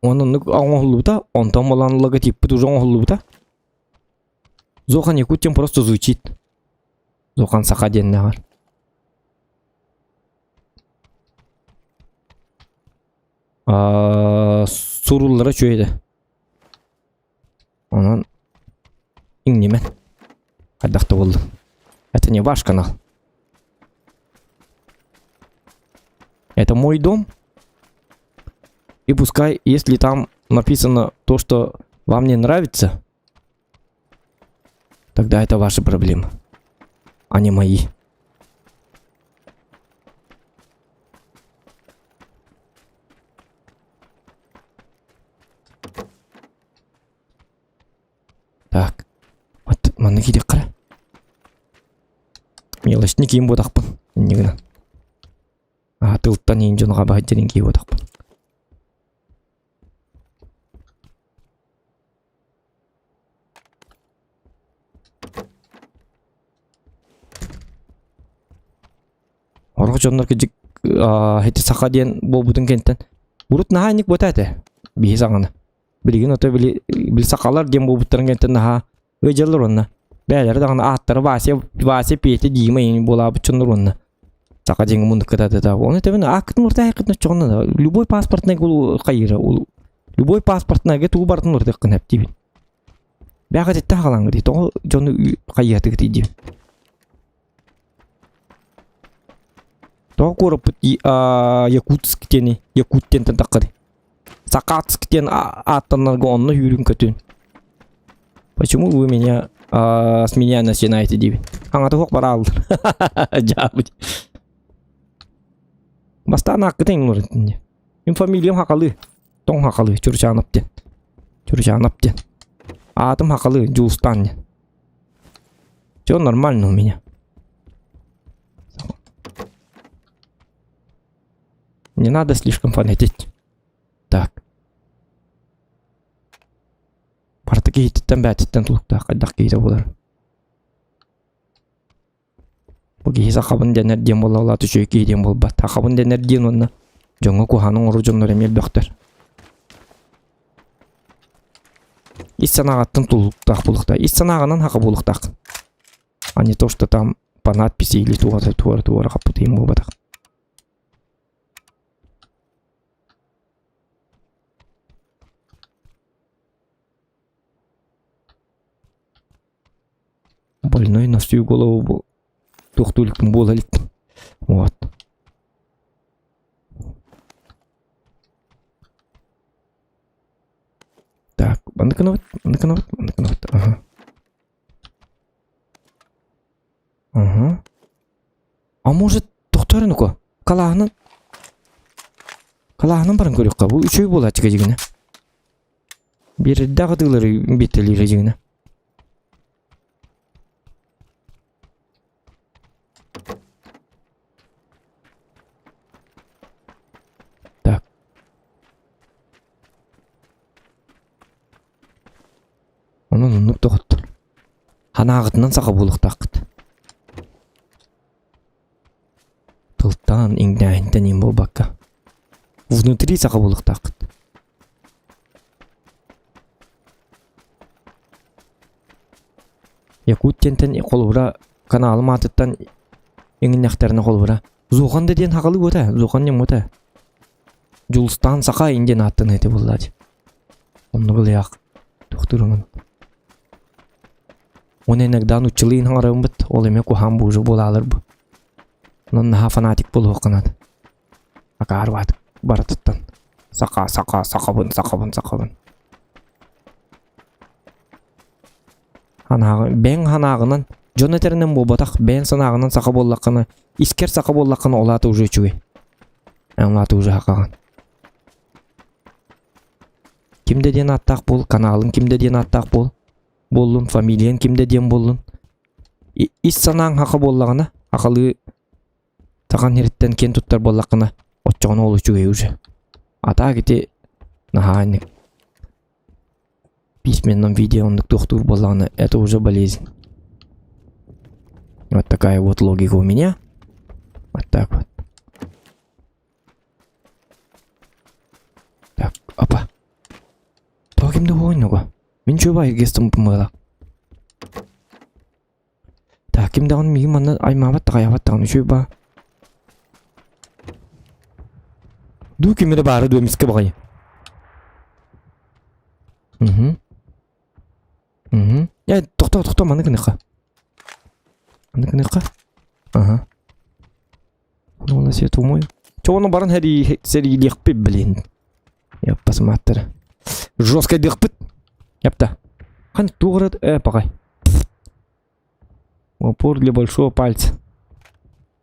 Уонна оннук оҥоһуллубута, онтон буолан логотиппыт уже оҥоһуллубута. Зохан Якутин просто звучит. Зохан Саха диэннээҕэр. Суруллара үчүгэй этэ. Онон иҥнимэн. Хайдах да буоллун. Это не ваш канал. Это мой дом. И пускай, если там написано то, что вам не нравится, тогда это ваши проблемы, а не мои. Так. Вот манна киириэххэ. Мелочник киин буотахпын. Инньэ гынан. Аа тылтан иин дьонуга баһыйдьырын кии буотахпын. Орох дьоннор кыдьык ити саха диэн буолбутун кэнтэн урут наһаа инник буота этэ биһи саҕана. Билигин ото били били сахалар диэн буолбуттарын кэнтэн наһаа ыдьаллар уонна бээлэрэ даҕаны ааттара Вася Вася Петя Дима иҥин буолаабыт дьоннор уонна саха диэҥҥэ муннук кытатыта. Ону тэбин ааккытын уртаайыккытын оччоҕуна любой паспортнай хайыыра любой паспортнайга тугу барытын уртыаххын эптиибин. Бээҕэ титтэ хаалаҥҥыт тоҕо дьону хайыатыгыт диибин. Тоҕо куораппыт Якутск диэни Якут диэнтэн таххарый? Сакатск диэн ааттанарга онно үүрүн-көтүн. Почему вы меня с меня начинаете диибин? Аҥата суох барааллар. Дьаабыт. Бастаан ааккытын иҥнэрин дии. Мин фамилиям Хакалы. Тоҥ Хакалы, Чурчанов диэн. Чурчанов диэн. Аатым Хакалы, Дьулустаан диэн. Все нормально у меня. Не надо слишком фанатеть. Так. Барыта киһититтэн бээтиттэн тулуктаах хайдах киһитэ буолар. Бу киһи сахабын дэнэр диэн буолла үчүгэй киһи диэн буолбат. Сахабын дэнэр диэн уонна дьоҥҥо куһаҕаны оҥорор дьоннор эмиэ элбэхтэр. Ис санааҕыттан тулуктаах буолуохтаах. Ис санааҕынан хака буолуохтаах. А не то, что там по надписи или туора туора туора хаппытыйым буолбатах. Больной на всю голову был. Туохтуу иликпин буола иликпин. Вот. Так, маннык гынабыт, маннык гынабыт, маннык гынабыт. Ага. А может, тохтоор ну-ка, калааһынан калааһынан баран көрүөххэ, бу үчүгэй буолааччы дьигинэ. Биэрдээх атыылары биэртэлиирэ дьигинэ. Так. Онон оннук доҕоттор. Ханаағытынан саха буолуохтааххыт. Тылтан, иҥнээһинтэн иҥ буолбакка. Внутри саха буолуохтааххыт. Якут диэнтэн холобура каналым аатыттан иҥиннэхтэринэ холобура Зухан да диэн сахалыы буота, Зухан диэн буота. Дьулустаан Саха ин диэн ааттаныа этэ буоллаа дии. Оннук ылыах тохтуурумун. Уонна иногда нууччалыы хаҥарабыммыт, ол эмиэ куһаҕан буужу буолаалар бу. Онон наһаа фанатик буолуохха наада. Акаарбаат барытыттан. Саха, саха, сахабын, сахабын, сахабын. Анааҕы бэйэҥ санааҕынан, дьон этэринэн буолбатах, бэйэҥ санааҕынан саха буоллаххына, искэр саха буоллаххына, ол аата уже үчүгэй. Ол аата уже сахаҕын. Ким да диэн ааттаах буол, каналын ким да диэн ааттаах буол, буоллун, фамилиян ким да диэн буоллун. Ис санааҥ саха буоллаҕына, сахалыы сахан сириттэн киэн туттар буоллаххына, оччоҕуна ол үчүгэй уже. А так ити наһаа инник письменном виде оннук туохтуур буоллаҕына, это уже болезнь. Вот такая вот логика у меня. Вот так вот. Так, опа. Тоҕо ким да буойнуга? Мин чуба иргестим бумыла. Так, ким даҕаны миигин манна аймаабат таҕайаабат даҕаны үчүгэй баа. Дуу ким эрэ баара дуу эмискэ баҕайы. Угу. Угу. Э, тохтоо, тохтоо, манна гыныахха. Манна гыныахха. Ага. Ну, у нас я думаю. Чего ону баран сэриилиэхпит, блин. Я посмотрю. Жестко диэхпит. Япта. Хан туграт э пакай. Упор для большого пальца.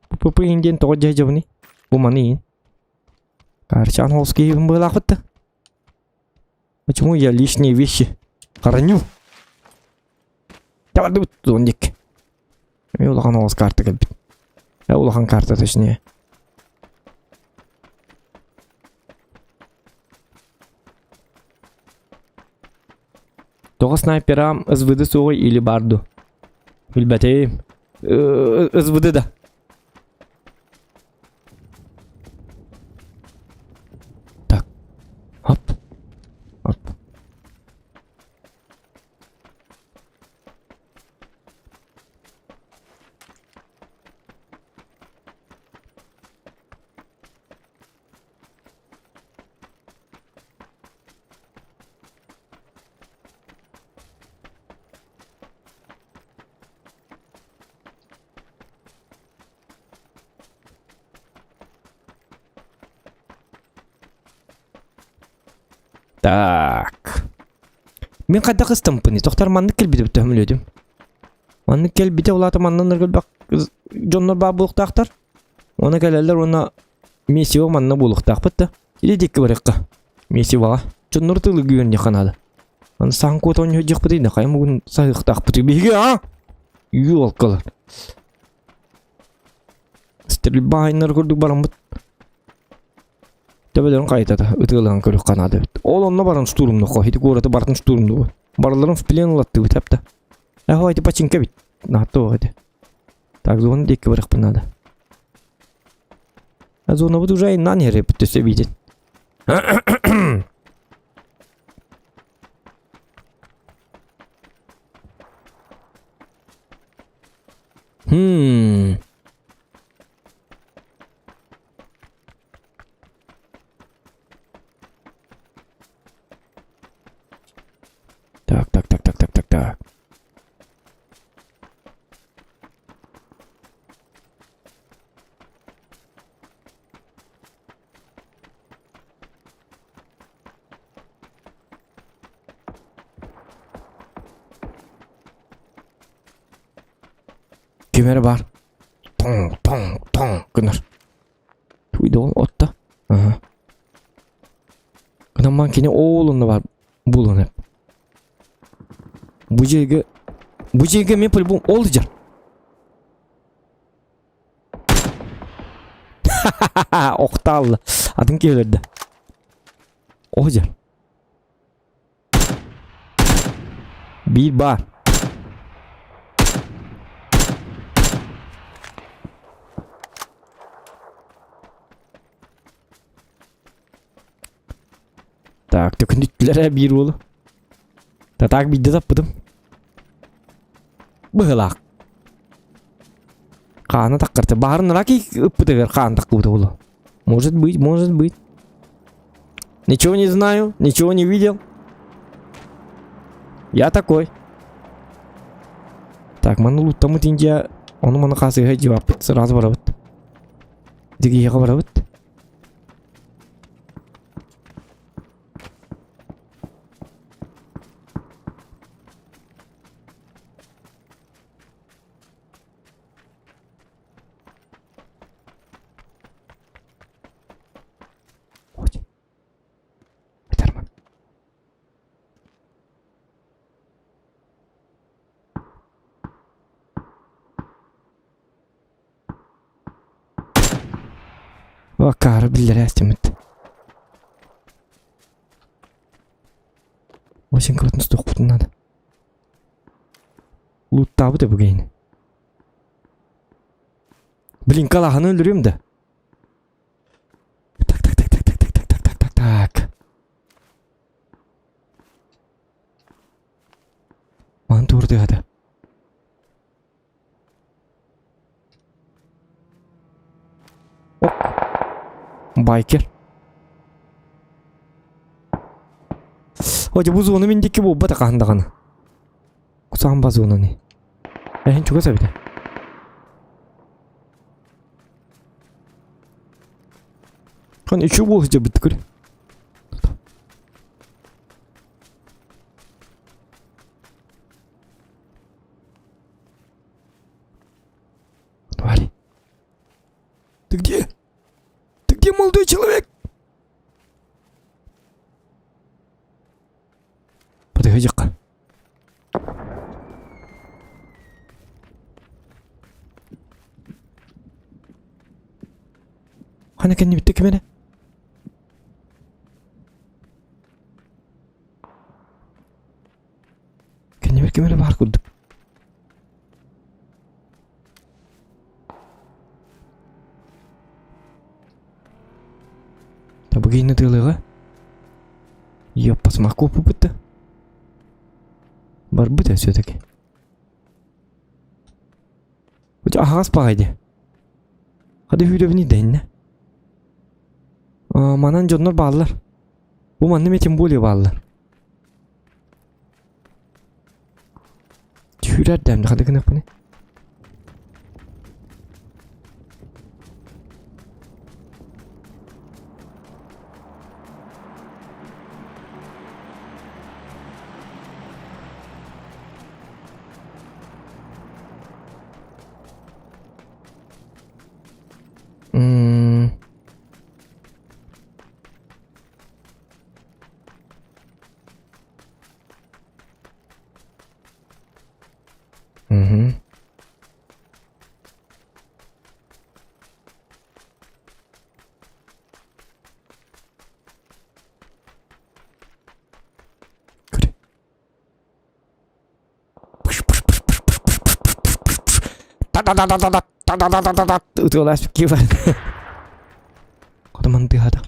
ПП индиэн тоҕо дьэдьэбини? Бу маны иин. Карчан холскийбин быылаахпыт да. Почему я лишние вещи храню? Табардыбыт зондик. Мен улахан оҕус карта кэлбит. Э, улахан карта точнее. Тоҕо снайперам СВД суоҕуй или баар дуу? Билбэтим. СВД да. Так. Хоп. Хоп. Так. Мин хайдах ыстампыный? Тохтор маннык кэлбитэ төһөмүлүөтүм. Маннык кэлбитэ улаата маннан ыргылбах дьоннор баар буолуохтаахтар. Уонна кэлэллэр уонна месиво манна буолуохтаахпыт да. Или диэки барыахха. Месивоҕа. Дьоннору тылы үөрүнүөххэ наада. Аны саһан куота оонньуһдьахпытый да хайа мугун саһыахтаахпытый биһиги а? Ёлкалар. Стрельба айнар курдук бараммыт. Төбөлөрүн хайытата ытыалаан көрүөххэ наада эбит. Ол онно баран штурмнуохха, ити куораты барытын штурмнуо. Барыларын в плен ылаттыбыт эпта. Эхо, ити починка бит. Наатто ити. Так, зона диэки барыахпын наада. А зонабыт уже айаннаан иһэр эбит өссө эбиитин. Хм. Так, так, так, так, так, так, так. Ким эрэ баар. Тоҥ, тоҥ, тоҥ. гынар. Туйда отта. Ага. Гынан кини ол онно бар булан эп. Бу жерге бу жерге мен по-любому ол жер. Оқталды. Атын келерді. Ол жер. Биир баар. Так, төкүнүттүлэр ээ биир уолу. Татаак биирдэ таппытым. Быһылаах. Хаана таккарта. Баарын раки ыппытыгар хаан таккыбыта буолуо. Может быть, может быть. Ничего не знаю, ничего не видел. Я такой. Так, маны луттамыт Индия, ону маны хасыга жибаппыт, сразу барабыт. Дигиэҕэ барабыт. Этэрмэн. Акаары биллэрэ эстиммит. Очень круто стохпутун надо. Луттаабыт эбигейни. Блин, калаһаны өлөрүөм да. Так, так, так, так, так, так, так, так, так, так, так. Ман туурдыгада. Ок. Байкер. Хотя бу зона мин диэки буолбата хаһан даҕаны. Кусаан ба зонаны. Эһин чугас эбитэ. Хан үчү буол сылдьабыт көр. Твари. Ты где? Ты где, молодой человек? Подойди-ка. Хана кэннибиттэ ким эрэ? Кэннибэр ким эрэ баар курдук. Табыгыйны тыалыга. Ёппасмах куоппуппут Барбыт все-таки. Аһаҕас баҕай дии. Хады сүүрэбиний да иннэ. Манан дьоннор бааллар. Бу манна эмиэ тем более бааллар. Сүүрэр дэм хады гыныахпыный. М. Мгм. Көрө. Ытыаласпыт киһи бар. Хотомон тыаһата.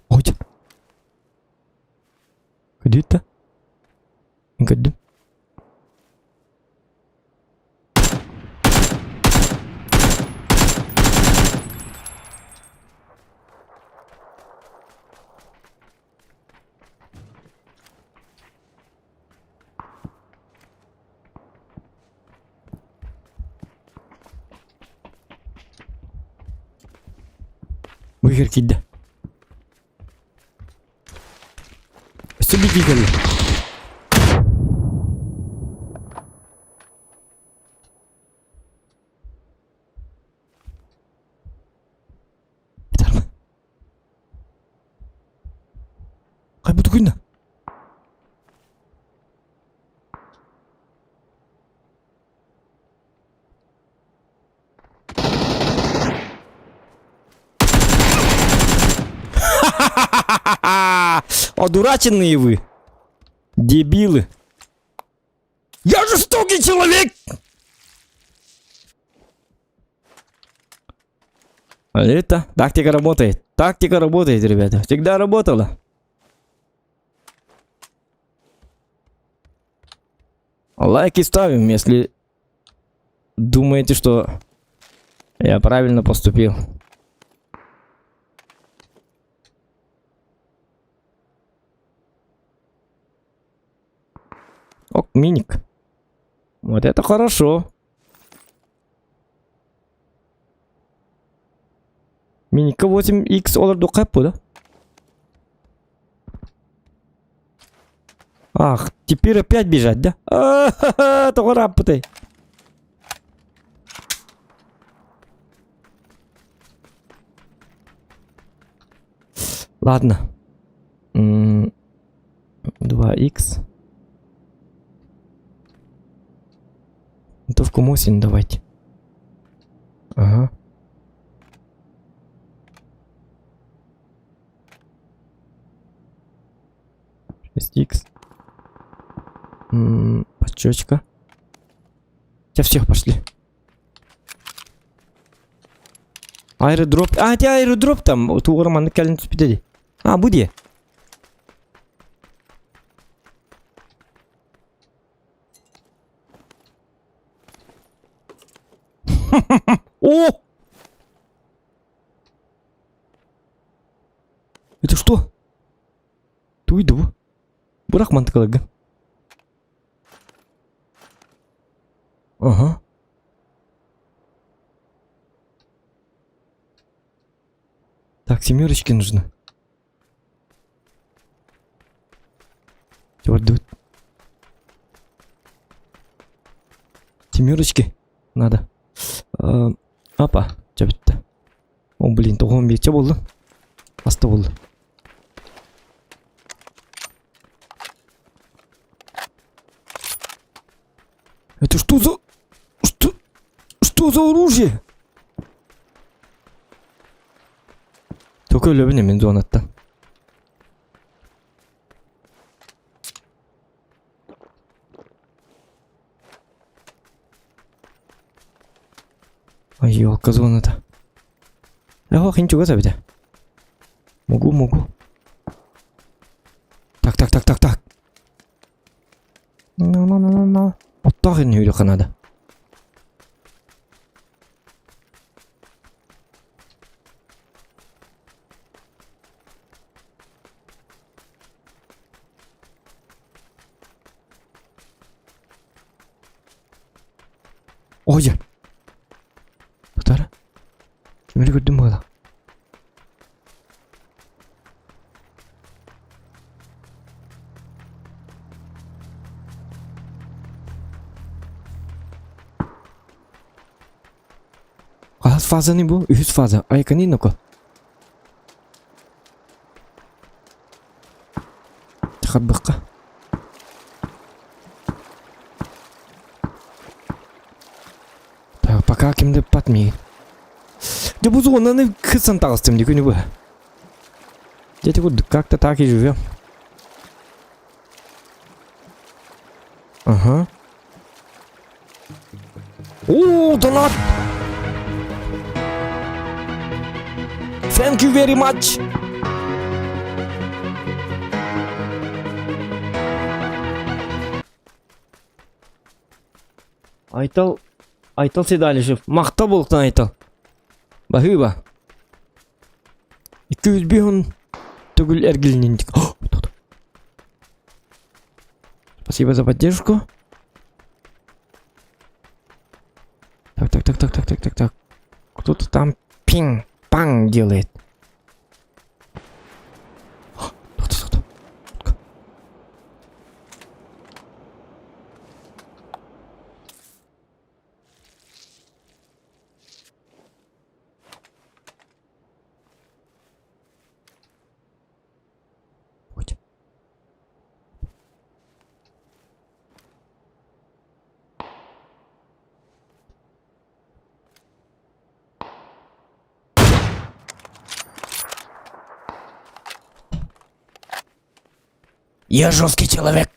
Ой. Где-то? Көрдүм. Бу иһэр киирдэ. Биир кэллэ. Хайбыт күннэ. Одураченные вы! Дебилы! Я жестокий человек! Это тактика работает. Тактика работает, ребята. Всегда работала. Лайки ставим, если думаете, что я правильно поступил. Ок, миник. Вот это хорошо. Миника 8x олордуохха да? Ах, теперь опять бежать, да? А-ха-ха, тоҕо ырааппытай? Ладно. 2х. Винтовку Мосин давайте. Ага. 6х. Подчечка. Сейчас всех пошли. Аэродроп. А, те аэродроп там. Тугура маннык кэлин түспүтэ дии. А, бу дии. О! Это что? Туйду бу. Бырах мантыкаларгын. Ага. Так, семерочки нужны. Чёрт, Семерочки надо. Э, апа, чөбүттэ. О, блин, тоҕом биэччэ буолла. Аста буолла. Это что за... Что... Что за оружие? Только өлөбүн эмин зонаттан. Ой, елка зоната. Ох, ничего себе. Могу, могу. Так, так, так, так, так. No, no, no, no, no. Оттоох иннүүрүххэ наада. Ой! Тутара. Кимэри көрдүм быһыылаах. Хаһыс фазаны бу? Үһүс фаза. Айкани ноко. Харбыкка. Так, пока кимде патми. Дьэ бу зонаны кысан таҕыстым дии күнү быһа. Дети курдук как-то так и живем. Ага. О, донат! Thank you very much! Айтал, Айтал Седалишев. Махта буолуктан Айтал. Баһыыба. 205 төгүл эргилиннинтик. Спасибо за поддержку. Так, так, так, так, так, так, так, так. Кто-то там пинг-панг делает. Я жесткий человек.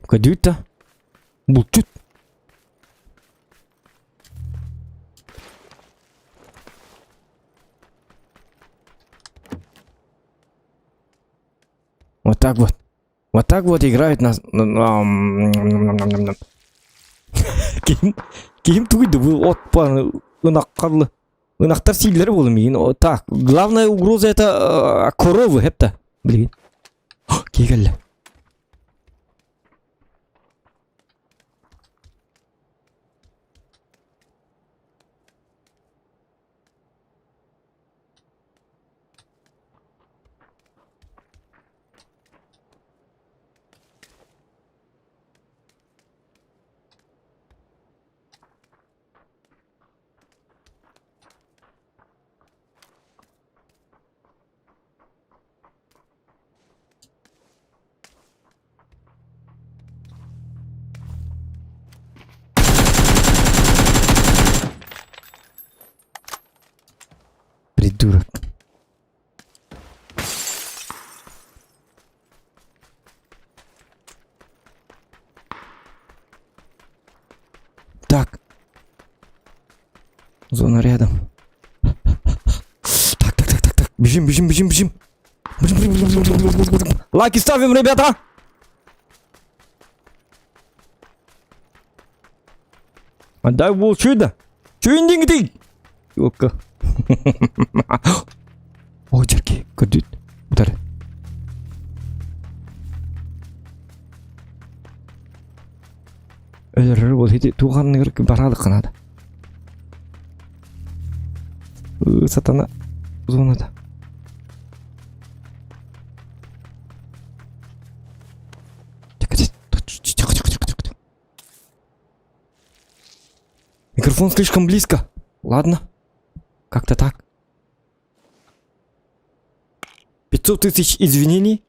Көдүүт Булчут. Вот так вот. Вот так вот играют нас. Ким ким тугуйду бу от ынаккарлы ынактар сииллери болу миин. Так, главная угроза это коровы, это. Блин. Кигэлле. Придурок. Так. Зона рядом. Так, так, так, так, так. Бежим, бежим, бежим, бежим. Бежим, бежим, бежим, бежим, бежим, бежим. Лайки ставим, ребята! Отдай бол чудо. Чуиндинг Ёлка. О, черки, көрдүт. Удар. Өлөрөр бол хити туғанныгыр барадық қанады. Сатана зонада. Микрофон слишком близко. Ладно. Как-то так. 500 тысяч извинений.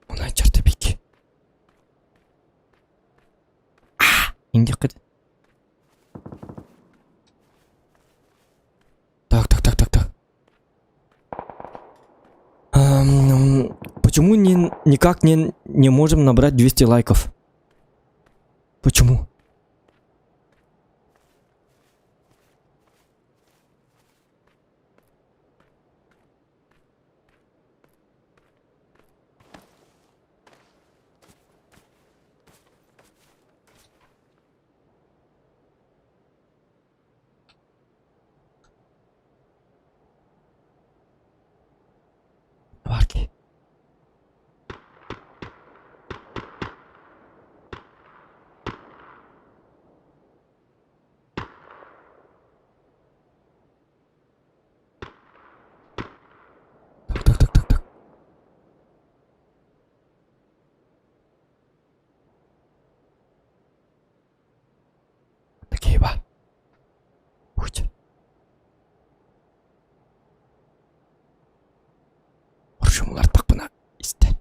Мына чертовики. Индиккит. Так, так, так, так, так. Почему не, никак не, не можем набрать 200 лайков? Почему? Варки. Так, так, так, так, так. Такие ба. Будь. Оршумулар тақпына исте.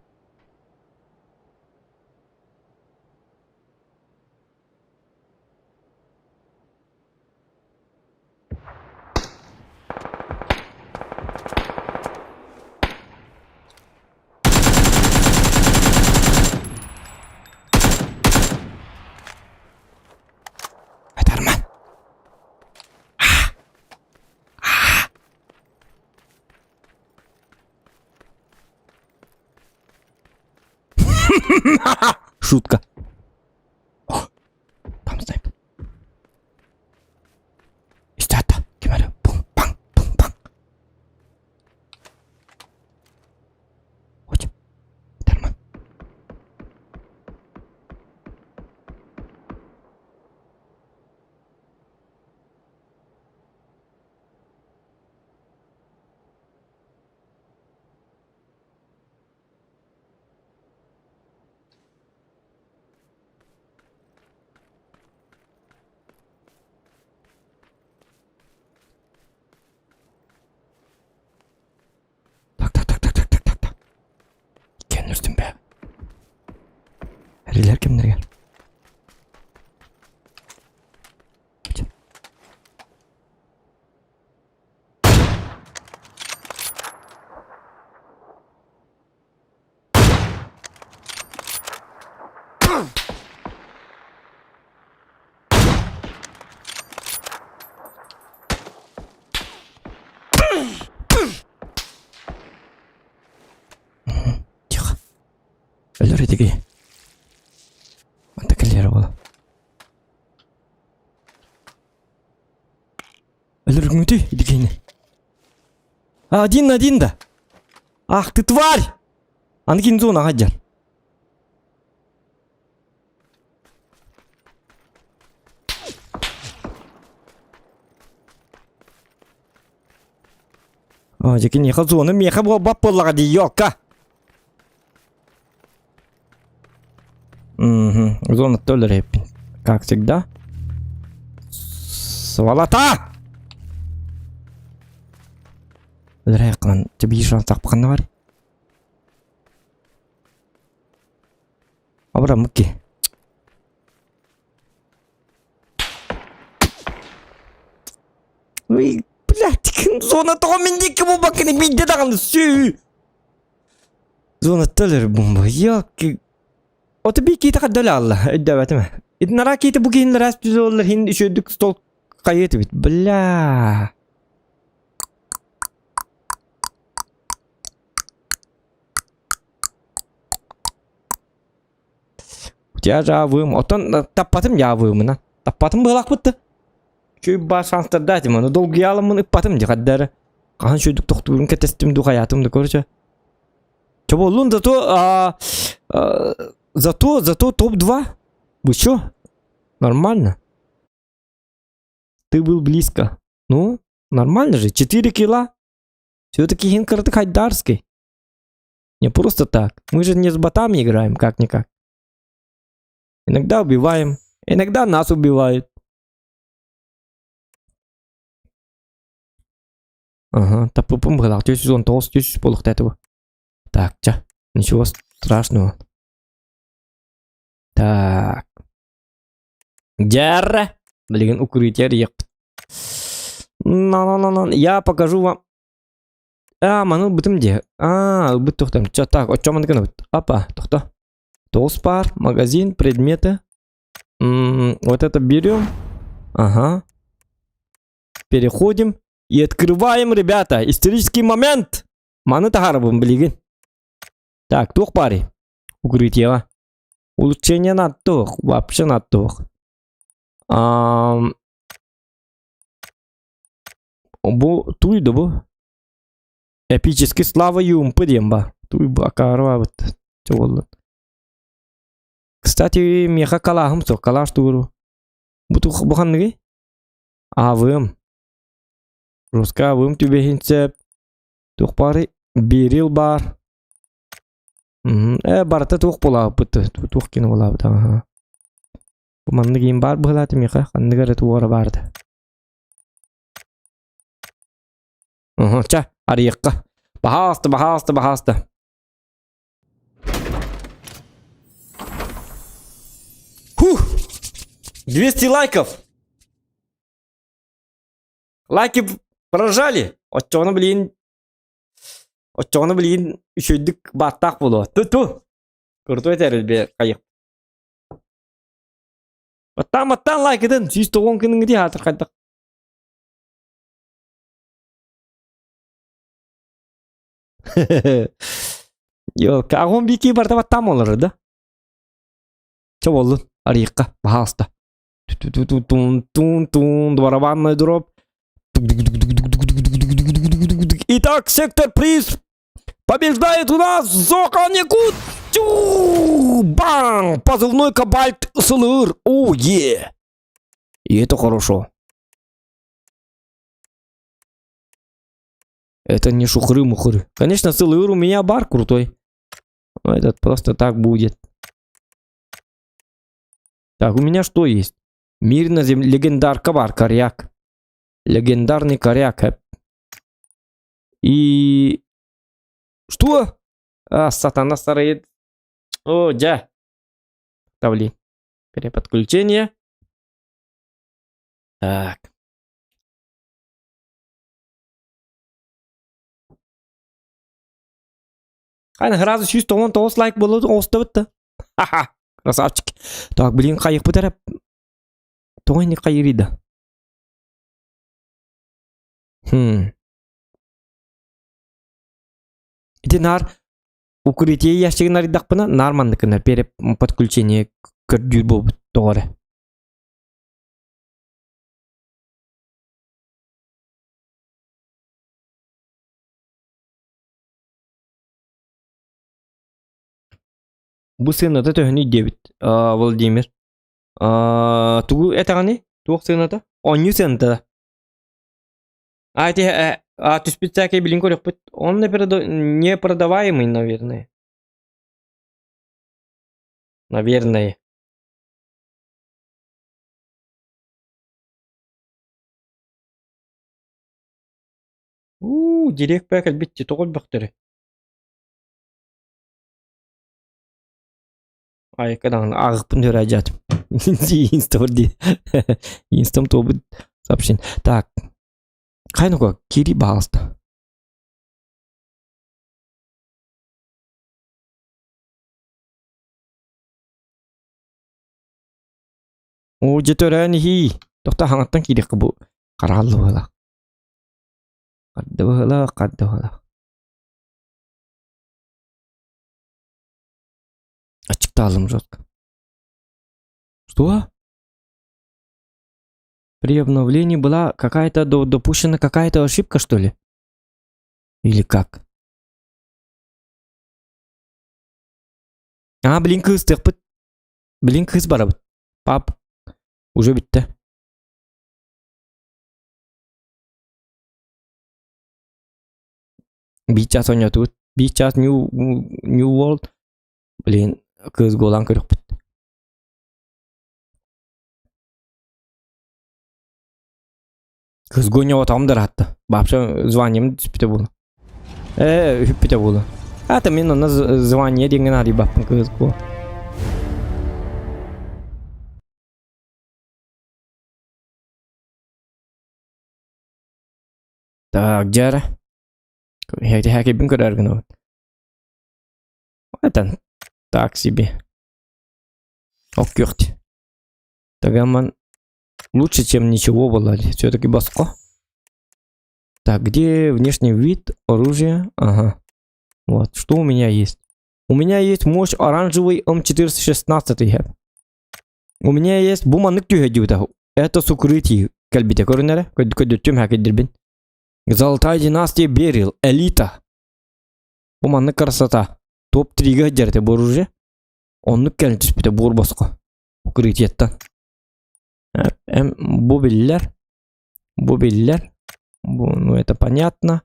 Айтарман. Шутка. О, там снайпер. Истата. Кемере. Пум, пам, пум, пам. Хоть. Айтарман. Рилер кимнэригэр? Тихо. Өлөр этиги. Манта кэлиэрэ буола. Өлөргүҥүтүй идигини. Один на один да. Ах ты тварь! Аны кин зонаҕа дьар. О, дьэ киниэхэ зона миэхэ буолбат буоллаҕа дии, ёлка! Угу. Зона өлөрөйпүн. Как всегда. Сволота! Өлөрөйкан, тебе биир шанс тахпаханна бар. Абыраммыт Ой, блядь, зона тоҕо мин диэки буолбаккын биирдэ даҕаны сүү. Зона төлөр бомба. Ёлки. Ото би киитэ хаддал алла. Өйдөөбөтүм. Итинара киитэ бу киһин раз түзөллөр хин үчүдүк стол хайыт бит. Бля. Я жаабыым. Оттон таппатым жаабыымына. Таппатым быһалаахпыт Чүй баар шанстардаатым аны долгуйааламмын ыппатым дии хаддары. Хаһан шүйдүк тохтуурун кэтэстим ду хайаатым да короче. Чоболлун зато а, а, зато зато топ-2. Вы чё? Нормально. Ты был близко. Ну, нормально же. 4 килла. Все-таки Хинкарты Хайдарский. Не просто так. Мы же не с ботами играем, как-никак. Иногда убиваем, иногда нас убивают. Ага, таппыппын быһыылаах 419 300 буолуохта этэ бу. Так, ча, ничего страшного. Так. Дьэрэ! Билигин укрытие эрийиэхпит. На-на-на-на, я покажу вам. А, маны ылбытым дии. А, ылбыт тохтом. Чё, так, оччо маны гынабыт. Апа, тохто. Тоҕус паар, магазин, предметы. М, вот это берем. Ага. Переходим и открываем, ребята, исторический момент. Маны таһаарабын билигин. Так, туох баарый? Укрытиеҕа. Улучшение надо вообще надо. Ам, Бу туй да бу? Эпический слава юмпы диэн ба. Туй бу акаарыбабыт. Чоҕуллун. Кстати, миэхэ калааһым суох. Калааш тугуру. Бу тух бу ханныгый? Аавыым. Руска аавыым түбэһин сөп. Туох баарый? Берил баар. Э, барыта туох буолаабыт? Туох кино буолаабыт? Аха. Бу маннык иин баар быһыылаата миэхэ. Ханнык эрэ туора баарда. Уһу, чэ, арыйыахха. Баһаалыста, баһаалыста, баһаалыста. Фух! 200 лайков! Лайки прожали! Оччоҕуна билигин оччоҕуна билигин үчүгэйдик бааттаах буолуо. Ту-ту! Крутой тэрил хайых. Баттаан баттаан лайкытын 190 күнүҥҥүтүй аатыр хайдах. Ёлка, агон бики барда баттаан олорор да. Чэ буоллун, арыйыахха, баһаалыста. Тун-тун-тун, барабанный дробь. Итак, сектор приз побеждает у нас Зока Никут. Бам! Позывной Кобальт СЛР. О, е! И это хорошо. Это не шухры-мухры. Конечно, СЛР у меня бар крутой. Но этот просто так будет. Так, у меня что есть? Мир на земле. Легендарка бар, коряк. Легендарный коряк. И... Что? А, сатана старый. О, дьэ. Да, блин. Переподключение. Так. Хайна сразу 199 лайк буолуо оҕустабыт да. Ха-ха, красавчик. Так, блин, хайыхпыт эрэ. Тоҕо инник хайырый да? Хм. Ити наар укрытие ящигын арыйдахпына наар манныкына переподключение көрдүүр буолбут тоҕо эрэ. Бу сыаната төһөнүй диэбит Владимир. Тугу этэҕиний? Туох сыаната? Оонньуу сыаната. А эти а түспүт сээкэй билин көрүөхпүт. Он не продаваемый, наверное. Наверное. Уу, директ кэлбит тоҕо өлбөхтөрүй? Айка даҕаны ааҕыахпын дьаатым. Инстабар дии. Инстам туолбут сообщение. Так. Хайнука, кири баҕаласта. Оо, дьэ төрөөн иһии. Тохто хаҥаттан киириэххэ бу хараалла быһыылаах. Харда быһыылаах, харда быһыылаах. Аччыктаалым жестко. Что? При обновлении была какая-то допущена какая-то ошибка, что ли? Или как? А, блин, кыыс тыахпыт. Блин, кыыс барабыт. Пап, уже бүттэ. Биир чаас оонньоотубут. Биир чаас New, New World. Блин, кыыс голан көрүөхпүт. Кыыс гонньоботоҕум да ыраатта. Вообще званием түспүтэ буолла. Ээ, үһүппүтэ буолла. А, мин онно звание диэҥҥэ наадыйбаппын кыыс го. Так, дьэ Хэкибин көрөр гынабын. Это так себе. Оккүөхт. Тогаман лучше, чем ничего было. Все-таки баско. Так, где внешний вид, оружие? Ага. Вот, что у меня есть? У меня есть мощь оранжевый М416. У меня есть бу маннык түһэ Это с укрытий кэлбитэ көрүнэрэ. Көдөттүм хакидирбин. Золотая династия Берил, элита. Бу маннык красота. Топ-3-гэ дьэрте бу оружие. Оннук кэлин түспүтэ буор босхо. Укрытиеттан. Бу биллэр. Бу биллэр. Бу, ну это понятно.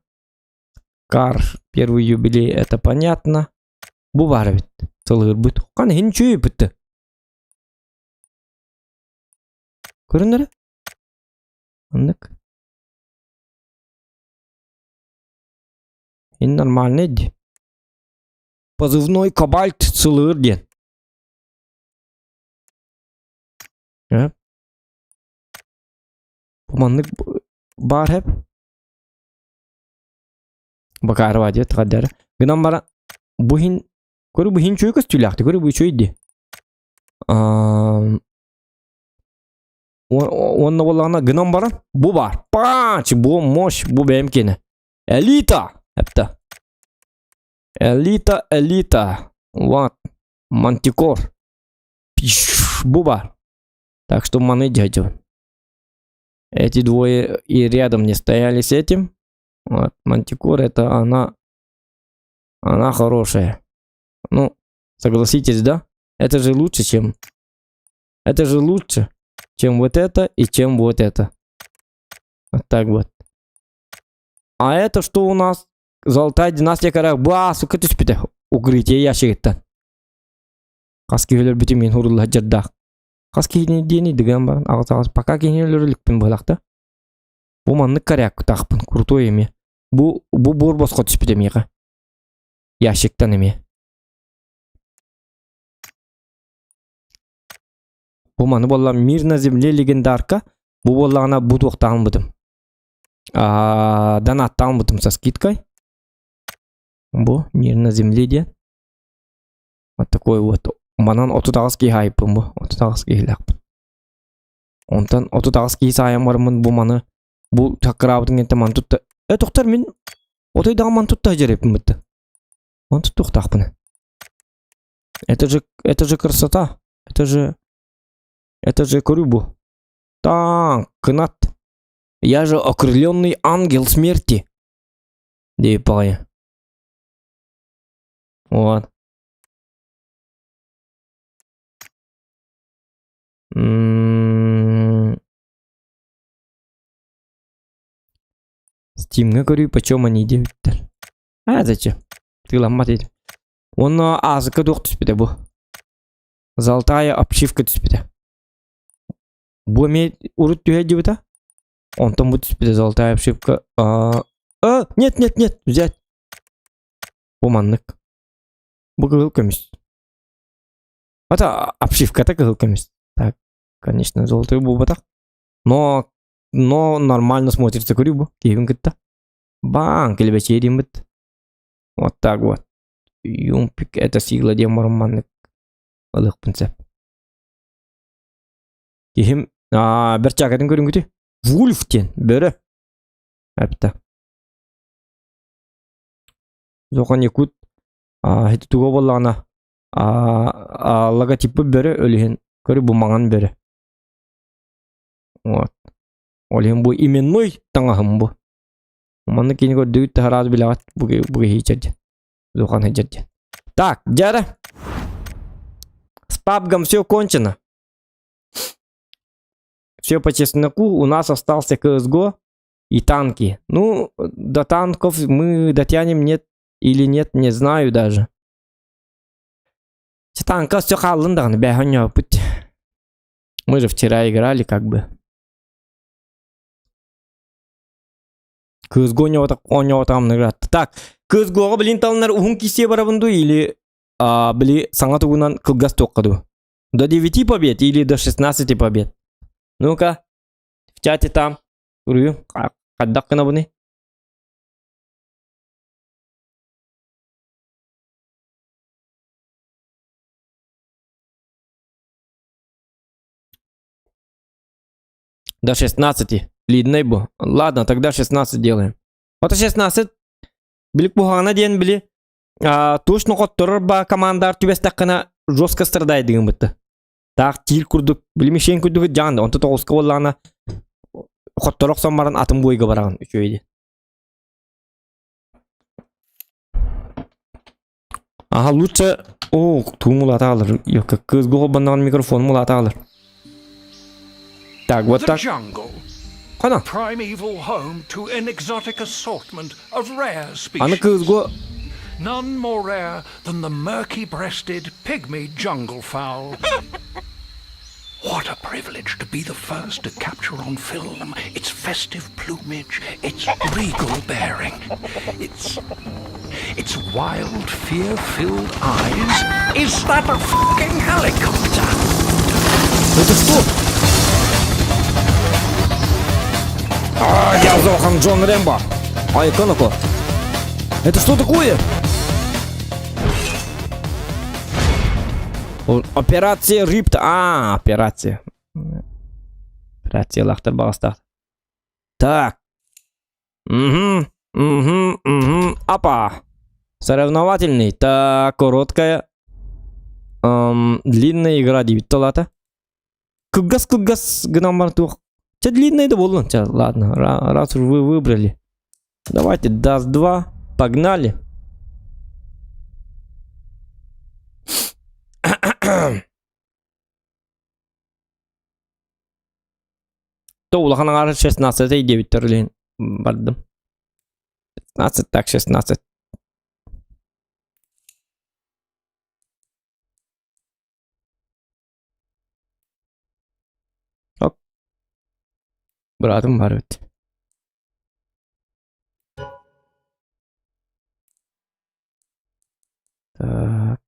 Кар, первый юбилей, это понятно. Бу баар эбит. Сылыырбыт. Хана иһин үчүгэй Көрүнэрэ? Оннук. Ин нормальный дии. Позывной Кобальт сылыыр диэн. Э? Бу маннык баар хэп. Бакарова диэт хаддара. Гынан баран бу иһин көрү бу иһин үчүгэй көстүүлээхти көрү бу үчүгэй дии. Уонна буоллаҕына гынан баран бу баар. Панч бу мощь бу бэйэм киэнэ. Элита! Эптэ. Элита, элита. Вот. Мантикор. Бу баар. Так что маны дядю. Эти двое и рядом не стояли с этим. Вот, Мантикор это она, она хорошая. Ну, согласитесь, да? Это же лучше, чем... Это же лучше, чем вот это и чем вот это. Вот так вот. А это что у нас? Золотая династия кара. Ба, сука, түспүтэ. Укрытие ящигыттан. Хас киһи өлөрбүтүн мин хурулла дьардаах. Хас киһини диэни дыган баран аҕыс аҕыс пока киһини өлөрүлүкпүн буолахта. Бу маннык коряк тахпын крутой эмиэ. Бу бу буор босхо түспүтэ миэхэ. Ящиктан эмиэ. Бу маны буолла Мир на земле легендарка. Бу буоллаҕына бу туохтаан бытым. Донаттаан бытым со скидкой. Бу Мир на земле диэн. Вот такой вот. Манан 38 киһи айыппын бу. 38 киһилээхпин. Онтон 38 киһи саайан бараммын бу маны бу чаккыраабытын кэнтэ ман тутта. Э тохтор мин отойдаҕа ман тутта дьэреппин бытты. Ман туттуохтаахпын. Это же красота. Это же көрүү бу. Таң, кынат. Я же окрыленный ангел смерти. Деп баҕайы. Вот. Стимҥа көрүү почем они диэбиттэр. А, зачем? Тыыламмат этим. Уонна аазыкка туох түспүтэ бу? Золотая обшивка түспүтэ. Бу эмиэ урут түһэ дьыбыта. Онтон бу түспүтэ золотая обшивка. А, а, нет, нет, нет, взять. Бу маннык. Бу кыһыл көмүс. Это обшивката кыһыл көмүс. Так, конечно, золотой буолбатах. Но, но нормально смотрится көрүү бу. Киһибин кытта. Баан, килбэчиэриммит. Вот так вот. Юмпик это сила диэн баран маннык ылыахпын сөп. Киһим бэрчээкэтин көрүҥгүтүй? Вульф диэн бөрө. Эптэ. Зохан Якут ити туга буоллаҕына логотипы бөрө өлүһүн көрү бу маҥан бөрө. Вот. Ол иһин бу именной таҥаһым бу. Манна кини көрдүгүт таһараас билэҕит бу бу киһи диэн. Зохан диэн. Так, дьара. С пабгом все кончено. Все по чесноку. У нас остался CSGO и танки. Ну, до танков мы дотянем нет или нет, не знаю даже. Танка все хааллын даҕаны бэһэн Мы же вчера играли как бы. CSGO оонньоотаҕым ыраатта. Так, CSGO-ҕа блин талынар уһун кисе барабын дуу или а, били саҥа тугунан кылгас туохха дуу? До 9 побед или до 16 побед? Ну-ка, в чате там. Суруйу, хайдах гынабыный? До 16. Длинный бу. Ладно, тогда 16 делаем. Вот 16. Билик буһаҕына диэн били точно хотторор ба командар түбэстэххинэ жестко страдайдыгын бытты. Таах тиил курдук, били мишень курдук дьаан, онто тоҕуска буоллаҕына хотторо охсон баран атын буойга бараҕын үчүгэй Ага, лучше... О, туу мулата алыр. Yok, кыз голбаннан микрофон мулата алыр. Так, вот The так. jungle, Хана. primeval home to an exotic assortment of rare Аны species. кызго None more rare than the murky-breasted pygmy junglefowl. What a privilege to be the first to capture on film its festive plumage, its regal bearing, its its wild, fear-filled eyes. Is that a fucking helicopter? Это что? А, я Зохан Джон Рэмбо. Ай, Коноко. Это что такое? Операция Рипт. А, операция. Операция Лахтар Багастах. Так. Угу, угу, угу. Апа. Соревновательный. Так, короткая. Длинная игра диэбит талата. Кылгас кылгас гынан баран туох. Чэ длинная да буоллун. Чэ, ладно, раз уж вы выбрали. Давайте, даст 2. Погнали. То улахан аҥаара 16 диэбиттэр илин бардым. 16 так 16. Оп. Быраатым баар эбит. Так.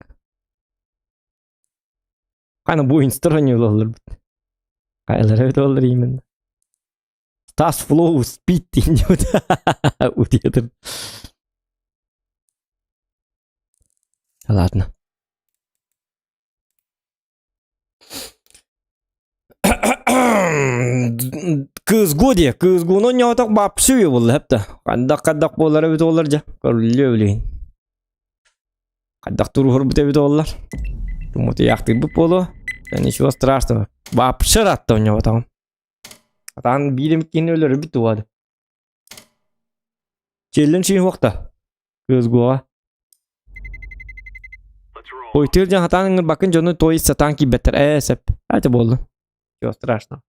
Хана бу инстаграмҥа ылалларбыт. Хайалара эбит буоллар именно. Стас Флоу Спид диэн утуйа Ладно. Кыызгу диye. Кыызгуну ньоотох бапсыы буолла хэпта. Хандах хандах буолар эбит олар дьэ. Көрүллүө билигин. Хайдах туруһурбут эбит оллар. Тумутуйаахтыырбыт буолуо. Ничего страшного. Вообще ыраатта оонньооботоҕум. Атаан биир эмит киһини өлөрөрбүт дуо? Челлендж суохта. Кыызгуоҕа. Ой, тыыр дьон хатаан ыҥырбаккын дьону той сатаан киирбэттэр. Ээ, сөп. Это буолла. Чего страшного.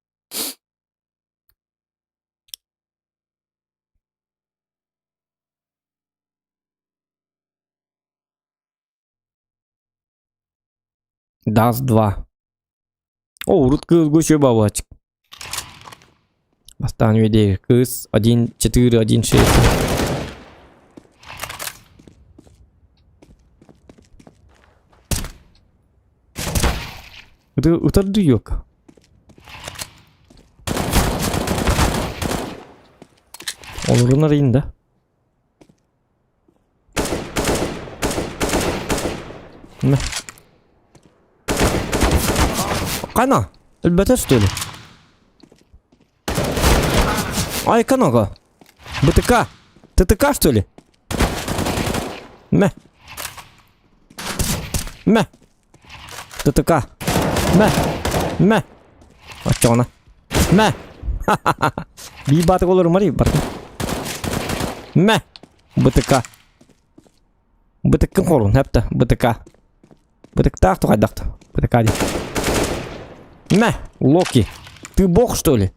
Даст 2. О, урут кыылгы үчүгэй бабачык. Бастаан үөдэй кыыс 1 4 1 6. Ытырды юк. Олорун арыйын да. Мэ. Кана, өлбөтө что ли? Ай, канага. БТК. ТТК, что ли? Мэ. Мэ. ТТК. Мэ. Мэ. Оччоҕуна. Мэ. Биир баатык олорумар барда. Мэ. БТК. Бытыккын хорун, хэпта, БТК. Бытыктаах тухайдахта. БТК дии. Мэ, Локи. Ты бог, что ли?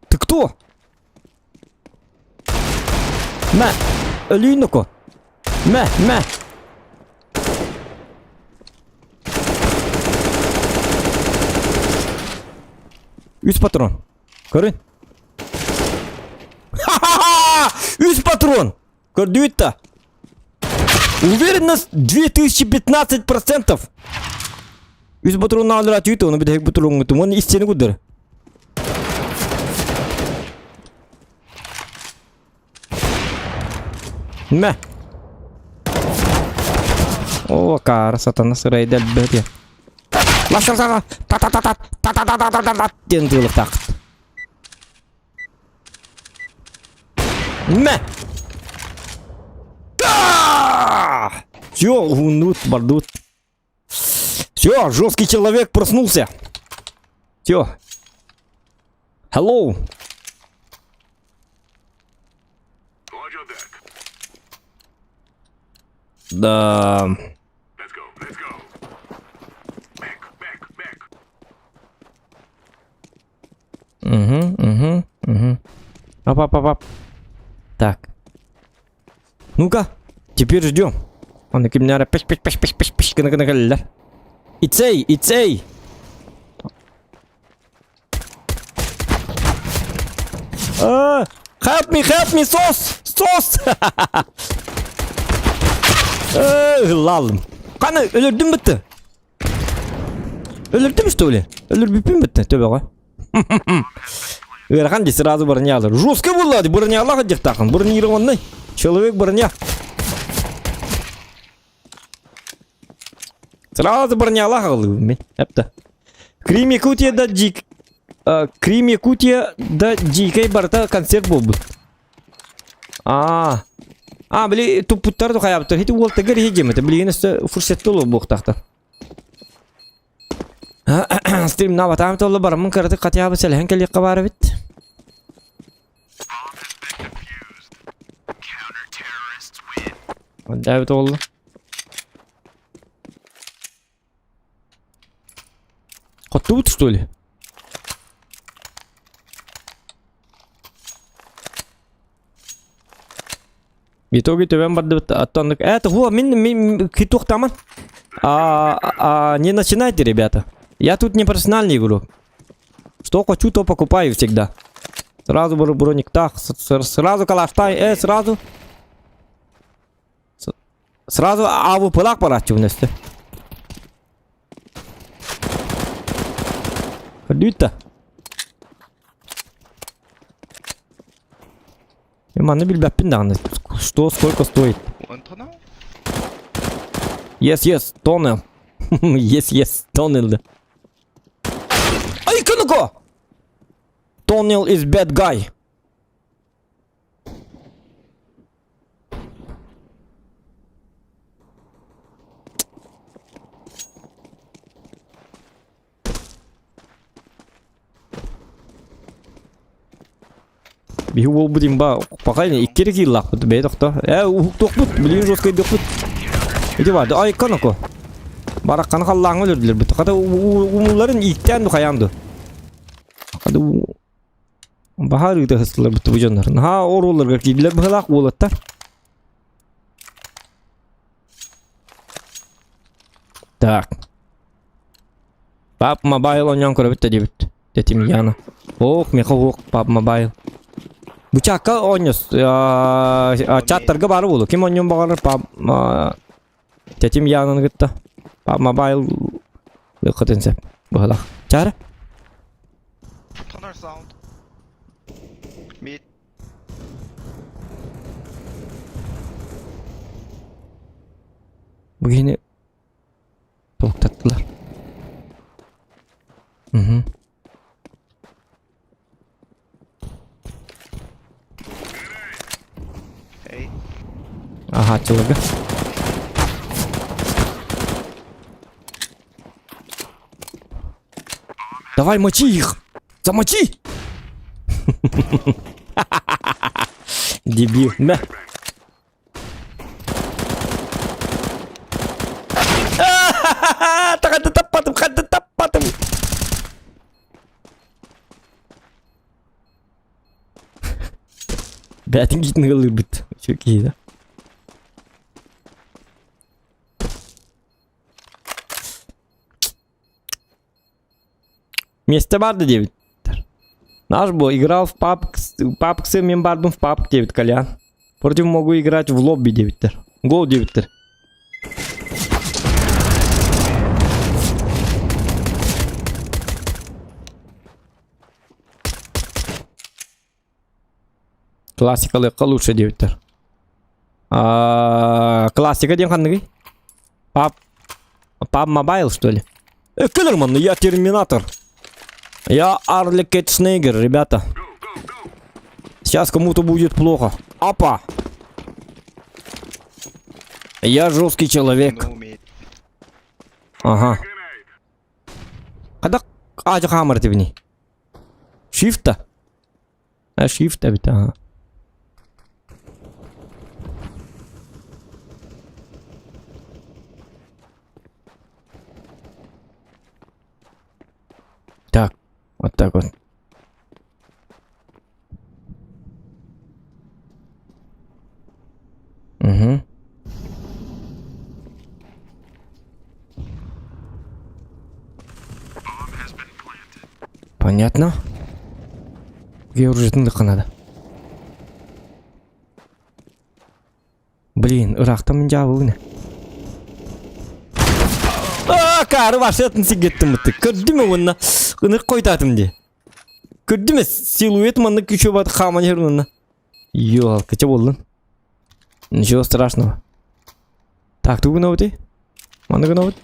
Ты кто? Мэ, өлүүнүко. Мэ, мэ. Үс патрон. Көрүн. Ха-ха-ха! Үс патрон! Көрдүгүт да? Уверенность 2015%. Үс патрон наалыра түйт, оны бүтэһик бутулуҥҥутум, оны истиэни куддар. Мэ. О, каара сатана сырайда элбэт Лашар та та та та та та та та та та диэн тыылыктааххыт. Мэ! Все, уһуннут, бардут. Все, жесткий человек проснулся. Все. Hello. Да. Угу, угу, угу. Оп, оп, оп, оп. Так. Ну-ка, теперь ждем. Он кимнәре пеш пеш пеш пеш пеш пеш гына гына кэллилэр. Ицей, ицей! А, help me, help me, сос! Сос! Ылалым. Қаны, өлөрдүм бітті. Өлөрдүм, что ли? Өлөрбүппүн бітті, төбөҕө. Ыарахан дии сразу бронялар. Жестко буолла дии бронялаах дьахтаахын. Бронированный. Человек броня. Сразу бронялаах аҕалыыбын мин. Эпта. Крим Якутия да дик Крим Якутия да дикэй барыта концерт буолбут. Аа. А, били туппуттар да хайаабыттар. Хити уолтагар иһи диэмэтэ. Билигин өссө фуршетта олуо буохтаахтар. Стримнаабатаам толло бараммын кыратык хотя бы сэлэһэн кэлиэххэ баар эбит. Ондаабыт оҕолло. Хоттубут что ли? В итоге төбөм бардыбыт оттон это во мин мин китуохтаман а, а не начинайте, ребята. Я тут не профессиональный игрок. Что хочу, то покупаю всегда. Сразу броник так, сразу калаштай, сразу. Сразу АВП-лаах барааччыбын өстө. Көрдүүт да. Мин манны билбэппин даҕаны. Что сколько стоит? One tunnel? Yes, yes, tunnel. Yes, yes, tunnel. Ай, ну-ка! Tunnel is bad guy. Биһи уолбут имба пока иккири кииллаахпыт бэйэ тохто. Ээ уһуктуохпут, билигин жесткайдыахпыт. Ити барды ай канако. Баракканы халлааҥҥа өлөрдүлэр Хата умулларын ииктээн ду хайаан ду. Хата баһаар ыыта сыстылар бу дьоннор. Наһаа оруолларга киирдилэр быһылаах уолаттар. Так. PUBG Mobile оонньоон көрөбүт да диэбит. Тетим Яна. Ох, меха ох, PUBG Mobile. Бу чаакка оонньос чаттарга баар буолу. Ким оонньуон баҕарар PUBG Тетим Янаны кытта PUBG Mobile лыххытын сөп. Быһалах. Чаара? Tunnel sound. Mid. Бу киһини Толуктаттылар. Угу. Эй. Аһааччыларга. Давай мочи их! Замочи! Дебил. Мә. Ханна таппатым, ханна таппатым. Бээтин киитин ылырбыт. Чө киһи да. Миэстэ баар да диэбиттэр. Наш бу играл в PUBG, PUBG мен бардым в PUBG диэбит Колян. Против могу играть в лобби диэбиттэр. Гол диэбиттэр. Классикалыахха лучше диэбиттэр. А, классика диэн ханныгый? PUBG PUBG Mobile, что ли? Э, Келлерман, я Терминатор. Я Арли Кетшнегер, ребята. Сейчас кому-то будет плохо. Апа! Я жесткий человек. No mid. Ага. Хадак аажа хаамар тибини. Shift-а. А shift эбит ага. Так, вот так вот. Угу. Понятно. Георгийтын надо. Блин, ыраахтан мин дьаабылын. Аа, каары барсатын сигеттим бытты. Көрдүм уонна ынырык койдоотум дии. Көрдүм силуэт маннык күчү бат хааман иһэр уонна. Ёлка, чэ буоллун. Ничего страшного. Так, тугу гынабытый? Маннык гынабыт.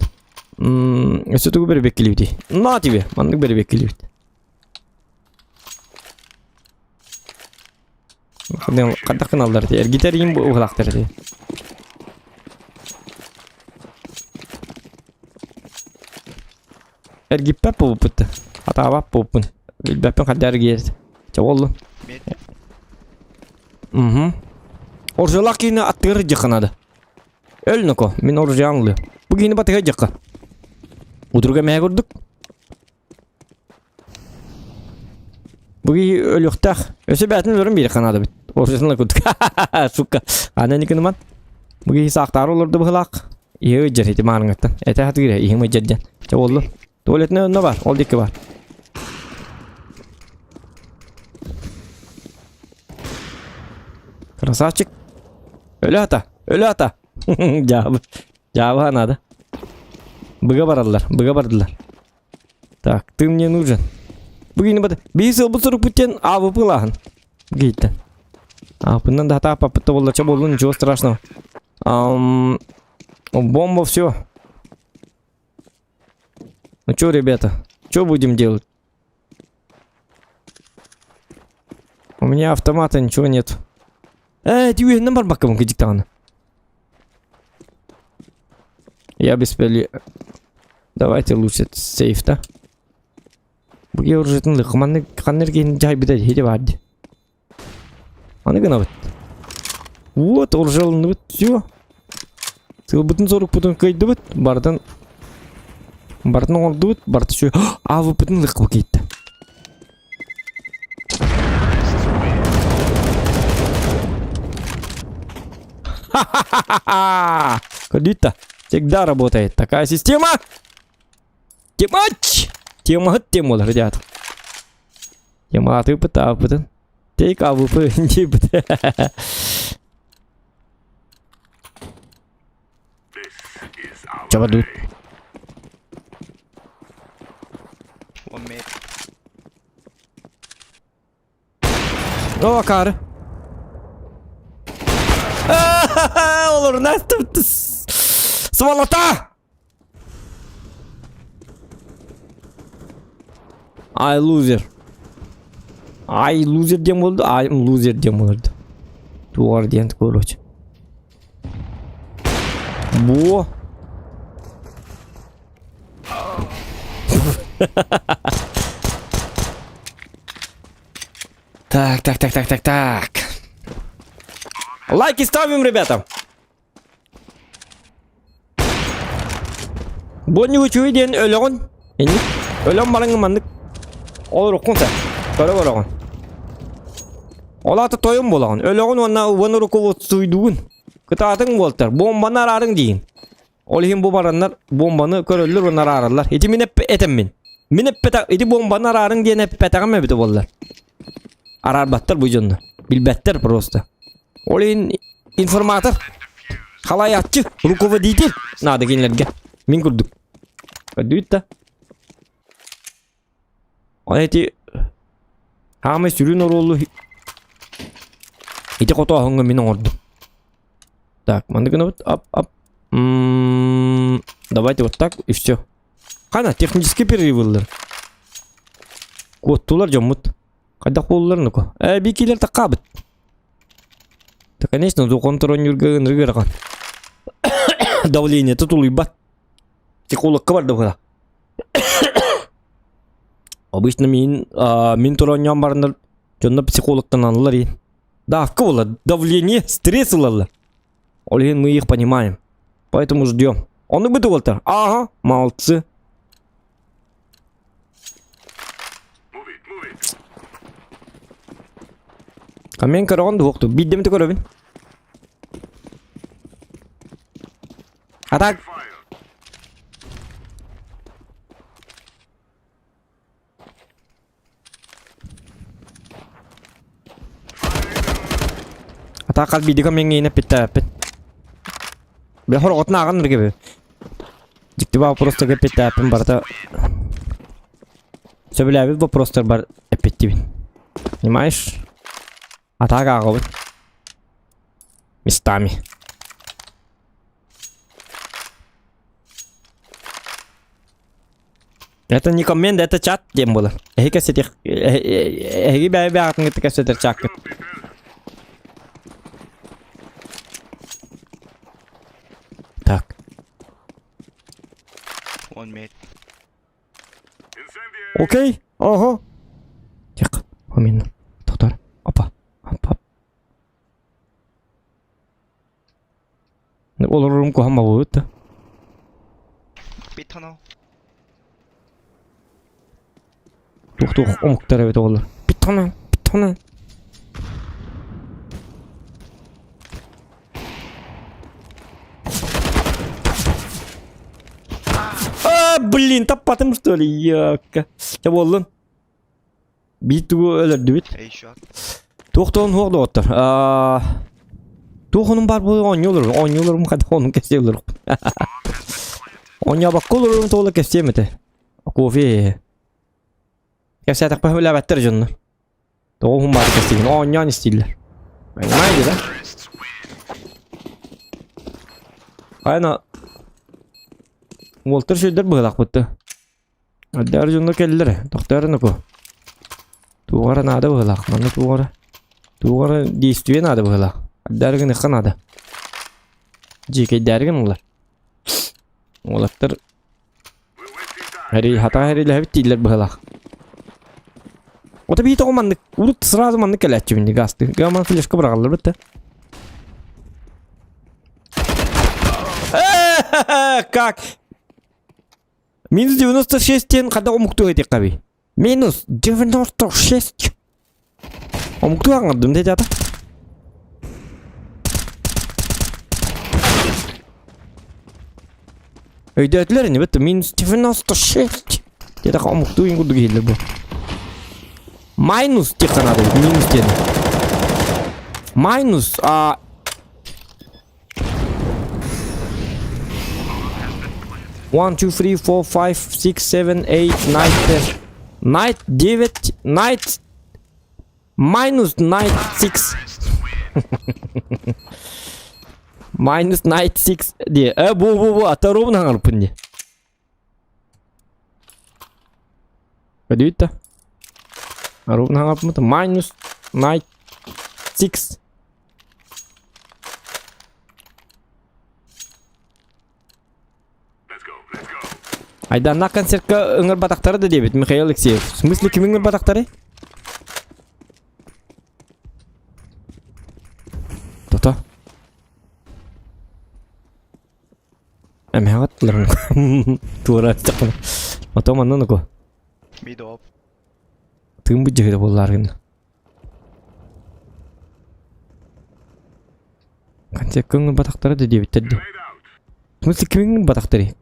Өссө тугу бэрбэккилибитий? На тебе! Маннык бэрбэккилибит. Хайдах гыналлар дии? Эргитэр иин уһулаахтар дии. Эргиппэт буолбуппут да. Атаабат буолбуппун. Билбэппин хайдах эргийэр. Чэ буоллун. Mid. Угу. Оржалаах киһини аттыгар дьахха надо. Өл ноко, мин оружиям ылыам. Бу киһини батыһа дьахха. Удурга мэһэ курдук. Бу киһи өлүөхтээх. Өссө бээтин өлөрөн биэриэххэ наада эбит. Оружиятын курдук. Сука. Аны никыныман. Бу киһи саахтаары олордо быһылаах. Иһи ыдьар ити маарыҥҥаттан. Этэ хатыыр иһим ыдьар диэн. Чэ буоллун. Туалетнай онно бар, ол диэки бар. Красавчик. Өлө ата, өлө ата. Дьаабы. Дьаабы надо. Быга бараллар, быга бардылар. Так, ты мне нужен. Бүгүн бат. Биир сылбыт сурукпут диэн АВП-лааһын. Гейтен. Аппынан да хатааппаппыт да буолла, чэ буоллун, ничего страшного. Ам, бомба все. Ну чё, ребята, что будем делать? У меня автомата ничего нет. Э, түйеннен барбаккабын кыдьык даҕаны. Я беспели... Давайте лучше сейф, да? Бу оружиетын лыкманны ханныр киһини дьайбыта хити баар дии. Аны гынабыт. Вот, оружиеланныбыт, все. Сылбытын сорукпутун кыайдыбыт, барытын барытын оҥордубут, барыта үчүгэй. АВП-тын лыкпы кийтэ. Ха-ха-ха-ха! Көрдүүт Всегда работает такая система. Темач! Темаһыт тем болар, ребят. Тематыпыт, АВП-тын. Тейк АВП диэбит. Чабадут. One mid. О, акаары. Олорун Сволота! I loser. I loser диэн буолду, I'm loser диэн буоларду. Туор диэн короче. Бу. Так, так, так, так, так, так. Лайки ставим, ребята. Бу үчүгэй диэн өлөҕүн. Инник өлөн бараҥ маннык олоруккун сэ. Көрө көрөҕүн. Ол аата тойон буолаҕын. Өлөҕүн уонна уон руководствуйдугун. Кытаатыҥ буолтар. Бомбаны араарыҥ диин. Ол иһин бу бараннар бомбаны көрөллөр уонна араараллар. Ити мин этэммин. Мин эппэтэх ити бомбаны араарыҥ диэн эппэтэҕим эбитэ буоллар. Араарбаттар бу дьоннор. Билбэттэр просто. Ол иһин информатор, халайааччы, руководитель наада кинилэргэ. Мин курдук. Көрдүгүт да? Ол эти хаамай сүрүн оруолу ити хотооһуҥҥа мин оҥордум. Так, маннык гынабыт. Ап, ап. М-м-м, давайте вот так и все. Хана, технический перерыв ыллар. Куоттулар дьоммут. Хайдах буоллулар нуку? Э, бикилер таккаабыт. Да, конечно, контроллерга ынырык Давление тулуйбат. Психологка барда быһа. Обычно мин мин туронньоон бараннар дьонно психологтаналлар и давка буолар, давление, стресс ылаллар. Ол иһин мы их понимаем. Поэтому ждем. Ону быты буолтар. Ага, молодцы. А мен көрөҕүн дуохту. Биирдэмити көрөбүн. А так Ата хас биирдика миҥҥиинэ эппиттээппин. Бля хорҕотун ааҕан эргэби. Дьикти вопростарга эппиттээппин барыта сөбүлээбит вопростар бар эппиттибин. Понимаешь? Атаак ааҕабын. Местами. Это не коммент, это чат диэн буолар. Эһи кэпсэтиэх эһиги бэйэ бэйэҕитин кытта кэпсэтэр чааккыт. Так. One mid. Окей. Ого. Тихо. Амин. Тоқтар. Опа. Опа. Олорорум куһаҕан буолбут да. B tunnel. Туох-туох омуктар эбит оҕолор. Питона, питона. А, блин, таппатым что ли? Ёкка. Чэ буоллун. Биир тугу өлөрдүбүт. A shot. Туохтоон суох доҕоттор. Аа, туох онун баар буолуо оонньуулар. Оонньууларым хайдах онун кэпсиэ олоруохпун. Оонньообокко олорорум туола кэпсиэм этэ. Кофе. Кэпсээтэхпэ үлээбэттэр дьонно. Тоҕо уһун баары кэпсиигин. Оонньоон истииллэр. Понимаете, да? Айна Уолтар сүрдэр быһылаахпытты. Ардаар дьонно кэллэр. Тохтоорун оку. Туоҕара наада быһылаах. Манна туоҕара. Туоҕара действие наада быһылаах. Ардаар гыныхха наада. Дьиикэйдээри гыналлар. Уолаттар Эри хата эрилэһэбит дииллэр быһылаах. Ото бии тоҕо маннык урут сразу маннык кэлээччибин гасты. Гаман флешка быраҕаллар бытта. Как? Минус 96 тен хада омуктуу этиэххэ Минус 96. Омуктуу аҥардым дии ата. Өйдөөтүлэр ини бит минус 96. Диэтэххэ омуктуу иҥ курдук иһиллэр бу. Майнус диэххэ наада минус диэн. Майнус а One, two, three, four, five, six, seven, eight, nine, ten. Nine, девять, nine, minus nine, six. Minus nine, six диэ. Э, бу, бу, бу, ата ровно хаҥарпын диэ. Өдүйт да. Ровно хаҥарпын Minus nine, six. Айдааннаах концертка ыҥырбатахтара да диэбит Михаил Алексеев. В смысле ким ыҥырбатахтарый? Тото. Эмэҕэ аттыларын туора аттахпына. Ото манна нуку. Мид оп. Тыын быдьыһыта буоллааргын. Концертка ыҥырбатахтара да диэбиттэр дии. В смысле ким ыҥырбатахтарый?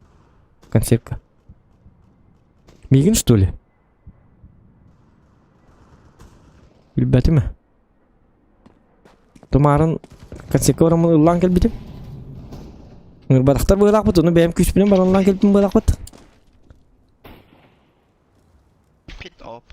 Концертка. Миигин что ли? Билбэтим ээ. Тумаарын концертка бараммын ыллаан кэлбитим. Ыҥырбатахтар быһыылаахпыт, ону бэйэм күүспүнэн баран ыллаан кэлбитим быһыылаахпыт. Pit op.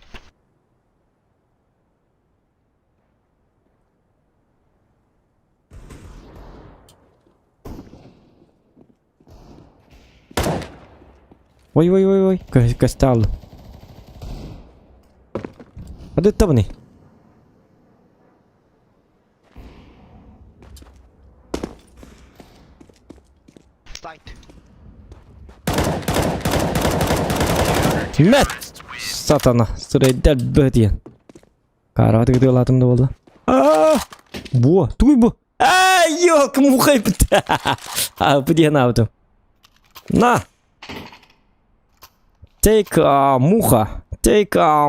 Ой ой ой ой, көстө Адыттабыный? Site. Мэт! Сатана, сырайдар бөтиен. Караваты кытыалаатым да буолла. Аа! Бу, тугуй бу? Аа, ёлка, муха А, диэн аабытым. На! Take а, муха. Take а,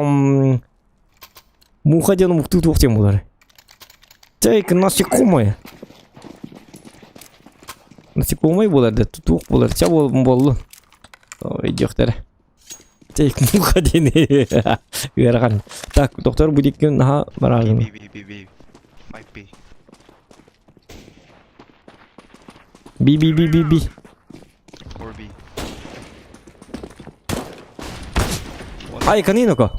муха диэн омуктуу туох диэн буолар. Take насекомое. Насекомое буолар да туох буолар. Ча буоллун. Өйдүөхтэрэ. Take муха диэни. Ыарахан. Так, доктор бу диэки наһаа барааргын. B B B B. Might be. Би би би би би. Or B. Ай, каниноко.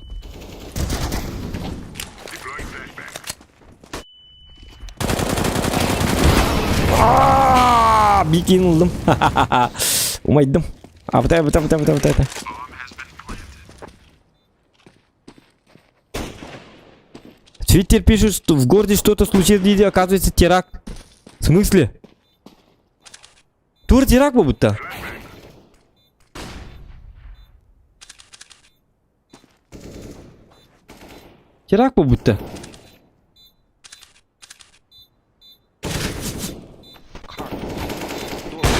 Аа, бикин ыллым. Умайдым. Абытай, абытай, абытай, абытай, абытай. Твиттер пишет, что в городе что-то случилось, оказывается теракт. В смысле? Тур теракт был будто. Теракт был будто. Car. Door.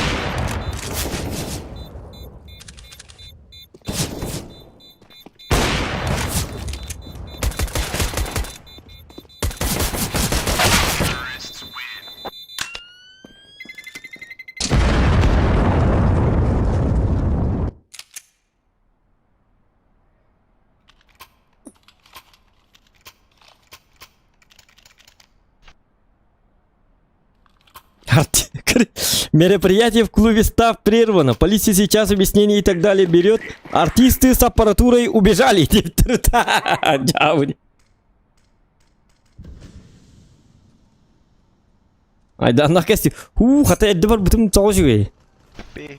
Мероприятие в клубе «Став» прервано. Полиция сейчас объяснение и так далее берет. Артисты с аппаратурой убежали. Дьаабы. Айдааннаах кэстүү. Һуу, хата эрдэ барбытым тоҕо үчүгэй. B.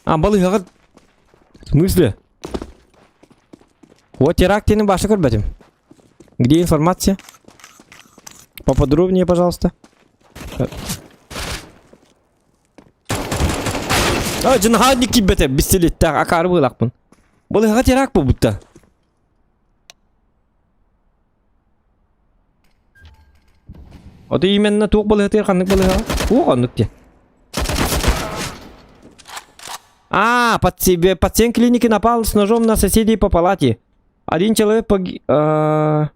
А, балыыһаҕа... В смысле? Вот теракт диэни баша көрбөтүм. Где информация? Поподробнее, пожалуйста. А, дьынахаадник киирбэтэ, бистилеттээх акаары быылаахпын. Балыыһаҕа теракт буолбутта. Ото именно туох балыыһатыгар ханнык балыыһаҕа? Туох оннук диэн. А, пациент клиники напал с ножом на соседей по палате. Один человек погиб... А...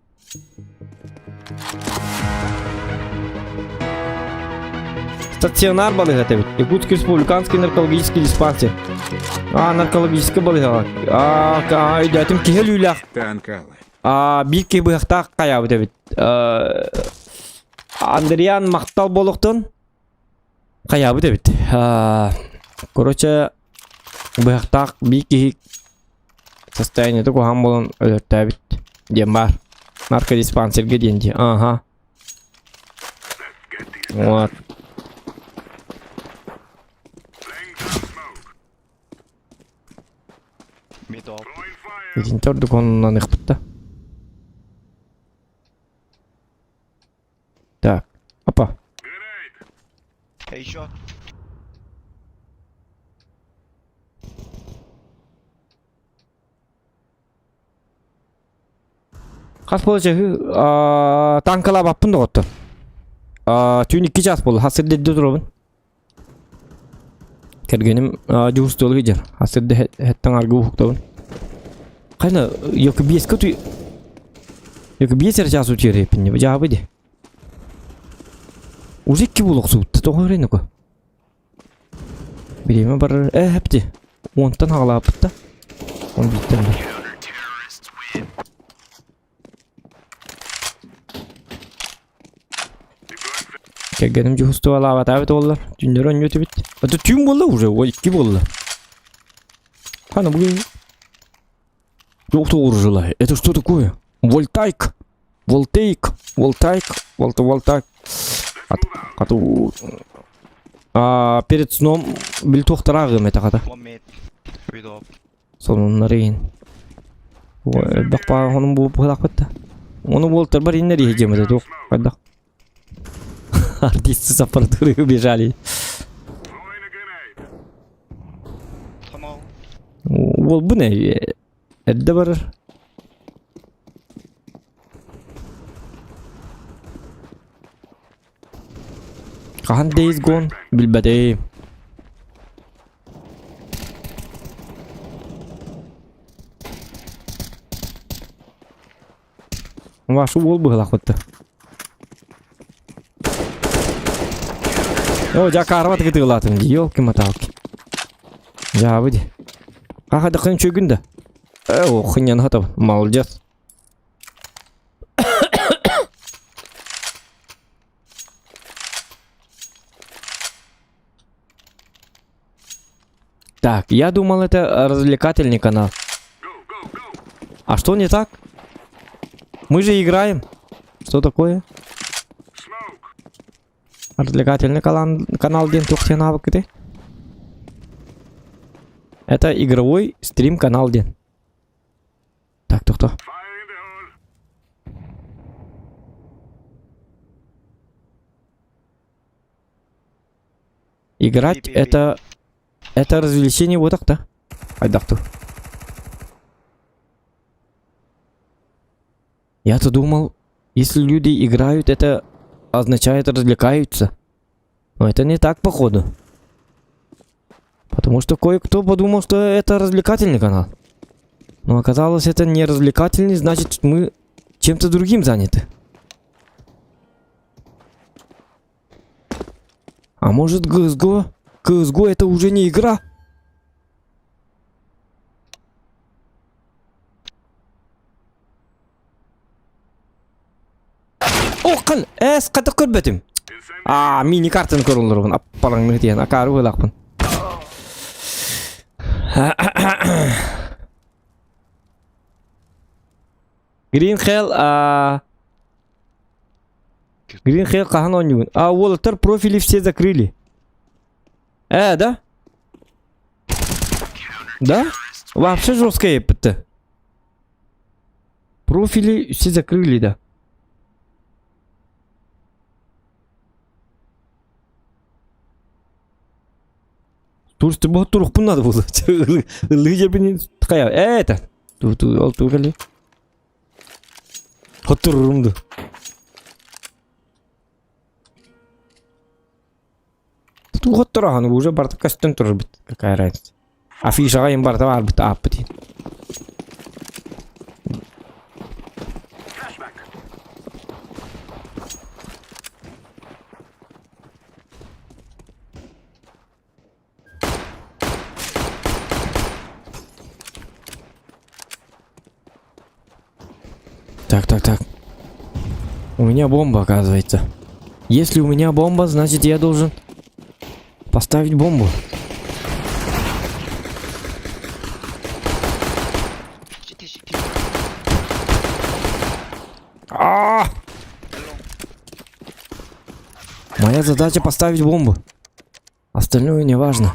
Стационар балыыһата эбит. Якутский республиканский наркологический диспансер. А, наркологический балыыһаҕа. А, өйдөөтүм киһи өлүүлээх. Танкала. А, биир киһи быһахтаах хайаабыт эбит. Андриан махтал буолуохтун. Хайаабыт эбит. Короче, быһахтаах биир киһи состояниета куһаҕан буолан өлөртөөбүт диэн баар. Наркодиспансерга диэн дии. Ага. Вот. Mid off. Итинтэ ордук оннунан ыхпыт да. Так. Опа. A shot. Хас буола чаһы танкалаабаппын доҕоттор. Түүн 2 час буолла. Хас сирдэ туробун. Кэргэним дьуустуолу сылдьар. Хас сирдэ хэттэн аргы уһуктабын. Хайна, ёки биэскэ түй... Ёки биэс эрэ чаас утуйар эппин дьаабы ди. Уже икки буолуохсубут. Тоҕо эрэ Бириэмэ барар ээ хэпти. Уонтан хаҕалааппыт да. Он бииттэн да. Кэргэним дьуһустубалаабатаабыт буоллар. Түүннэри онньу этибит. Это түүн буолла уже, ой, икки буолла. Хана бүгүн Доктор желаю. Это что такое? Вольтайк. Волтейк. Волтайк. Волта волтайк. Хату. А, перед сном билтуохтарааҕым этэ хата. One mid. Mid off. Сонуннарыйын. Элбэх баа онун буолуп быһалаахпыт да. Ону буолтарбар иннэр иһдьэм этэ туох хайдах. Артисты с аппаратурой убежали. Tunnel. Уолбун эрдэ барар. Хаһан Days Gone билбэтим. Вашу уол быһылаахпытта. О, дьа карма тыгытыылаатым дии, елки-моталки. Дьаабы дии. Хаха да хын да. Э, о, хынян хатабын. Молодец. Так, я думал, это развлекательный канал. А что не так? Мы же играем. Что такое? Развлекательный канал, канал диэн туох диэн Это игровой стрим канал диэн. Так, кто? Играть это... Это развлечение вот так-то. Айдахту. Я-то думал, если люди играют, это означает развлекаются. Но это не так, походу. Потому что кое-кто подумал, что это развлекательный канал. Но оказалось, это не развлекательный, значит, мы чем-то другим заняты. А может, CSGO? CSGO это уже не игра? Оххан, эс хата көрбөтүм. Аа, мини картаны көрөллөрбүн, аппалаҥны диэн, акаары быылаахпын. Green Hell а... Green Hell хаһан оонньуугун? А уолаттар профили все закрыли. Э, да? Да? Вообще жестко еппитті. Профили все закрыли, да. Туристы бу турукпун надо было. Ыллыы жебин кая. Э, это. Ту ту ол турали. Хотурумду. Ту хотторахан уже барта көстөн турар бит. Какая разница. Афишаға им барта бар бит ааппыт. Так, так, так. У меня бомба, оказывается. Если у меня бомба, значит я должен поставить бомбу. CT CT. А! Моя задача поставить бомбу. Остальное не важно.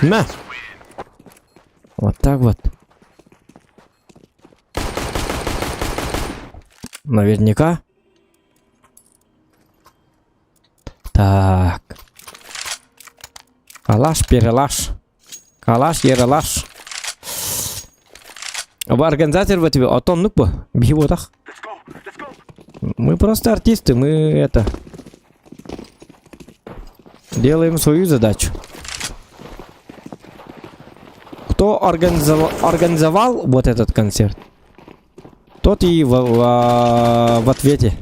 На! Вот так вот. Наверняка. Так. Калаш, перелаш. Калаш, ералаш. Оба организатор в тебе, а то ну б, бьего так. Мы просто артисты, мы это... Делаем свою задачу. Кто организовал, организовал вот этот концерт, тот и в, в, в ответе.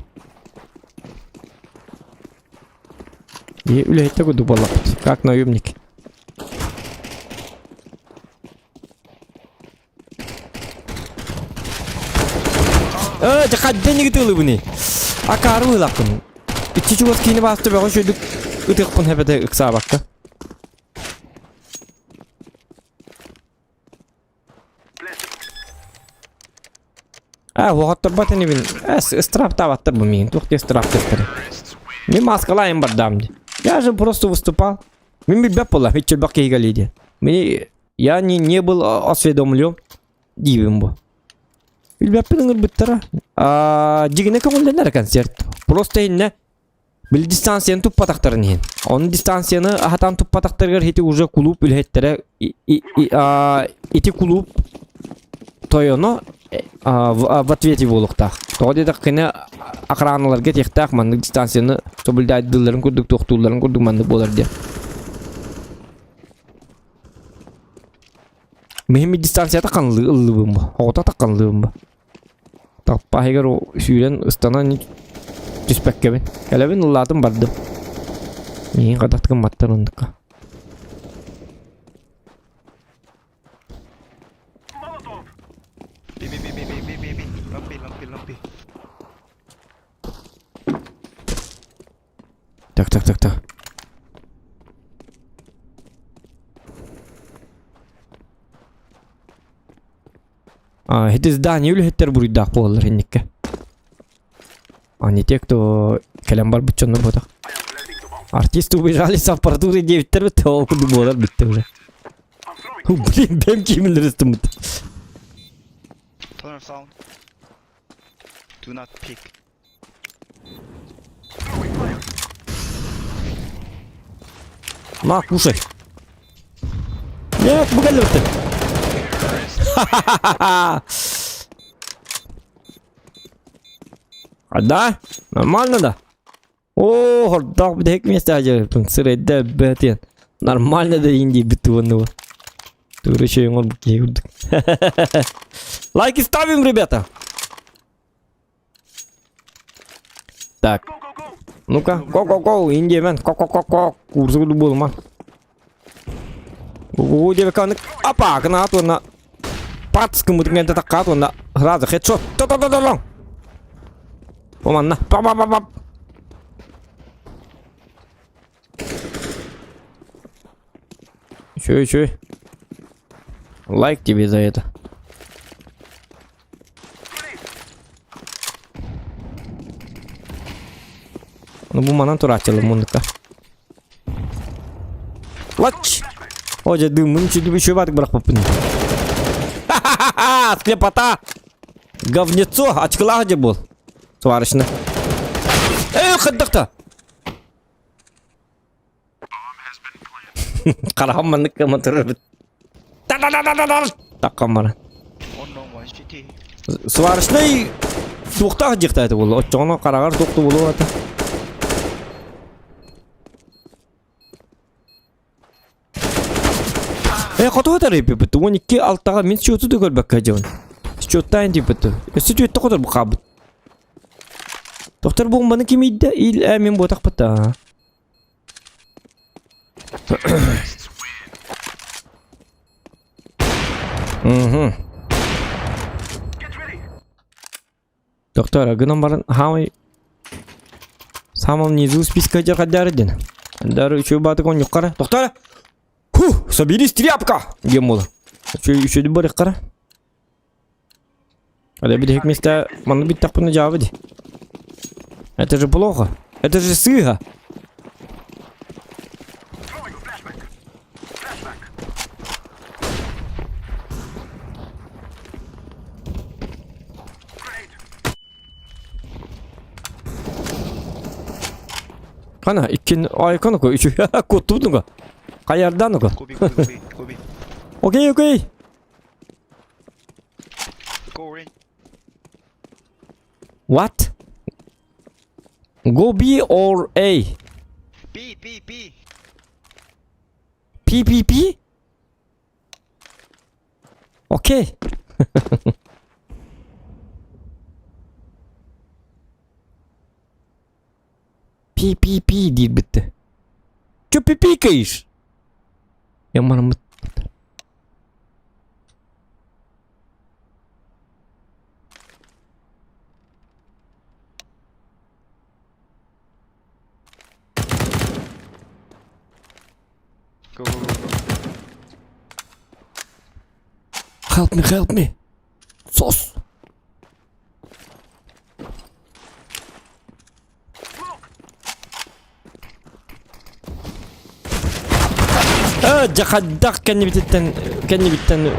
И үлэһиттэ курдук буоллахпыт, как наемники. Э, дьэ хадда инигит ылыбыный. Акаары ылахпын. Иччи чугас киини бааста бөҕө үчүгэйдик ытыахпын хэбэтэ ыксаабакка. А, уоҕаттарбат инибин. Э, ыстырааптаабаттар бу миигин. Туох диэ ыстырааптыахтарай. Мин мааскалаайын бардаам дии. Я же просто выступал. Мин билбэт буолла, иччилбэх киһи кэлиэ диэн. Мне я не, не был осведомлен диибин бу. Билбэппин ыҥырбыттара. Аа, дьигинэ көҥүллэнэр концерт. Просто иннэ Били дистанцияны туппатахтарын иһин. Ону дистанцияны аһатан туппатахтарыгар ити уже кулууп үлэһиттэрэ ити кулууп тойоно в ответе буолуохтаах. Тоҕо диэтэххинэ охраналарга этиэхтээх маннык дистанцияны соблюдайдыылларын курдук туохтуулларын курдук маннык буолар диэн. Миһими дистанцията ханлыы ыллыбын бу. Оҕото тахханлыыбын бу. Талпааһыгар сүүрэн ыстанан түспэккэбин. Кэлэбин ыллаатым бардым. Миигин хатах гымматтар оннукка. B B B B B B B B. Long B long B long B. Так, так, так, так. А, ити здание үлэһиттэр буруйдаах буолаллар инникке. А не те, кто кэлэн барбыт дьоннор буотах. Артисты убежали с аппаратурой диэбиттэр бит, ол курдук буолар бүттэ уже. Блин, бэм киимилэр ыстыммыт. Tunnel sound. Do not peek. На, кушай. Нет, бу кэллибиттэр. Ха-ха-ха-ха! А да? Нормально да? О, хордоох бүтэһик миэстэҕэ дьарыктын сырайда бэтиэн. Нормально да иин диэбит туоннуга. Тугу үчүгэй оҥорбут киһи курдук. Лайки ставим, ребята! Так. Ну-ка, го-го-го, индиэмэн, ко-ко-ко-ко, курсу курдук буолума. Го-го диэбэккэ апа, гынаат уонна пац гыммытын кэннэ таккаат уонна сразу хедшот. То-то-то-то-то. Бу манна. Па-па-па-па. Үчүгэй, үчүгэй. Лайк тебе за это. Ну бу манан турааччылар муннукка. Лач! О, дьэ дыммын үчүгэй үчүгэй баатык бырахпаппын. Ха-ха-ха! Слепота! Говнецо! Очкалаах дьэ буол. Сварочно. Эй, хайдахта! Хараҕым маннык кыама турарбыт. Таккам баран. Сварочный туохтаах дьиэхтээ этэ буолла. Оччоҕуна хараҕар туохту буолуо этэ. Э, хоту тарыйбыт. 12 алтаҕа мин счету да көрбөккө дьон. Счеттаан диэбит. Өссө түөттэ хотор бу хаабыт. Доктор буомбаны ким иидэ? Ил ээ мин буотахпыт аа. Угу. Доктор, гынан баран хаамай самом низу списка дьархаддары ден. Дары үчү баатык он юққара. Доктор! Ху, соберись, тряпка! Диэн буола. Үчү үчү барык қара. А бүтэһик места манна бүттэхпинэ дьаабы дии. Это же плохо. Это же сыга. Хана иккин айкон ко үчү куттубутунга. Хайардан ко. Go B, go B, go B, go B. Окей, окей. Go orange. What? Go B or A? B, B, B. P P P? Окей. P P P диирбитте. Чё пипикаешь? Я мараммыт. Go, go, go, go. Help me, help me. Сос. Э, дьахаддах кэннибититтэн кэннибиттэн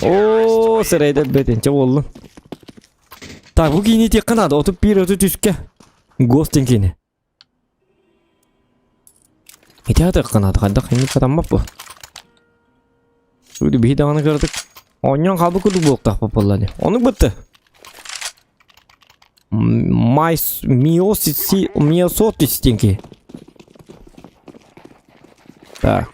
Оо, сырайда бэтин, чэ буоллун. Так, бу киини тиэххэ наада, 31 33-кэ. Гостин киини. Ити атыахха наада, хайдах инник сатаммат бу. Үдү биһи даҕаны кыратык оонньоон хаалбыт курдук буолуохтаахпыт буолла дии. Оннук бытты. Майс миосиси миосотис диэн киһи. Так.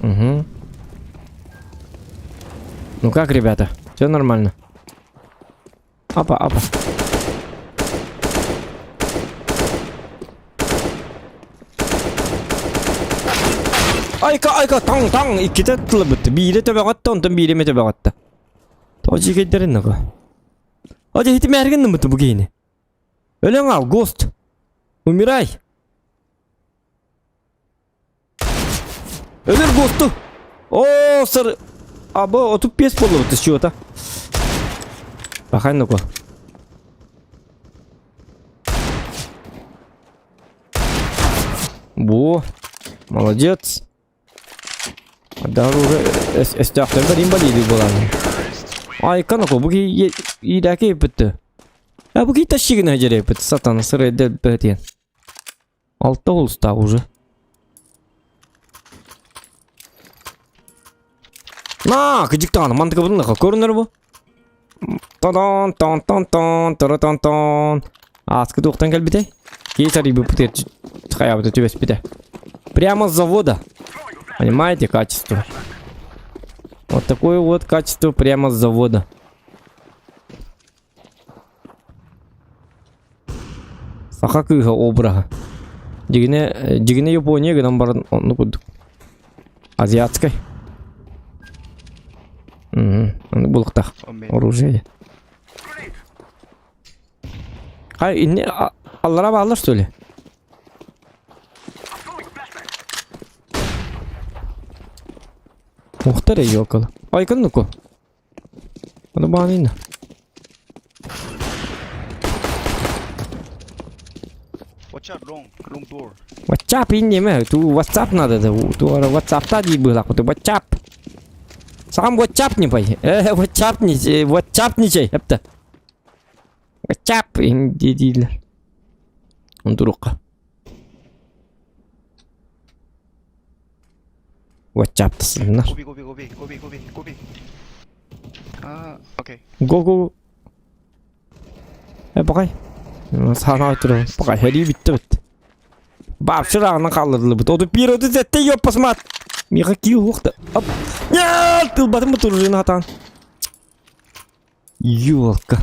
Угу. Ну как, ребята? Все нормально? Апа, апа. Айка, айка, таң, таң, иккитэ тылыбыт. Биирэ төбөҕөттө, онтон биирэ эмэ төбөҕөттө. Тоҕо дьиикэйдэрин наҕа. О, дьэ, итимээргин ныммыты бу киһини. Өлөҥ ал, гост. Умирай. Өлөр буолту. Оо, сыр. Абы 35 буоллубут счета. Пахай ну-ка. Во, молодец. Дар уже өстөөхтөрбөр инвалиды буолан. Айка ну бу иидээки бүттү. А бу киитащигина жерепит сатана сыры бэтиэн. Алта улустаах уже. На, кыдьыктаҕына мантыкабытын лаха көрүнэр бу. Тон тон тон тон тон тон Ааскы туохтан кэлбитэй? Киһи сарыйбыппыт хайаабыта түбэспитэ. Прямо с завода. Понимаете качество? Вот такое вот качество прямо с завода. Саха кыыһа обраһа. Дьигинэ, дьигинэ Япония гынан баран оннук курдук. Азиатскай. Мм, оннук булуктаах оружие. Хай инни Аллара бааллар что ли? Ухтар ёкала. Айкын нуку. Аны баанын. Watch out, long, long door. WhatsApp иннеме, ту WhatsApp надо, да, ту WhatsApp-та дии быһылаах, ту WhatsApp. Сам WhatsApp не пой. WhatsApp не, WhatsApp не чей, эпта. WhatsApp инди дииллэр. Онтурукка. WhatsApp тысыннар. Go B, go B, go B, go B, go B, go B. Ah, okay. Go go. Э, бакай. Сана өтүрө. Бакай, хәри битте бит. Бапшы рағынан қалдырылы бит. Оды пир оды зәтте ёп басмат. Миға кил уқты. Оп. Нет, тылбатым бу туржин атан. Ёлка.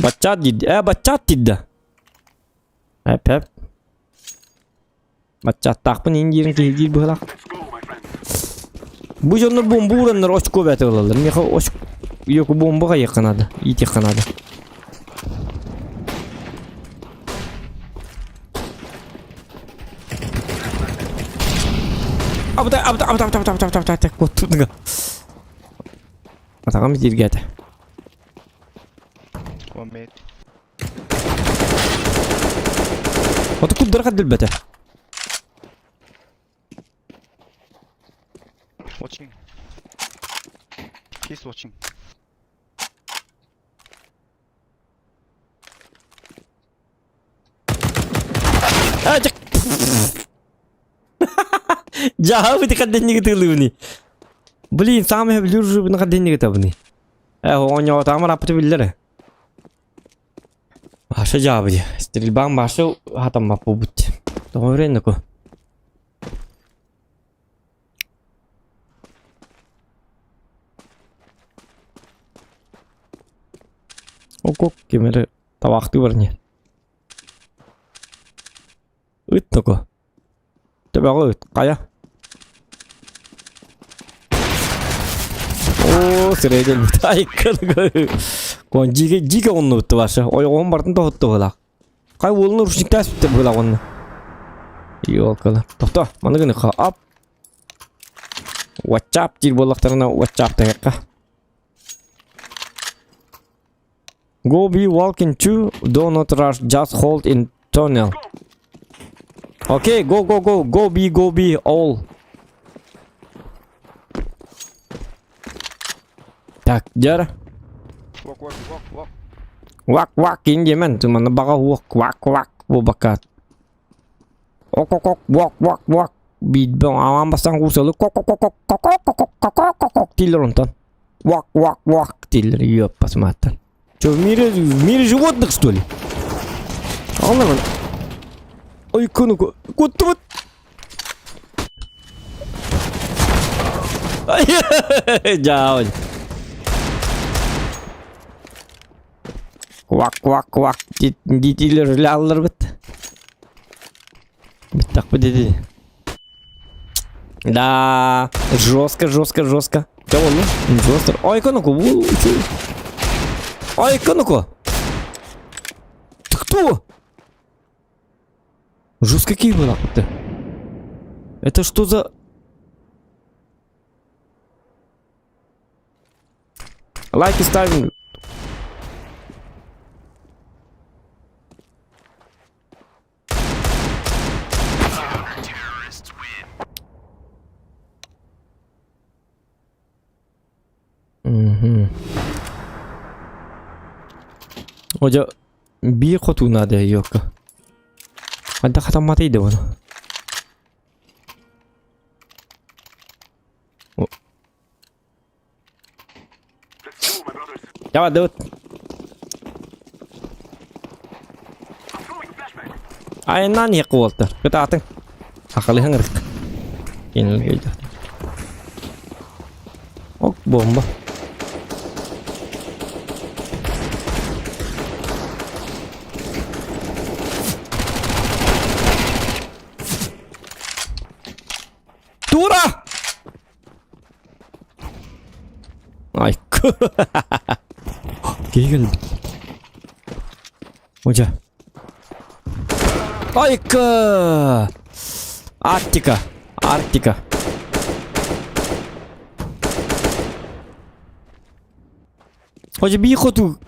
Бачат диди. Э, бачат диди. Эп, эп. Бачаттаахпын иин диирин киһи диир быһылаах. Бу дьоннор бомба уураннар очко бэт ылаллар. Миэхэ оч Йоку бомба хайыахха наада, иитиэххэ наада. Абыта, абыта, абыта, абыта, абыта, абыта, абыта, абыта, куоттуга. Атаҕым итиргээтэ. One mid. Оту курдара хаддырбата. Watching. He's watching. Дьаһабы хадденниги тылыбыны. Блин, самый люржубын хадденниги табыны. Э, оонньоотаамар аппыты биллэр. Баша дьаабы дии. Стрельбаҥ баша хатаммат буолбут. Тоҕо үрэннэко? Окок ким эрэ табаахтыы баран иһэр. Ыт токо. Төбөҕө ыт. Хайа? Оо, сирэйдэлбит. Айкканы Кон дьигэ дьигэ оннубут Ваша. Ойоҕоһун бартын тоһутта быһылаах. Хай уолун ручниктаас бүттэ быһылаах онно. Ёлкала. Тохто, маны гыныха. Ап. WhatsApp диир буоллахтарына WhatsApp тэҥэххэ. Go be walking to, do not rush, just hold in tunnel. Okay, go go go, go be go be all. Так, дьара. Walk, walk, walk, walk. Вак вак индимен, туманы баҕа уок вак вак буолбакка. Ок ок ок вак вак вак биирбэ аан бастаан куурсалы кок кок кок кок кок кок кок кок кок дииллэр онтон. Вак вак вак дииллэр ёппас мааттан. Что, в мире, в мире животных, что ли? Аллах. Ой, куну, куттубут. Дьаабын. Квак квак квак диэтилэр үлэ Бүттэхпит ити. Да, жестко, жестко, жестко. Чэ буолла? Жестко. Ой, ну-ка, Ой, ну-ка. Ты кто? Жестко какие были ты? Это что за... Лайки ставим. Мгм. Одьо биир хотуу наада ёлка. Хайдах хатамматый да буну? Давай, давай. Айаннаан иһиэххэ уолтар. Кытаатыҥ. Сахалыһыҥ ырык. Кинилэргэ Ок, бомба. Тура! Ай, киһи кэлбит. Уже. Айка! Арктика. Арктика. Хожа бии хоту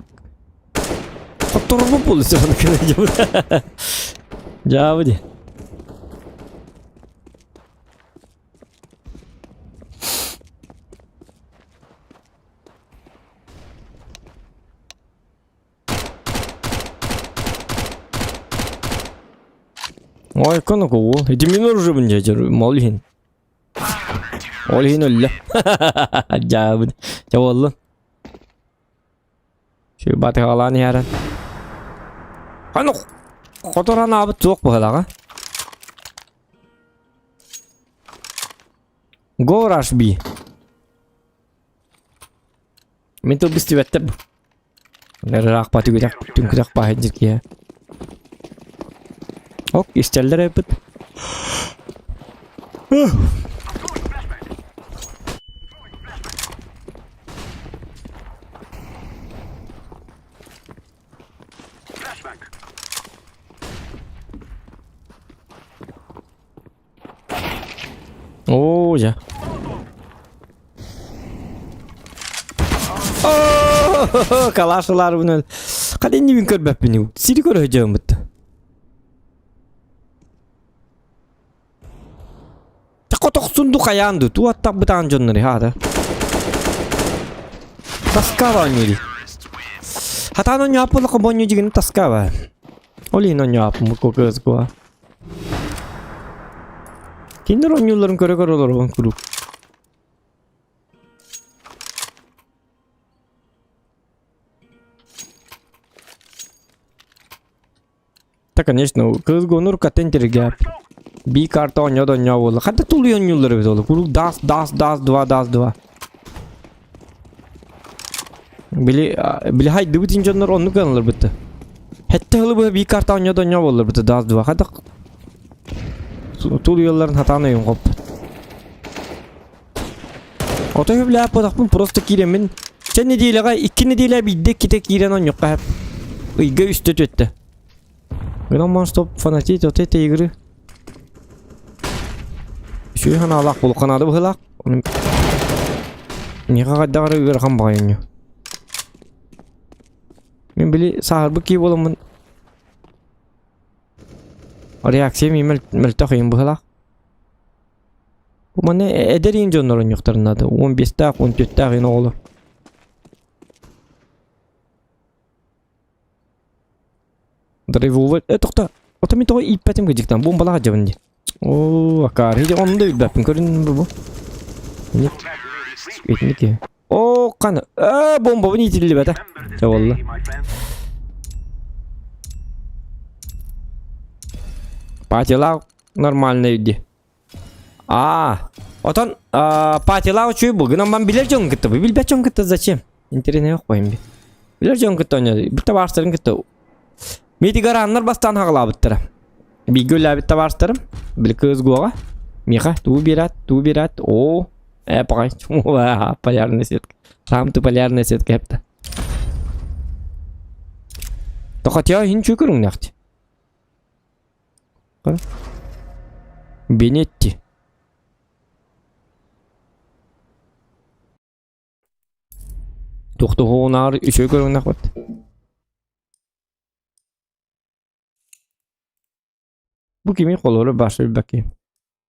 хотторбут буолу сөбүн кына Дьаабы ди. Ой, коноку уол. Ити мин оружебын дьэ, мол иһин. Ол иһин өллө. Дьаабын. Дьэ буоллун. Şu батыгалаан иһэрэн. Аны хоторон аабыт суох быһылаҕа. Go rush B. Мин тыл бистибэттэр. Ыраах түгүтэх түҥкүтэх баһын дьиркиһэ. Ок, истэллэр эппит. Оо, дьэ. Калашыларбын Хата иннибин көрбөппүн. Сири көрө сылдьабын Хотохсунду хайаан ду туаттах бытаан дьоннори хаата. Таскаба онньури. Хатаан онньоаппылака бонньу дьигин таскаба. Ол иһин онньоаппым кокыас куа. Кинилэр оонньуулларын көрө-көрө олоробун куруук. Да, конечно, кызгонур каттен терге. Би карта оонньоо да оонньоо буолла. Ханта тулуй оонньууллар эбит ол. Куруук дас, дас, дас, два, дас, два. Били, били хайдыбыт ин дьоннор оннук гыналар бытты. Хэтте хылы быһа би карта оонньоо да оонньоо буоллар бытты дас, два. Хата тулуйалларын хатаан өйүн хоппут. Отой үбүлээп просто киирэммин Чэ нэдиэлэҕэ икки нэдиэлэ биирдэ иккитэ киирэн оонньуохха сөп. Ыйга үстэ түөттэ. Гынан стоп фанатеть от этой игры. Үчүгэй санаалаах буолуохха наада быһыылаах. Миэхэ хайдах эрэ ыарахан баҕайы оонньуу. Мин били сааһырбыт киһи буоламмын реакция мин мөлтөх ыйым быһыылаах. Бу манна эдэр иин дьоннор оонньуохтарын наада. 15-тээх, 14-тээх иин оҕолор. Драйвовый. Э, тохто. Ото мин тоҕо ииппэтим кыдьыктан. Бомбалаах дьабын дии. Оо, акаары. Ити онно да билбэппин. Көрүн бу. Нет. Итинник Оо, қаны. Э, бомбабын иитиллибэтэ. Чэ буолла. Патилаах нормальный дии. Аа, отон патилаах үчүгэй бу. Гынан бан билэр дьон кытта, билбэт дьон кытта зачем? Интэриэһинэй қойын би. Билэр дьон кытта оонньоо, бу табаарыстарын кытта. Митигараннар бастаан хаҕалаабыттара. Бииргэ үлэлээбит табаарыстарым, били кыыс Гоҕа, Миха, тугу биэрээт, тугу биэрээт, оо, э, паҕай, полярная сетка. Сам ты полярная сетка эпта. Тохотя иһин чүү көрүҥнэхти. Бенетти. Тохтоһуонаар үчүгэй көрүҥнэхпит. Бу кими холоро баша билбэккин.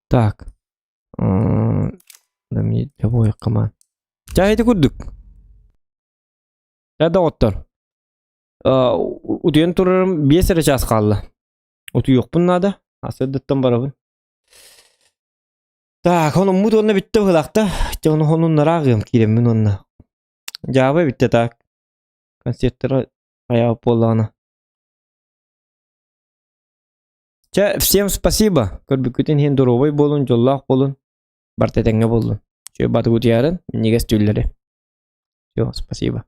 Так. Чэ ити курдук. Чэ доҕоттор. Утуйан турарым биэс эрэ чаас хаалла. Утуйуохпун наада. Сырдыттан барабын. Так, хонуммут уонна бүттэ быһылаахта. Дьэ ону хонуннара аҕыам киирэммин уонна. Дьаабы бүттэ так. Концерттара хайаабыт буоллаҕына. Чэ, всем спасибо. Көрбүккүтүн иһин доруобай буолун, дьоллоох буолун. Барыта этэҥҥэ буоллун. Үчүгэй баты утуйарын, минньигэс түүллэри. Все, спасибо.